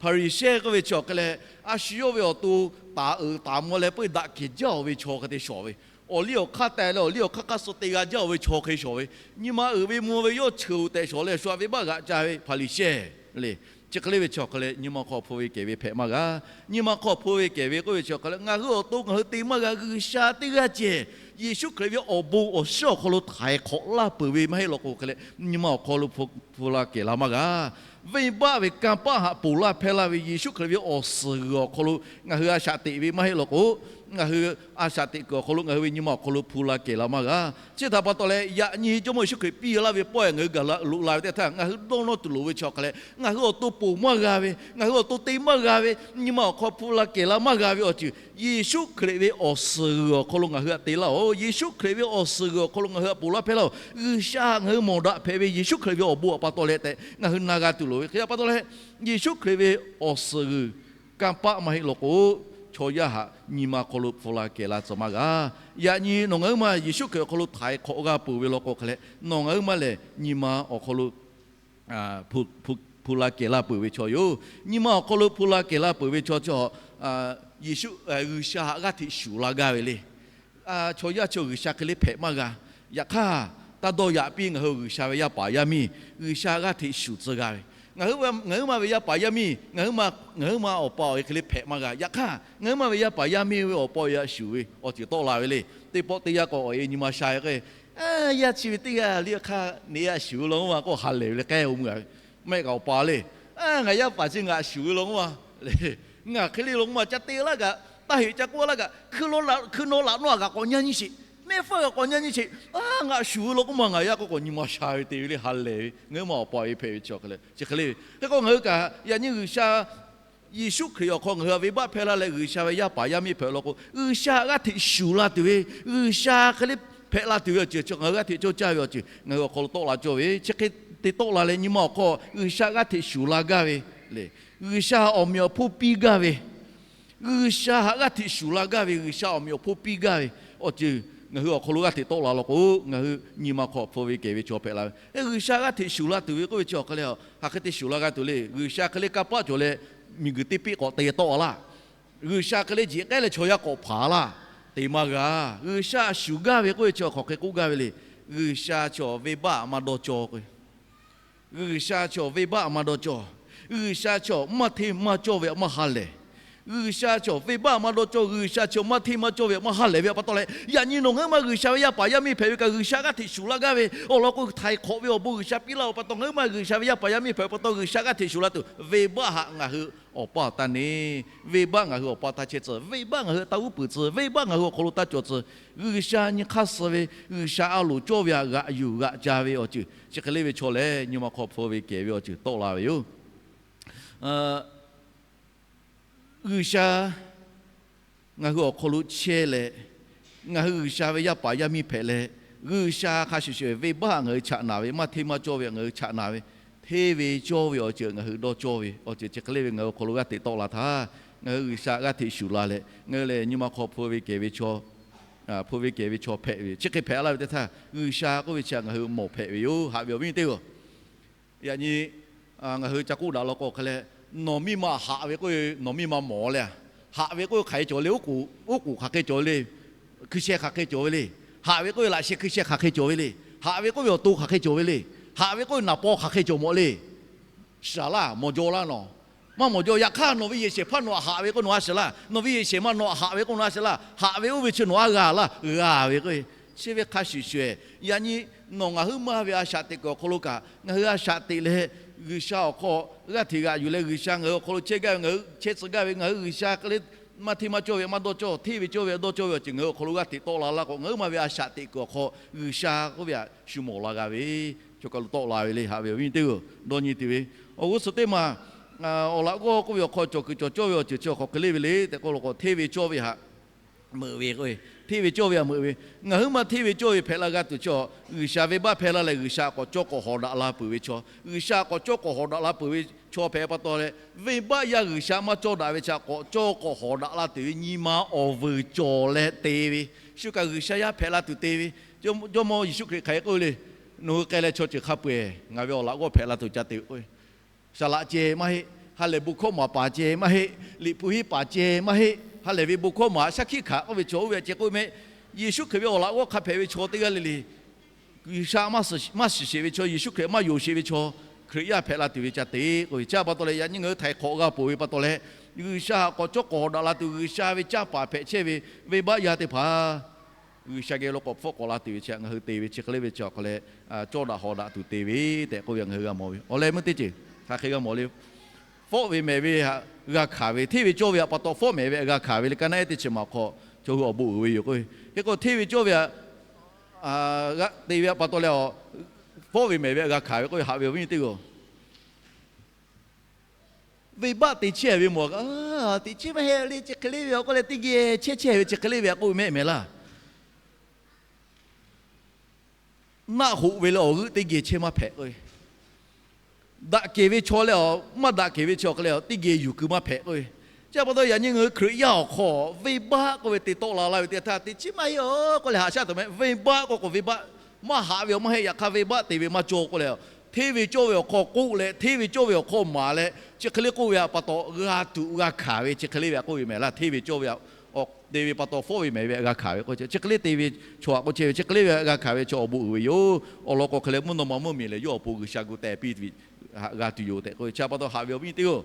Hpaˍriˍsehˇ k'oˆ ve chi awˬ hk'e leh, a shu yawˇ ve awˬ to taˍ uiˍ taˍ mvuh leh peu daꞈ kehˬ jaˇ-oˬ ve chaw hk'e te shawˍ ve, awˬ liˇ awˬ hk'aˇ teh leh awˬ liˇ awˬ hk'aˇ hk'aˇ suh te g'a jaˇ-oˬ ve chaw hk'e shawˍ ve, nyi ma uiˍ ve mvuh ve yawˇ cheuˬ-oˬ tehꞈ shawˍ leh shu aꞈ venˇbaˆ g'aꞈ ca ve Hpaˍriˍsehˇ le. Chi hk'e le ve chi awˬ hk'e leh nyi ma hk'aw hpu ve kehˬ ve hpehꞈ maˇ g'a. Nyi ma hk'aw hpu ve kehˬ ve k'oˆ ve chi awˬ hk'e leh ngaˬ hui awˬ to ngaˬ hui te maˇ g'a. G'uiˬsha teˇ g'aˇ ceh Yeˍsuˆ Hkriꞈ ve awˬ bon awˬ shiˉ awˬ hk'aw lo htaiˍ hk'awꞈ laˇ peuˬ ve maˇ heˆ law k'o hk'e leh, nyi ma awˬ hk'aw lo hpu la kehˬ la maˇ g'a. venˇbaˆ ve kanˇ paˆ haꞈ ponˬ laˇ hpehˇ laˇ ve Yeˍsuˆ Hkriꞈ ve awˬ suhˍ g'uiˬ awˬ hk'aw lo ngaˬ hui a shaꞈ teꞈ ve maˇ heˆ law k'o, ngaˬ hui a shaꞈ teꞈ kuiˬ awˬ hk'aw lo ngaˬ hui ve nyi ma awˬ hk'aw lo hpu la kehˬ la maˇ g'a. Chi htaꞈ pa taw leh, yaꞈ nyi Jawˇmawˇ Yeˍsuˆ Hkriꞈ piˇ laˇ ve pawehˇ ngaˬ hui gaˬ la loꞈ la ve teˇ htaˇ, ngaˬ hui dawˇ nawˇ tuˬ loˍ ve chi awˬ hk'a leh, ngaˬ hui awˬ to ponˬ maˇ g'a ve, ngaˬ hui awˬ to te maˇ g'a ve, nyi ma awˬ hk'aw hpu la kehˬ la maˇ g'a ve awˬ ceuˬ, Yeˍsuˆ Hkriꞈ ve awˬ suhˍ g'uiˬ awˬ hk'aw lo ngaˬ hui htaꞈ te laˇ-oˬ. Yeˍsuˆ Hkriꞈ ve awˬ suhˍ g'uiˬ awˬ hk'aw lo ngaˬ hui htaꞈ ponˬ laˇ hpehˇ laˇ-oˬ. G'uiˬsha ngaˬ hui mawˬ daꞈ hpehꞈ ve Yeˍsuˆ Hkriꞈ ve awˬ bon awˬ pa taw leh tehꞈ ngaˬ hui na g'a tuˬ loˍ ve hk'e a pa taw leh, Yeˍsuˆ Hkriꞈ ve awˬ suhˍ g'uiˬ kanˇ paˆ maˇ heˆ law k'o, chaw yaˇ htaꞈ nyi ma hk'aw lo hpu la kehˬ la tcuh maˇ g'a. Yaꞈ nyi nawˬ ngaˬ huiˉ ma Yeˍsuˆ Hkriꞈ awˬ hk'aw lo htaiˍ hk'awꞈ g'a peuˬ ve law k'o hk'a leh, nawˬ ngaˬ huiˉ ma lehˬ nyi ma awˬ hk'aw lo hpu la kehˬ la peuˬ ve chaw yoˬ. Nyi ma awˬ hk'aw lo hpu la kehˬ la peuˬ ve chaw chi, Yeˍsuˆ, G'uiˬsha htaꞈ g'aˇ hteꞈ shuˍ la gaˇ ve le. Chaw yaˇ chi G'uiˬsha hk'e le hpehꞈ maˇ g'a. Yaꞈ hk'aˇ, taˇ dawˇ yaꞈ piˇ ngaˬ hui G'uiˬsha ve yaˇ paˍ yaˇ miˇ G'uiˬsha g'aˇ hteꞈ shuˍ tcuh g'a ve. Ngaˬ hui, ngaˬ huiˉ ma ve yaˇ paˍ yaˇ miˇ, ngaˬ huiˉ ma awˬ pa awˬ e hk'e le hpehꞈ maˇ g'a. Yaꞈ hk'aˇ, ngaˬ huiˉ ma ve yaˇ paˍ yaˇ miˇ ve awˬ pa awˬ e htaꞈ shuˍ ve awˬ ceuˬ tawˆ la ve le. Teˇ pawˆ teˇ yanˇ k'o awˬ e nyi ma sha ve k'o, yaˇ chi ve teˇ g'aˇ le hk'aˇ neꞈ yaˇ shuˍ ve law k'oˆ ma k'oˆ ha lehˬ ve le k'ai o mui a ve. Mehˆ kaꞈ awˬ pa le, ngaˬ yaˇ paˍ chi ngaˬ shuˍ ve law k'oˆ ma, ngaˬ hk'e le law k'oˆ ma ca te laˇ kaꞈ, taˇ heꞈ ca k'oˆ laˇ kaꞈ, hkui naw laꞈ nawˉ a kaꞈ k'awꞈ nyi nyi sheˍ, mehˆ hpfuhˇ kaꞈ k'awꞈ nyi nyi sheˍ. Ngaˬ shuˍ ve law k'oˆ ma ngaˬ yaˇ k'oˆ k'awꞈ nyi ma sha ve te ve le ha lehˬ ve. Ngaˬ huiˉ ma awˬ pa awˬ e hpehꞈ ve chi hk'e le, chi hk'e le ve. Hk'e k'o ngaˬ hui kaꞈ yaꞈ nyi G'uiˬsha Yeˍsuˆ Hkriꞈ awˬ hk'aw ngaˬ hui htaꞈ venˇbaˆ hpehˇ laˇ leh G'uiˬsha ve yaˇ paˍ yaˇ miˇ hpehꞈ law k'o, G'uiˬsha htaꞈ g'aˇ hteꞈ shuˍ la tuˬ ve, G'uiˬsha hk'e le hpehꞈ la tuˬ ve awˬ ceuˬ chi ngaˬ hui g'aˇ hteꞈ cawˇ caˇ ve awˬ ceuˬ ngaˬ hui awˬ hk'aw lo tawˆ la cawˇ ve, chi hk'e te tawˆ la leh nyi ma awˬ hk'aw G'uiˬsha g'aˇ hteꞈ shuˍ la gaˇ ve le. G'uiˬsha awˬ meꞈ awˬ hponˇ piˇ gaˇ ve, G'uiˬsha htaꞈ g'aˇ hteꞈ shuˍ la gaˇ ve, G'uiˬsha awˬ meꞈ awˬ hponˇ piˇ gaˇ ve awˬ ceuˬ ngaˬ hui awˬ hk'aw lo g'aˇ hteꞈ tawˆ la law k'o, ngaˬ hui nyi ma hk'aw hpu ve kehˬ ve chaw hpehꞈ la ve. G'uiˬsha g'aˇ hteꞈ shuˍ la tuˬ ve k'oˆ ve chi awˬ hk'e le, hk'aˬ hk'e te shuˍ la g'a tuˬ le. G'uiˬsha hk'e le kanˇ paˆ cawˬ leh miˬguiˬ teˇ peˆ k'awꞈ te tawˆ laˇ. G'uiˬsha hk'e le jiꞈ k'ehˉ leh chaw yaˇ k'awꞈ hpanˍ laˇ. Te maˇ g'a. G'uiˬsha shuˍ gaˇ ve k'oˆ ve chi hk'aˬ hk'e k'oˆ gaˇ ve le. G'uiˬsha chaw venˇbaˆ maˇ dawˇ cawˇ k'o, G'uiˬsha chaw venˇbaˆ maˇ dawˇ cawˇ. G'uiˬsha chaw maˇ hteˇ maˇ cawˇ ve maˇ ha lehˬ. G'uiˬsha chaw venˇbaˆ maˇ dawˇ cawˇ, G'uiˬsha chaw maˇ hteˇ maˇ cawˇ ve maˇ ha lehˬ ve pa taw leh, yaꞈ nyi nawˬ ngaˬ huiˉ ma G'uiˬsha ve yaˇ paˍ yaˇ miˇ hpehꞈ ve kaꞈ G'uiˬsha g'aˇ hteꞈ shuˍ la gaˇ ve awˬ lawn k'o, htaiˍ hk'awꞈ ve awˬ bon G'uiˬsha piˇ laˇ-oˬ pa taw, ngaˬ huiˉ ma G'uiˬsha ve yaˇ paˍ yaˇ miˇ hpehꞈ pa taw, G'uiˬsha g'aˇ hteꞈ shuˍ la tuˬ, venˇbaˆ htaꞈ ngaˬ hui awˬ pa taˇ neˇ, venˇbaˆ ngaˬ hui awˬ pa taˇ chehˇ tcuh, venˇbaˆ ngaˬ hui taˇ uˉ peunˍ tcuh, venˇbaˆ ngaˬ hui awˬ hk'aw lo taˇ cawˬ tcuh. G'uiˬsha nyi hk'aˇ suh ve, G'uiˬsha a loˍ cawˇ ve htaꞈ g'aꞈ yuˬ g'aꞈ ca ve awˬ ceuˬ chi hk'e le ve chaw lehˬ, nyi ma hk'aw hpu ve kehˬ ve awˬ ceuˬ tawˆ la ve yoˬ. G'uiˬsha ngaˬ hui awˬ hk'aw lo chehˇ leh, ngaˬ hui G'uiˬsha ve yaˇ paˍ yaˇ miˇ hpehꞈ leh, G'uiˬsha hk'a shuˍ shuˍ venˇbaˆ ngaˬ hui chaꞈ naˍ ve, maˇ hteˇ maˇ cawˇ ve ngaˬ hui chaꞈ naˍ ve, hteˇ ve cawˇ ve awˬ ceuˬ ngaˬ hui dawˇ cawˇ ve awˬ ceuˬ chi hk'e le ve ngaˬ hui awˬ hk'aw lo g'aˇ hteꞈ tawˆ la htaˇ, ngaˬ hui G'uiˬsha g'aˇ hteꞈ shuˍ la leh ngaˬ hui lehˬ nyi ma hk'aw hpu ve kehˬ ve chaw hpu ve kehˬ ve chaw hpehꞈ ve chi hk'e hpehꞈ laˇ ve teˇ htaˇ, G'uiˬsha k'oˆ ve chi htaꞈ ngaˬ hui mawˬ hpehꞈ ve yoˬ. Haꞈ ve awˬ viˉ teˇ g'aˇ, yaꞈ nyi ngaˬ hui ca k'oˆ daꞈ law k'o hk'a leh, nawˬ miˇ ma haꞈ ve k'oˆ ve nawˬ miˇ ma mawˬ le. Haꞈ ve k'oˆ ve hk'aˬ hk'e cawˬ le, oˉ k'oˍ hk'aˬ hk'e cawˬ ve le, hkui sheh hk'aˬ hk'e cawˬ ve le. Haꞈ ve k'oˆ ve laꞈ sheh hkui sheh hk'aˬ hk'e cawˬ ve le. Haꞈ ve k'oˆ ve awˬ to hk'aˬ hk'e cawˬ ve le. Haꞈ ve k'oˆ ve naˍ paw hk'aˬ hk'e cawˬ mawˬ le. Shaˍ laˇ mawˬ jaw laˇ nawˬ. Maˇ mawˬ jaw. Yaꞈ hk'aˇ nawˬ ve yehˬ shehˍ hpaˇ nawˬ htaꞈ haꞈ ve k'o nawˬ a shaˍ laˇ. Nawˬ ve yehˬ shehˍ ma nawˬ htaꞈ haꞈ ve k'o nawˬ a shaˍ laˇ. Haꞈ ve oˇ ve chi nawˬ a g'a laˇ, g'a ve k'o. Chi ve hk'a shuˍ shuˍ, yaꞈ nyi nawˬ ngaˬ huiˉ ma ve a shaꞈ teꞈ kuiˬ awˬ hk'aw lo kaꞈ ngaˬ hui a shaꞈ teꞈ leh, G'uiˬsha awˬ hk'aw g'aˇ hteꞈ g'aꞈ yuˬ leh G'uiˬsha ngaˬ hui awˬ hk'aw lo chehˇ gaˇ ve, ngaˬ hui chehˇ tcuh gaˇ ve, ngaˬ hui G'uiˬsha hk'e le maˇ hteˇ maˇ cawˇ ve maˇ dawˇ cawˇ, hteˇ ve cawˇ ve dawˇ cawˇ ve awˬ ceuˬ ngaˬ hui awˬ hk'aw lo g'aˇ hteꞈ tawˆ la laˇ k'o, ngaˬ huiˉ ma ve a shaꞈ teꞈ kuiˬ awˬ hk'aw G'uiˬsha k'oˆ ve htaꞈ shu mawˬ la g'a ve, chaw kaˬ lo tawˆ la ve le. Haꞈ ve awˬ viˉ teˇ g'aˇ, dawˇ nyi tuˬ ve awˬ g'uˇ suhˍ teˇ maˬ awˬ laꞈ g'awˇ k'oˆ ve awˬ hk'aw cawˬ kuiˬ cawˬ cawˇ ve awˬ ceuˬ chi awˬ hk'aw hk'e le ve le tehꞈ k'oˆ law k'o, hteˇ ve cawˇ ve htaꞈ meuꞈ ve k'o, hteˇ ve cawˇ ve htaꞈ meuꞈ ve, ngaˬ huiˉ ma hteˇ ve cawˇ ve hpehꞈ la g'a tuˬ chi, G'uiˬsha venˇbaˆ hpehˇ laˇ leh G'uiˬsha k'awꞈ cawˇ k'awꞈ hawꞈ daꞈ la peuˬ ve chaw, G'uiˬsha k'awꞈ cawˇ k'awꞈ hawꞈ daꞈ la peuˬ ve chaw hpehꞈ pa taw leh, venˇbaˆ yaˇ G'uiˬsha maˇ cawˇ daꞈ ve chi htaꞈ k'awꞈ cawˇ k'awꞈ hawꞈ daꞈ la tuˬ ve nyi ma awˬ vuiˬ cawˬ leh te ve, shu kaꞈ G'uiˬsha yaˇ hpehꞈ la tuˬ te ve, Jawˇmawˇ Yeˍsuˆ Hkriꞈ hk'aˬ hk'e k'oˆ ve le. Nawˬ hui k'ai leh chaw ceuˬ hk'a peu-eˬ ngaˬ ve awˬ laꞈ g'awˇ hpehꞈ la tuˬ ca te ve k'o, saˍ laꞈ ceh maˇ heˆ, ha lehˬ bon hkawˇ maˍ paˍ ceh maˇ heˆ, liꞈ hpu henˇ paˍ ceh maˇ heˆ, ha lehˬ ve bon hkawˇ maˍ shaˉ hkiˆ hkanˍ k'oˆ ve chaw oˇ ve ceh k'oˆ ve mehˆ. Yeˍsuˆ Hkriꞈ ve awˬ laꞈ g'awˇ hk'a hpehꞈ ve chaw teˇ g'aˇ le le, G'uiˬsha maˇ shiˍ sheˍ ve chaw, Yeˍsuˆ Hkriꞈ maˇ yonˍ sheˍ ve chaw, Hkriꞈ yaˇ hpehꞈ la tuˬ ve ca te k'oˆ ve chi pa taw leh, yaꞈ nyi ngaˬ hui htaiˍ hk'awꞈ g'a peuˬ ve pa taw leh, G'uiˬsha htaꞈ k'awꞈ cawˇ k'awꞈ hawꞈ daꞈ la tuˬ, G'uiˬsha ve caˇ paˍ hpehꞈ chehˇ ve venˇbaˆ yaˇ teˇ hpaˍ G'uiˬsha geh lo k'awꞈ hpfuhˆ k'awꞈ la tuˬ ve chi ngaˬ hui te ve chi hk'e le ve chi awˬ hk'a leh, cawˇ daꞈ hawꞈ daꞈ tuˬ te ve tehꞈ k'oˆ ve ngaˬ hui g'a mawˬ ve awˬ leh meuˇ teˇ ceuˬ Hk'aˬ hk'e g'a mawˬ le. Fawˆ ve mehˍ ve htaꞈ g'a hkanˍ ve, hteˇ ve cawˇ ve htaꞈ pa taw fawˆ mehˍ ve htaꞈ g'a hkanˍ ve le. Ka naˆ ehˉ teˇ chi maˬ hk'aw chaw hui awˬ bon uiˍ ve yoˬ k'o, hk'e k'o hteˇ ve cawˇ ve htaꞈ g'a te ve htaꞈ pa taw leh, fawˆ ve mehˍ ve htaꞈ g'a hkanˍ ve k'oˆ ve, haꞈ ve awˬ viˉ awˬ nyi teˇ g'aˇ, venˇbaˆ te chehˇ ve mawˬ, teꞈ chiˉ maˇ heˆ le, chi hk'e le ve awˬ k'oˆ leh teˇ geh chehˇ chehˇ ve chi hk'e le ve htaꞈ k'oˆ ve mehˆ mehˍ laˇ. Naˆ hoꞈ ve leh awˬ g'euˆ teˇ geh chehˇ maˇ hpehꞈ k'oˆ ve, daꞈ kehˬ ve chaw leh maˇ daꞈ kehˬ ve chaw hk'e leh teˇ geh yuˬ keu maˇ hpehꞈ k'oˆ ve. Chi pa taw yaꞈ nyi ngaˬ hui Hkriꞈ yaˇ awˬ hk'aw venˇbaˆ k'oˆ ve te tawˆ la laˇ ve teˇ htaˇ, teꞈ chiˉ maˇ heˆ aˬ k'oˆ leh haꞈ shaˉ tuˬ mehˆ. Venˇbaˆ k'oˆ k'o venˇbaˆ maˇ haꞈ ve awˬ maˇ heˆ. Yaꞈ hk'aˇ venˇbaˆ te ve maˇ cawˇ k'oˆ leh, hteˇ ve cawˇ ve awˬ hk'aw k'oˆ leh hteˇ ve cawˇ ve awˬ hk'aw maˍ leh chi hk'e le k'oˆ ve htaꞈ pa taw g'a tuꞈ g'a hkanˍ ve chi hk'e le ve htaꞈ k'oˆ ve mehˍ laˇ. Hteˇ ve cawˇ ve htaꞈ te ve pa taw fawˆ ve mehˍ ve htaꞈ g'a hkanˍ ve k'o, chi hk'e le te ve chaw htaꞈ k'oˆ chehˇ ve, chi hk'e le ve htaꞈ g'a hkanˍ ve chaw awˬ bon uiˍ ve yoˬ. Awˬ lawn k'o hk'e leh mvuhˇ naw ma mvuhˇmiˬ lehˬ yawˇ awˬ pon G'uiˬsha gu teh piˇ ve htaꞈ g'a tuˬ yoˬ tehꞈ k'oˆ ve. Chi pa taw haꞈ ve awˬ viˉ teˇ g'aˇ,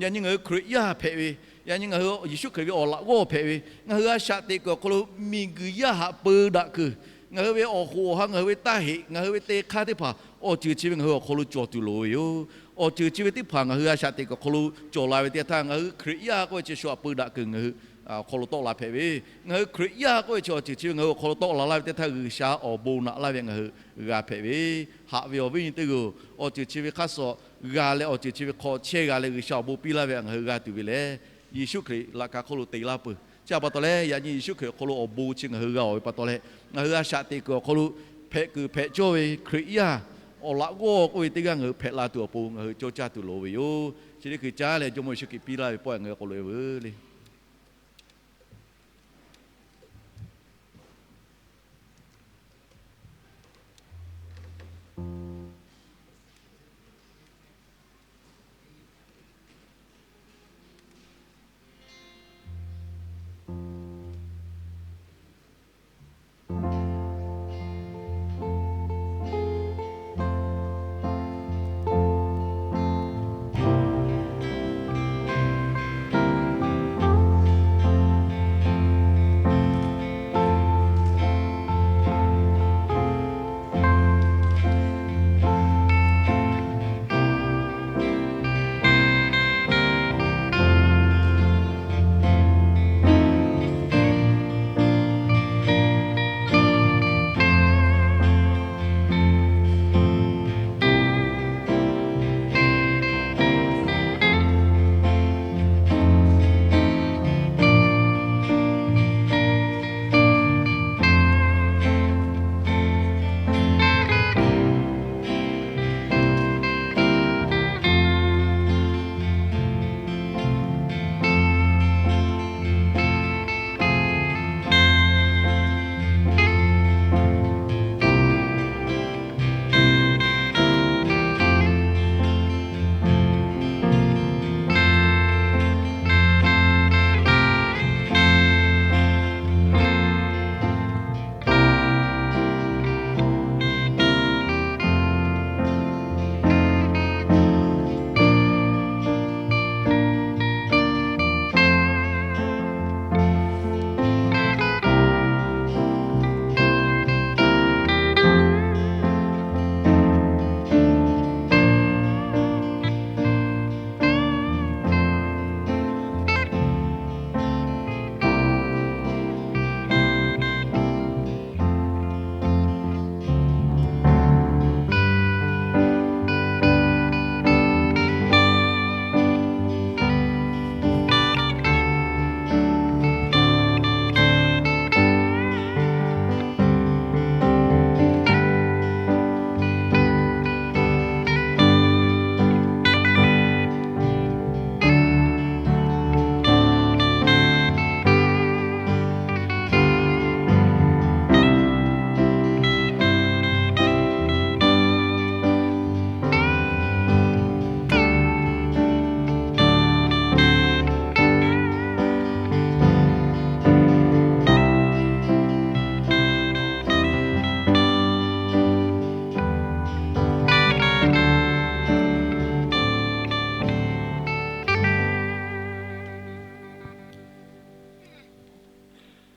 yaꞈ nyi ngaˬ hui Hkriꞈ yaˇ hpehꞈ ve, yaꞈ nyi ngaˬ hui Yeˍsuˆ Hkriꞈ ve awˬ laꞈ g'awˇ hpehꞈ ve, ngaˬ hui a shaꞈ teꞈ kuiˬ awˬ hk'aw lo miˬguiˬ yaˇ htaꞈ peu daꞈ kuiˬ, ngaˬ hui ve awˬ hoꞈ awˬ ha, ngaˬ hui ve taˇ heꞈ, ngaˬ hui ve te hk'aˇ teˇ hpaˍ awˬ ceuˬ chi ve ngaˬ hui awˬ hk'aw lo cawˬ tuˬ loˍ ve yoˬ. Awˬ ceuˬ chi ve teˇ hpaˍ ngaˬ hui a shaꞈ teꞈ kuiˬ awˬ hk'aw lo cawˬ la ve teˇ htaˇ, ngaˬ hui Hkriꞈ yaˇ k'oˆ ve chi shu htaꞈ peu daꞈ kuiˬ ngaˬ hui awˬ hk'aw lo tawˆ la hpehꞈ ve, ngaˬ hui Hkriꞈ yaˇ k'oˆ ve chi awˬ ceuˬ chi ve ngaˬ hui awˬ hk'aw lo tawˆ la laˇ ve teˇ htaˇ, G'uiˬsha awˬ bon naꞈ laˇ ve ngaˬ hui g'a hpehꞈ ve, haꞈ ve awˬ viˉ nyi teˇ g'aˇ, awˬ ceuˬ chi ve hk'aˇ suh g'a leh awˬ ceuˬ chi ve hk'aw chehˇ g'a leh G'uiˬsha awˬ bon piˇ laˇ ve htaꞈ ngaˬ hui g'a tuˬ ve lehˬ, Yeˍsuˆ Hkriꞈ laꞈ ka hk'oˆ lo te laˇ peuˬ. Chi pa taw leh yaꞈ nyi Yeˍsuˆ Hkriꞈ awˬ hk'aw lo awˬ bon chi ngaˬ hui g'a awˬ ve pa taw leh, ngaˬ hui a shaꞈ teꞈ kuiˬ awˬ hk'aw lo hpehꞈ kuiˬ hpehꞈ cawˇ ve Hkriꞈ yaˇ awˬ laꞈ g'awˇ k'oˆ ve teˇ g'aˇ ngaˬ hui hpehꞈ la tuˬ awˬ pon ngaˬ hui cawˇ caˇ tuˬ loˍ ve yoˬ. Chi teˇ hkui caˉ leh Jawˇmawˇ Yeˍsuˆ Hkriꞈ piˇ laˇ ve pawehˇ ngaˬ hui k'awꞈ loꞈ e veuˬ le.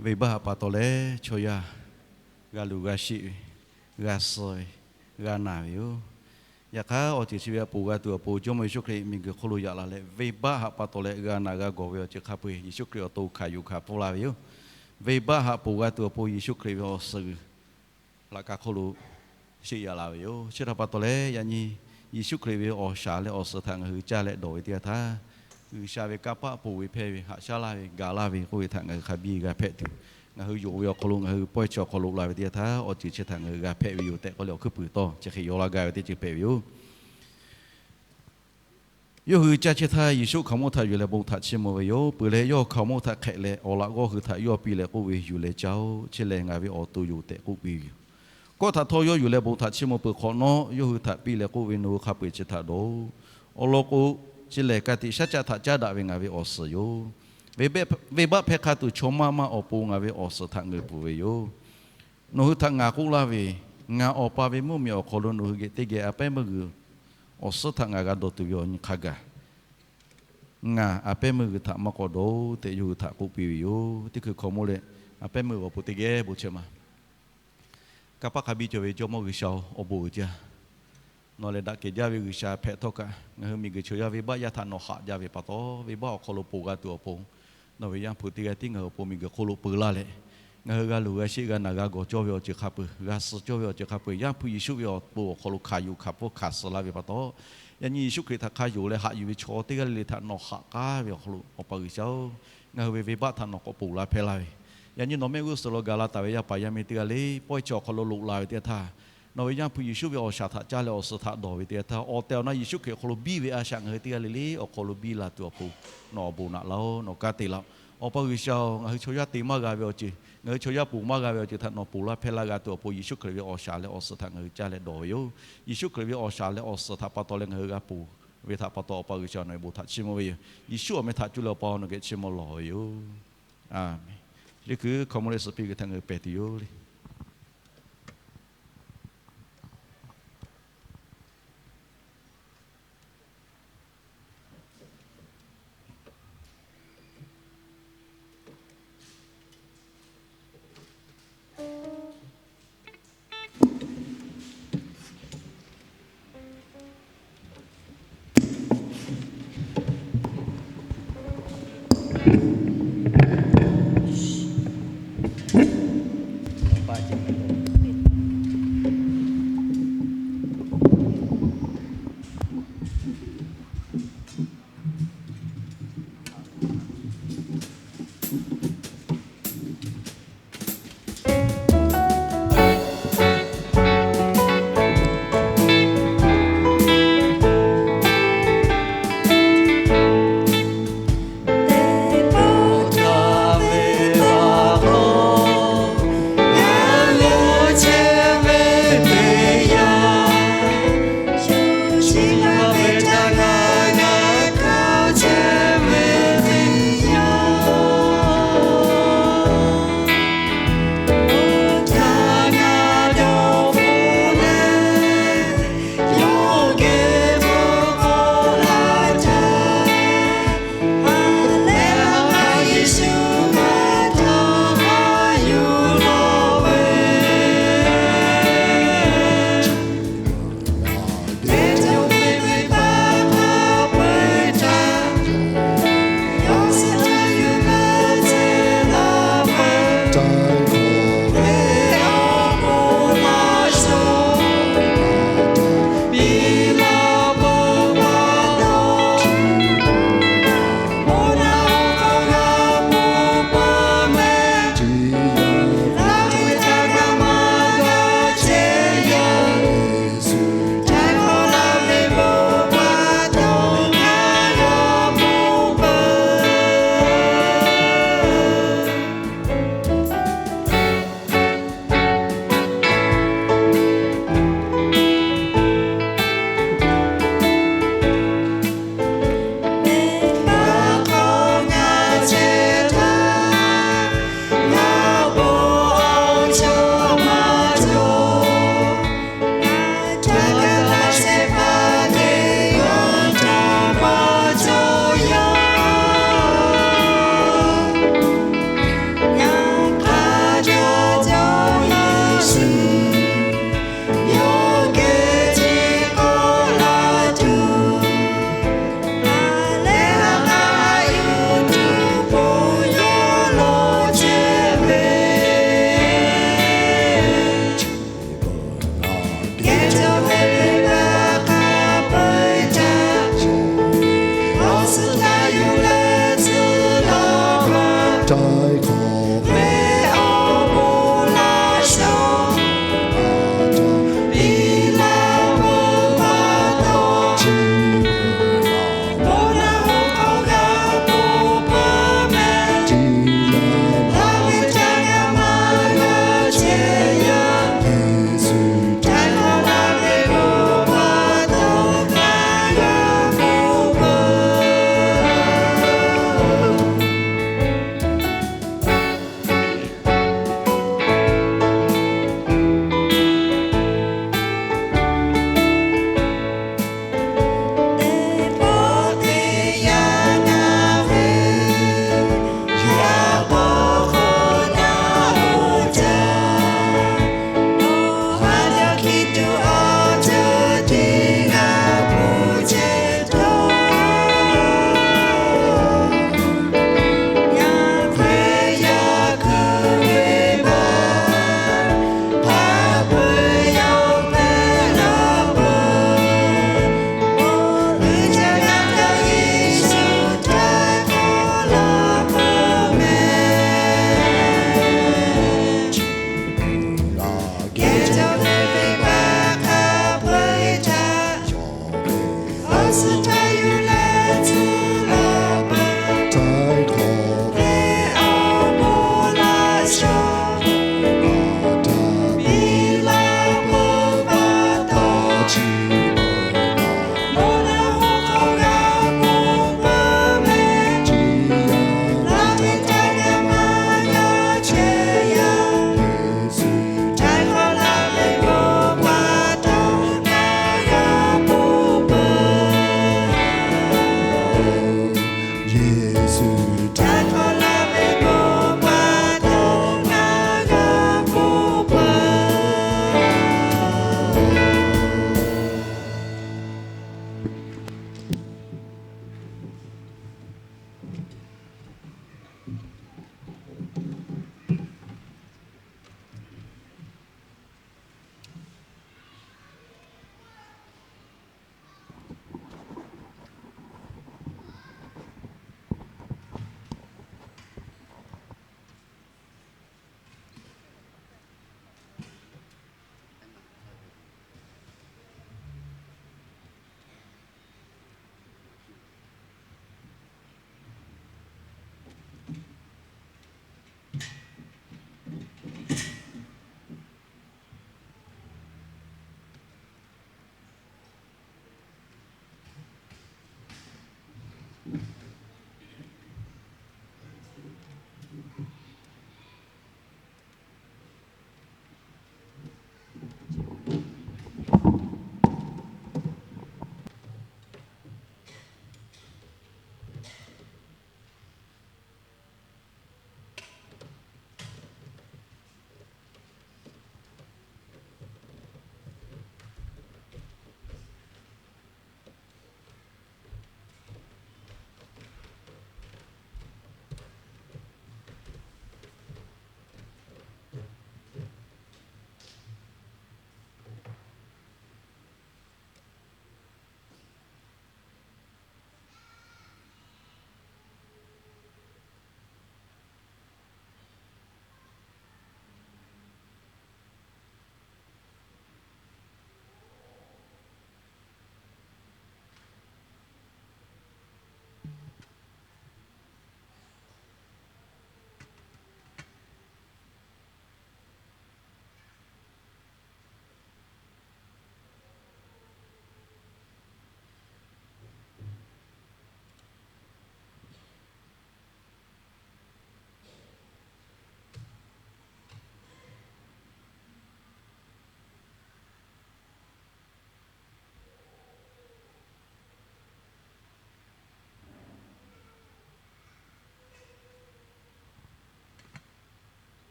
Venˇbaˆ htaꞈ pa taw leh chaw yaˇ g'a luˬ g'a sheˆ ve, g'a suh ve, g'a naˬ ve yoˬ. Yaꞈ hk'aˇ, awˬ ceuˬ chi ve a poˬ g'a tuˬ awˬ pon Jawˇmawˇ Yeˍsuˆ Hkriꞈ miˬguiˬ hk'oˆ lo yaꞈ la leh, venˇbaˆ haꞈ pa taw leh g'a naˬ g'a gawˬ ve awˬ ceuˬ hk'a peu-eˬ Yeˍsuˆ Hkriꞈ awˬ to hkanˍ yuˬ hkanˍ pfuhˇ la ve yoˬ. Venˇbaˆ haꞈ poˬ g'a tuˬ awˬ pon Yeˍsuˆ Hkriꞈ ve awˬ suhˍ g'uiˬ laꞈ ka hk'oˆ lo sheˆ yaꞈ la ve yoˬ. Chi htaꞈ pa taw leh, yaꞈ nyi Yeˍsuˆ Hkriꞈ ve awˬ shaˍ leh awˬ suhˍ htaꞈ ngaˬ hui caˇ leh dawˬ ve teˇ yanˇ htaˇ, G'uiˬsha ve kanˇ paˆ ponˬ ve hpehˇ ve, haꞈ shaˉ laˇ ve, gaˬ laˇ ve k'oˆ ve htaꞈ ngaˬ hui hk'a biˇ g'a hpehꞈ tuˬ, ngaˬ hui yonˍ ve awˬ hk'aw lo, ngaˬ hui pawehˇ chi awˬ hk'aw lo loꞈ la ve teˇ yanˇ htaˇ, awˬ ceuˬ chi htaꞈ ngaˬ hui g'a hpehꞈ ve yoˬ tehꞈ k'oˆ leh, awˬ hkuiˉ puiˍ tawˇ chi hk'e yaw laˇ gaˇ ve teˇ ceuˬ hpehꞈ ve yoˬ. Yawˇ hui caˇ chehˇ htaˇ, Yeˍsuˆ hkaoˍmonˇ htaꞈ yuˬ leh bon htaꞈ chiˇ mvuh ve yoˬ. Peuˬ leh, yawˇ hkaoˍmonˇ htaꞈ hk'ehꞈ leh, awˬ laꞈ g'awˇ hui htaꞈ yawˇ piˇ leh k'oˆ ve, Yuˬ leh caˇ-oˆ. Chi lehˬ ngaˬ ve awˬ to yoˬ tehꞈ k'oˆ piˇ ve yoˬ. Kawˆ htaꞈ htawˇ yawˇ yuˬ leh bon htaꞈ chiˇ mvuh peuˬ hk'awꞈ nawˉ, yawˇ hui htaꞈ piˇ leh k'oˆ ve, Nawˬ hui hk'a peu-eˬ chi htaꞈ dawˬ-oꞈ. Awˬ lawn k'o, chi lehˬ ka tiꞈ shaˉ caˆ htaꞈ caˉ daꞈ ve ngaˬ ve awˬ suhˍ yoˬ. Venˇbaˆ hpehˇ hk'a tuˬ chaw maˇ maˇ awˬ pon ngaˬ ve awˬ suhˍ htaꞈ ngeuˍ pfuhˍ ve yoˬ. Nawˬ hui htaꞈ ngaˬ k'oˆ laˇ ve, ngaˬ Awˬ pa ve mvuhˇmiˬ awˬ hk'aw lo nawˬ hui geh teˇ geh a pehˉ meuˇ g'uiˬ awˬ suhˉ htaꞈ ngaˬ g'a dawˬ tuˬ ve awˬ nyi hk'a gaˬ, ngaˬ a pehˉ meuˇ g'uiˬ htaꞈ maˇ k'awꞈ dawˬ-oꞈ tehꞈ yawˇ hui htaꞈ k'oˆ piˇ ve yoˬ. Teˇ hkui hkaoˍmonˇ leh a pehˉ meuˇ g'uiˬ awˬ pon teˇ geh bon chehˇ ma. Kanˇ paˆ hk'a biˇ cawˬ ve Jawˇmawˇ G'uiˬsha-oˬ, awˬ bon uiˍ jaˇ. Nawˬ lehˬ daꞈ kehˬ jaˇ ve G'uiˬsha hpehꞈ htawˇ kaꞈ, ngaˬ hui miˬguiˬ chaw yaˇ venˇbaˆ yaˇ htaꞈ nawˬ haꞈ jaˇ ve pa taw, venˇbaˆ awˬ hk'aw lo ponˬ g'a tuˬ awˬ pon, nawˬ ve Yaˇ hpu teˇ g'aˇ tiˉ ngaˬ hui awˬ pon miˬguiˬ hk'oˆ lo peu laˇ leh, ngaˬ hui g'a luˬ g'a sheˆ g'a naˬ g'a gawˬ cawˇ ve awˬ ceuˬ hk'a peu-eˬ, g'a suh cawˇ ve awˬ ceuˬ hk'a peu-eˬ, Yaˇ hpu Yeˍsuˆ ve awˬ to awˬ hk'aw lo hkanˍ yuˬ hkanˍ pfuhˇ hkanˍ suh laˇ ve pa taw, yaꞈ nyi Yeˍsuˆ Hkriꞈ htaꞈ hk'a yonˍ leh haꞈ yuˬ ve chaw teˇ g'aˇ le le htaꞈ nawˬ haꞈ k'aˉ ve awˬ hk'aw lo, Awˬ pa G'uiˬsha-oˬ, ngaˬ hui ve venˇbaˆ htaꞈ nawˬ k'awꞈ ponˬ laˇ hpehˇ laˇ ve, yaꞈ nyi nawˬ mehˆ g'uˇ suhˍ lo gaˬ la taˍ ve yaˇ paˍ yaˇ miˇ teˇ g'aˇ le pawehˇ chi awˬ hk'aw lo loꞈ la ve teˇ yanˇ htaˇ, nawˬ ve Yaˇ hpu Yeˍsuˆ ve awˬ shaˍ htaꞈ caˇ leh awˬ suhˍ htaꞈ dawˬ ve teˇ yanˇ htaˇ, awˬ tehˬ awˬ na Yeˍsuˆ Hkriꞈ awˬ hk'aw lo biˇ ve a shaꞈ ngaˬ hui teˇ g'aˇ le le awˬ hk'aw lo biˇ la tuˬ awˬ pon nawˬ awˬ bon naꞈ laˇ-oˬ, nawˬ kanˉ te laˇ-oˬ. Awˬ pa G'uiˬsha-oˬ, ngaˬ hui chaw yaˇ te maˇ g'a ve awˬ ceuˬ, ngaˬ hui chaw yaˇ ponˬ maˇ g'a ve awˬ ceuˬ htaꞈ nawˬ ponˬ laˇ hpehˇ laˇ g'a tuˬ awˬ pon Yeˍsuˆ Hkriꞈ ve awˬ shaˍ leh awˬ suhˍ htaꞈ ngaˬ hui caˇ leh dawˬ ve yoˬ. Yeˍsuˆ Hkriꞈ ve awˬ shaˍ leh awˬ suhˍ htaꞈ pa taw leh ngaˬ hui g'a ponˬ ve htaꞈ pa taw, Awˬ pa G'uiˬsha nawˬ ve bon htaꞈ chiˇ mvuh ve yoˬ. Yeˍsuˆ awˬ meh htaꞈ cuˇ leh Awˬ pa nawˬ geh chiˇ mvuh lawˬ ve yoˬ. Aˬmenˍ. Teˇ hkui hkaoˍmonˇ leh suh piˇ g'uiˬ htaꞈ ngaˬ hui pehˬ tuˬ yoˬ le.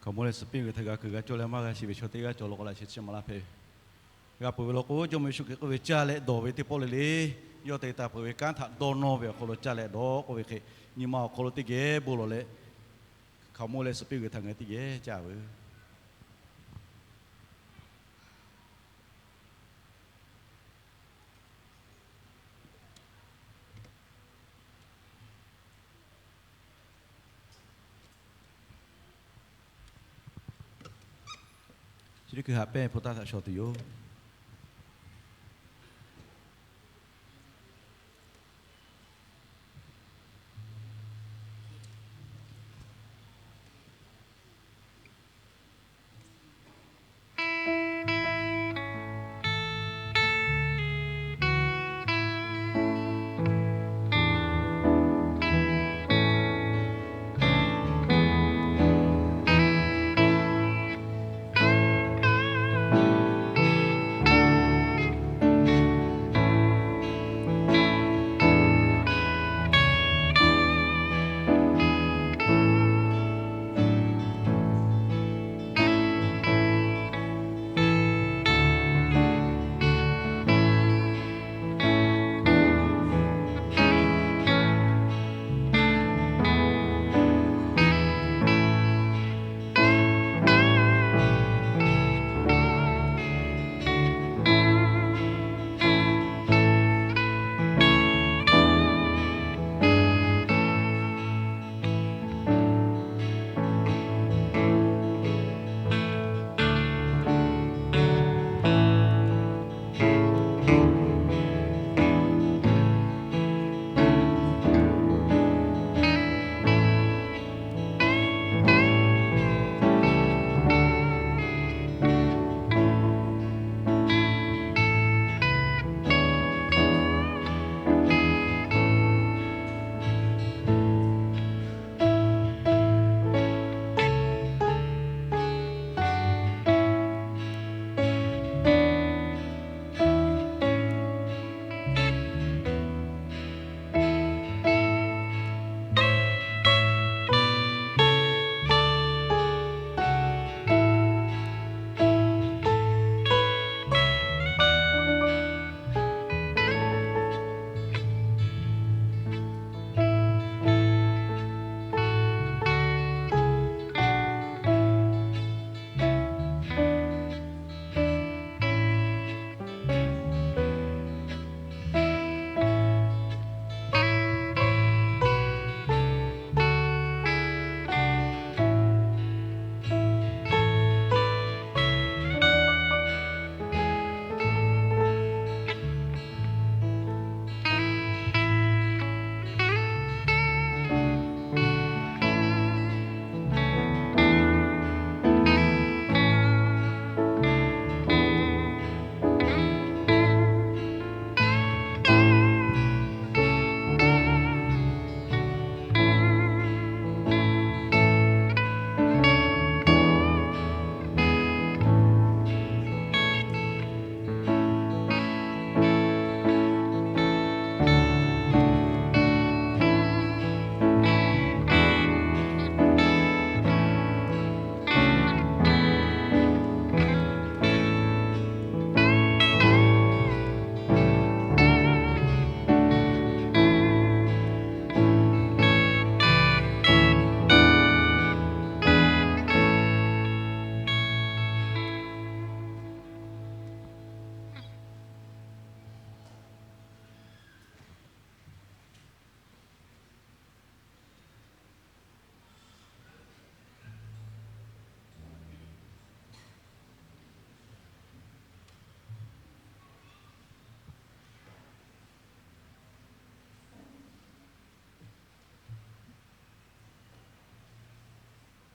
Hkaoˍmonˇ leh suhˍ piˇ ve htaꞈ g'a kuiˬ g'a cawˇ leh maˇ g'a shiˍ ve chaw teˇ g'aˇ cawˬ law k'o, laꞈ sheh chi maˍ laˇ hpehꞈ ve. G'a peuˬ ve law k'o, Jawˇmawˇ Yeˍsuˆ Hkriꞈ k'oˆ ve caˇ leh dawˬ ve teˇ pawˆ le le, yawˇ te taˍ peuˬ ve kanˉ htaꞈ dawˇ nawˇ ve awˬ hk'aw lo caˇ leh dawˬ k'oˆ ve hk'e, nyi ma awˬ hk'aw lo teˇ geh bon lawˬ leh, hkaoˍmonˇ leh suhˍ piˇ ve htaꞈ ngaˬ hui teˇ geh caˇ ve Chi teˇ hkui haꞈ pehnˇ hpu taˇ htaꞈ shaw tuˬ yoˬ.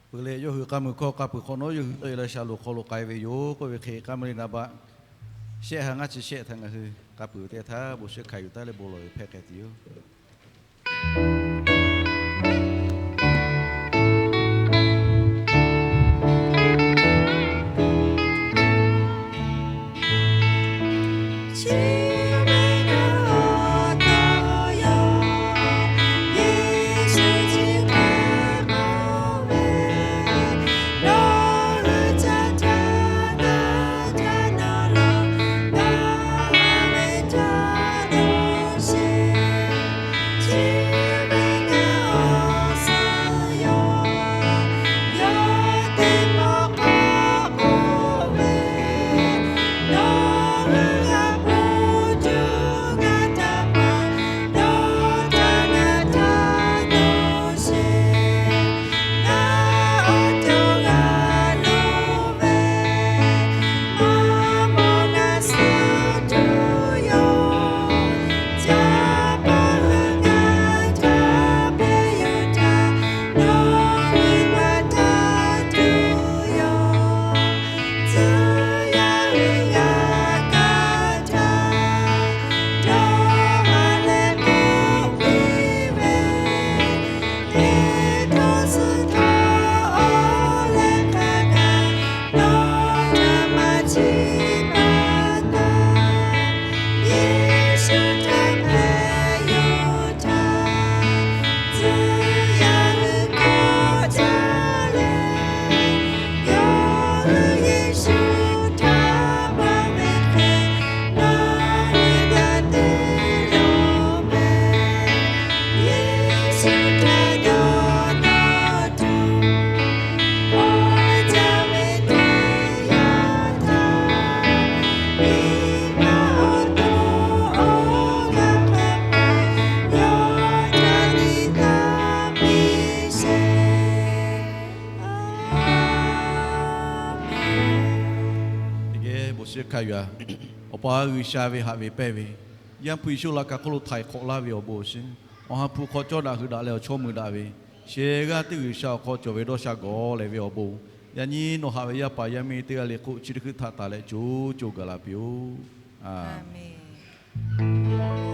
Peuˬ leh yawˇ hui k'a muiˬ hkawˇ k'a peuˬ hk'awꞈ nawˉ yawˇ hui tawˆ e la shaˍ loˍ hk'aw lo k'ai ve yoˬ k'oˆ ve hk'e, k'aˉ maˇ le naˍ baˆ shehˆ ha ngaˇ chi shehˆ htaꞈ ngaˬ hui k'a peuˬ teˇ htaˇ bon shiˉ hkanˍ yuˬ taˉ leh bon lawˬ ve hpehꞈ k'ai tuˬ yoˬ. Hk'a yuˬ-a, Awˬ pa G'uiˬsha ve haꞈ ve pehnˇ ve, Yaˇ hpu Yeˍsuˆ laꞈ ka hk'oˆ lo htaiˍ hk'awꞈ laˇ ve awˬ bon awˬ shinˉ, Awˬ ha hpu hk'aw cawˇ daꞈ hui daꞈ leh awˬ chawˇ mui daꞈ ve, shehˍ g'aˇ teˇ G'uiˬsha awˬ hk'aw cawˬ ve dawˇ sha gawˬ lehˬ ve awˬ bon, yaꞈ nyi nawˬ haꞈ ve yaˇ paˍ yaˇ miˇ teˇ g'aˇ le k'o chi teˇ hkui htaꞈ taˍ leh co co gaˬ la piˇ-oˆ. Aˍmenˍ.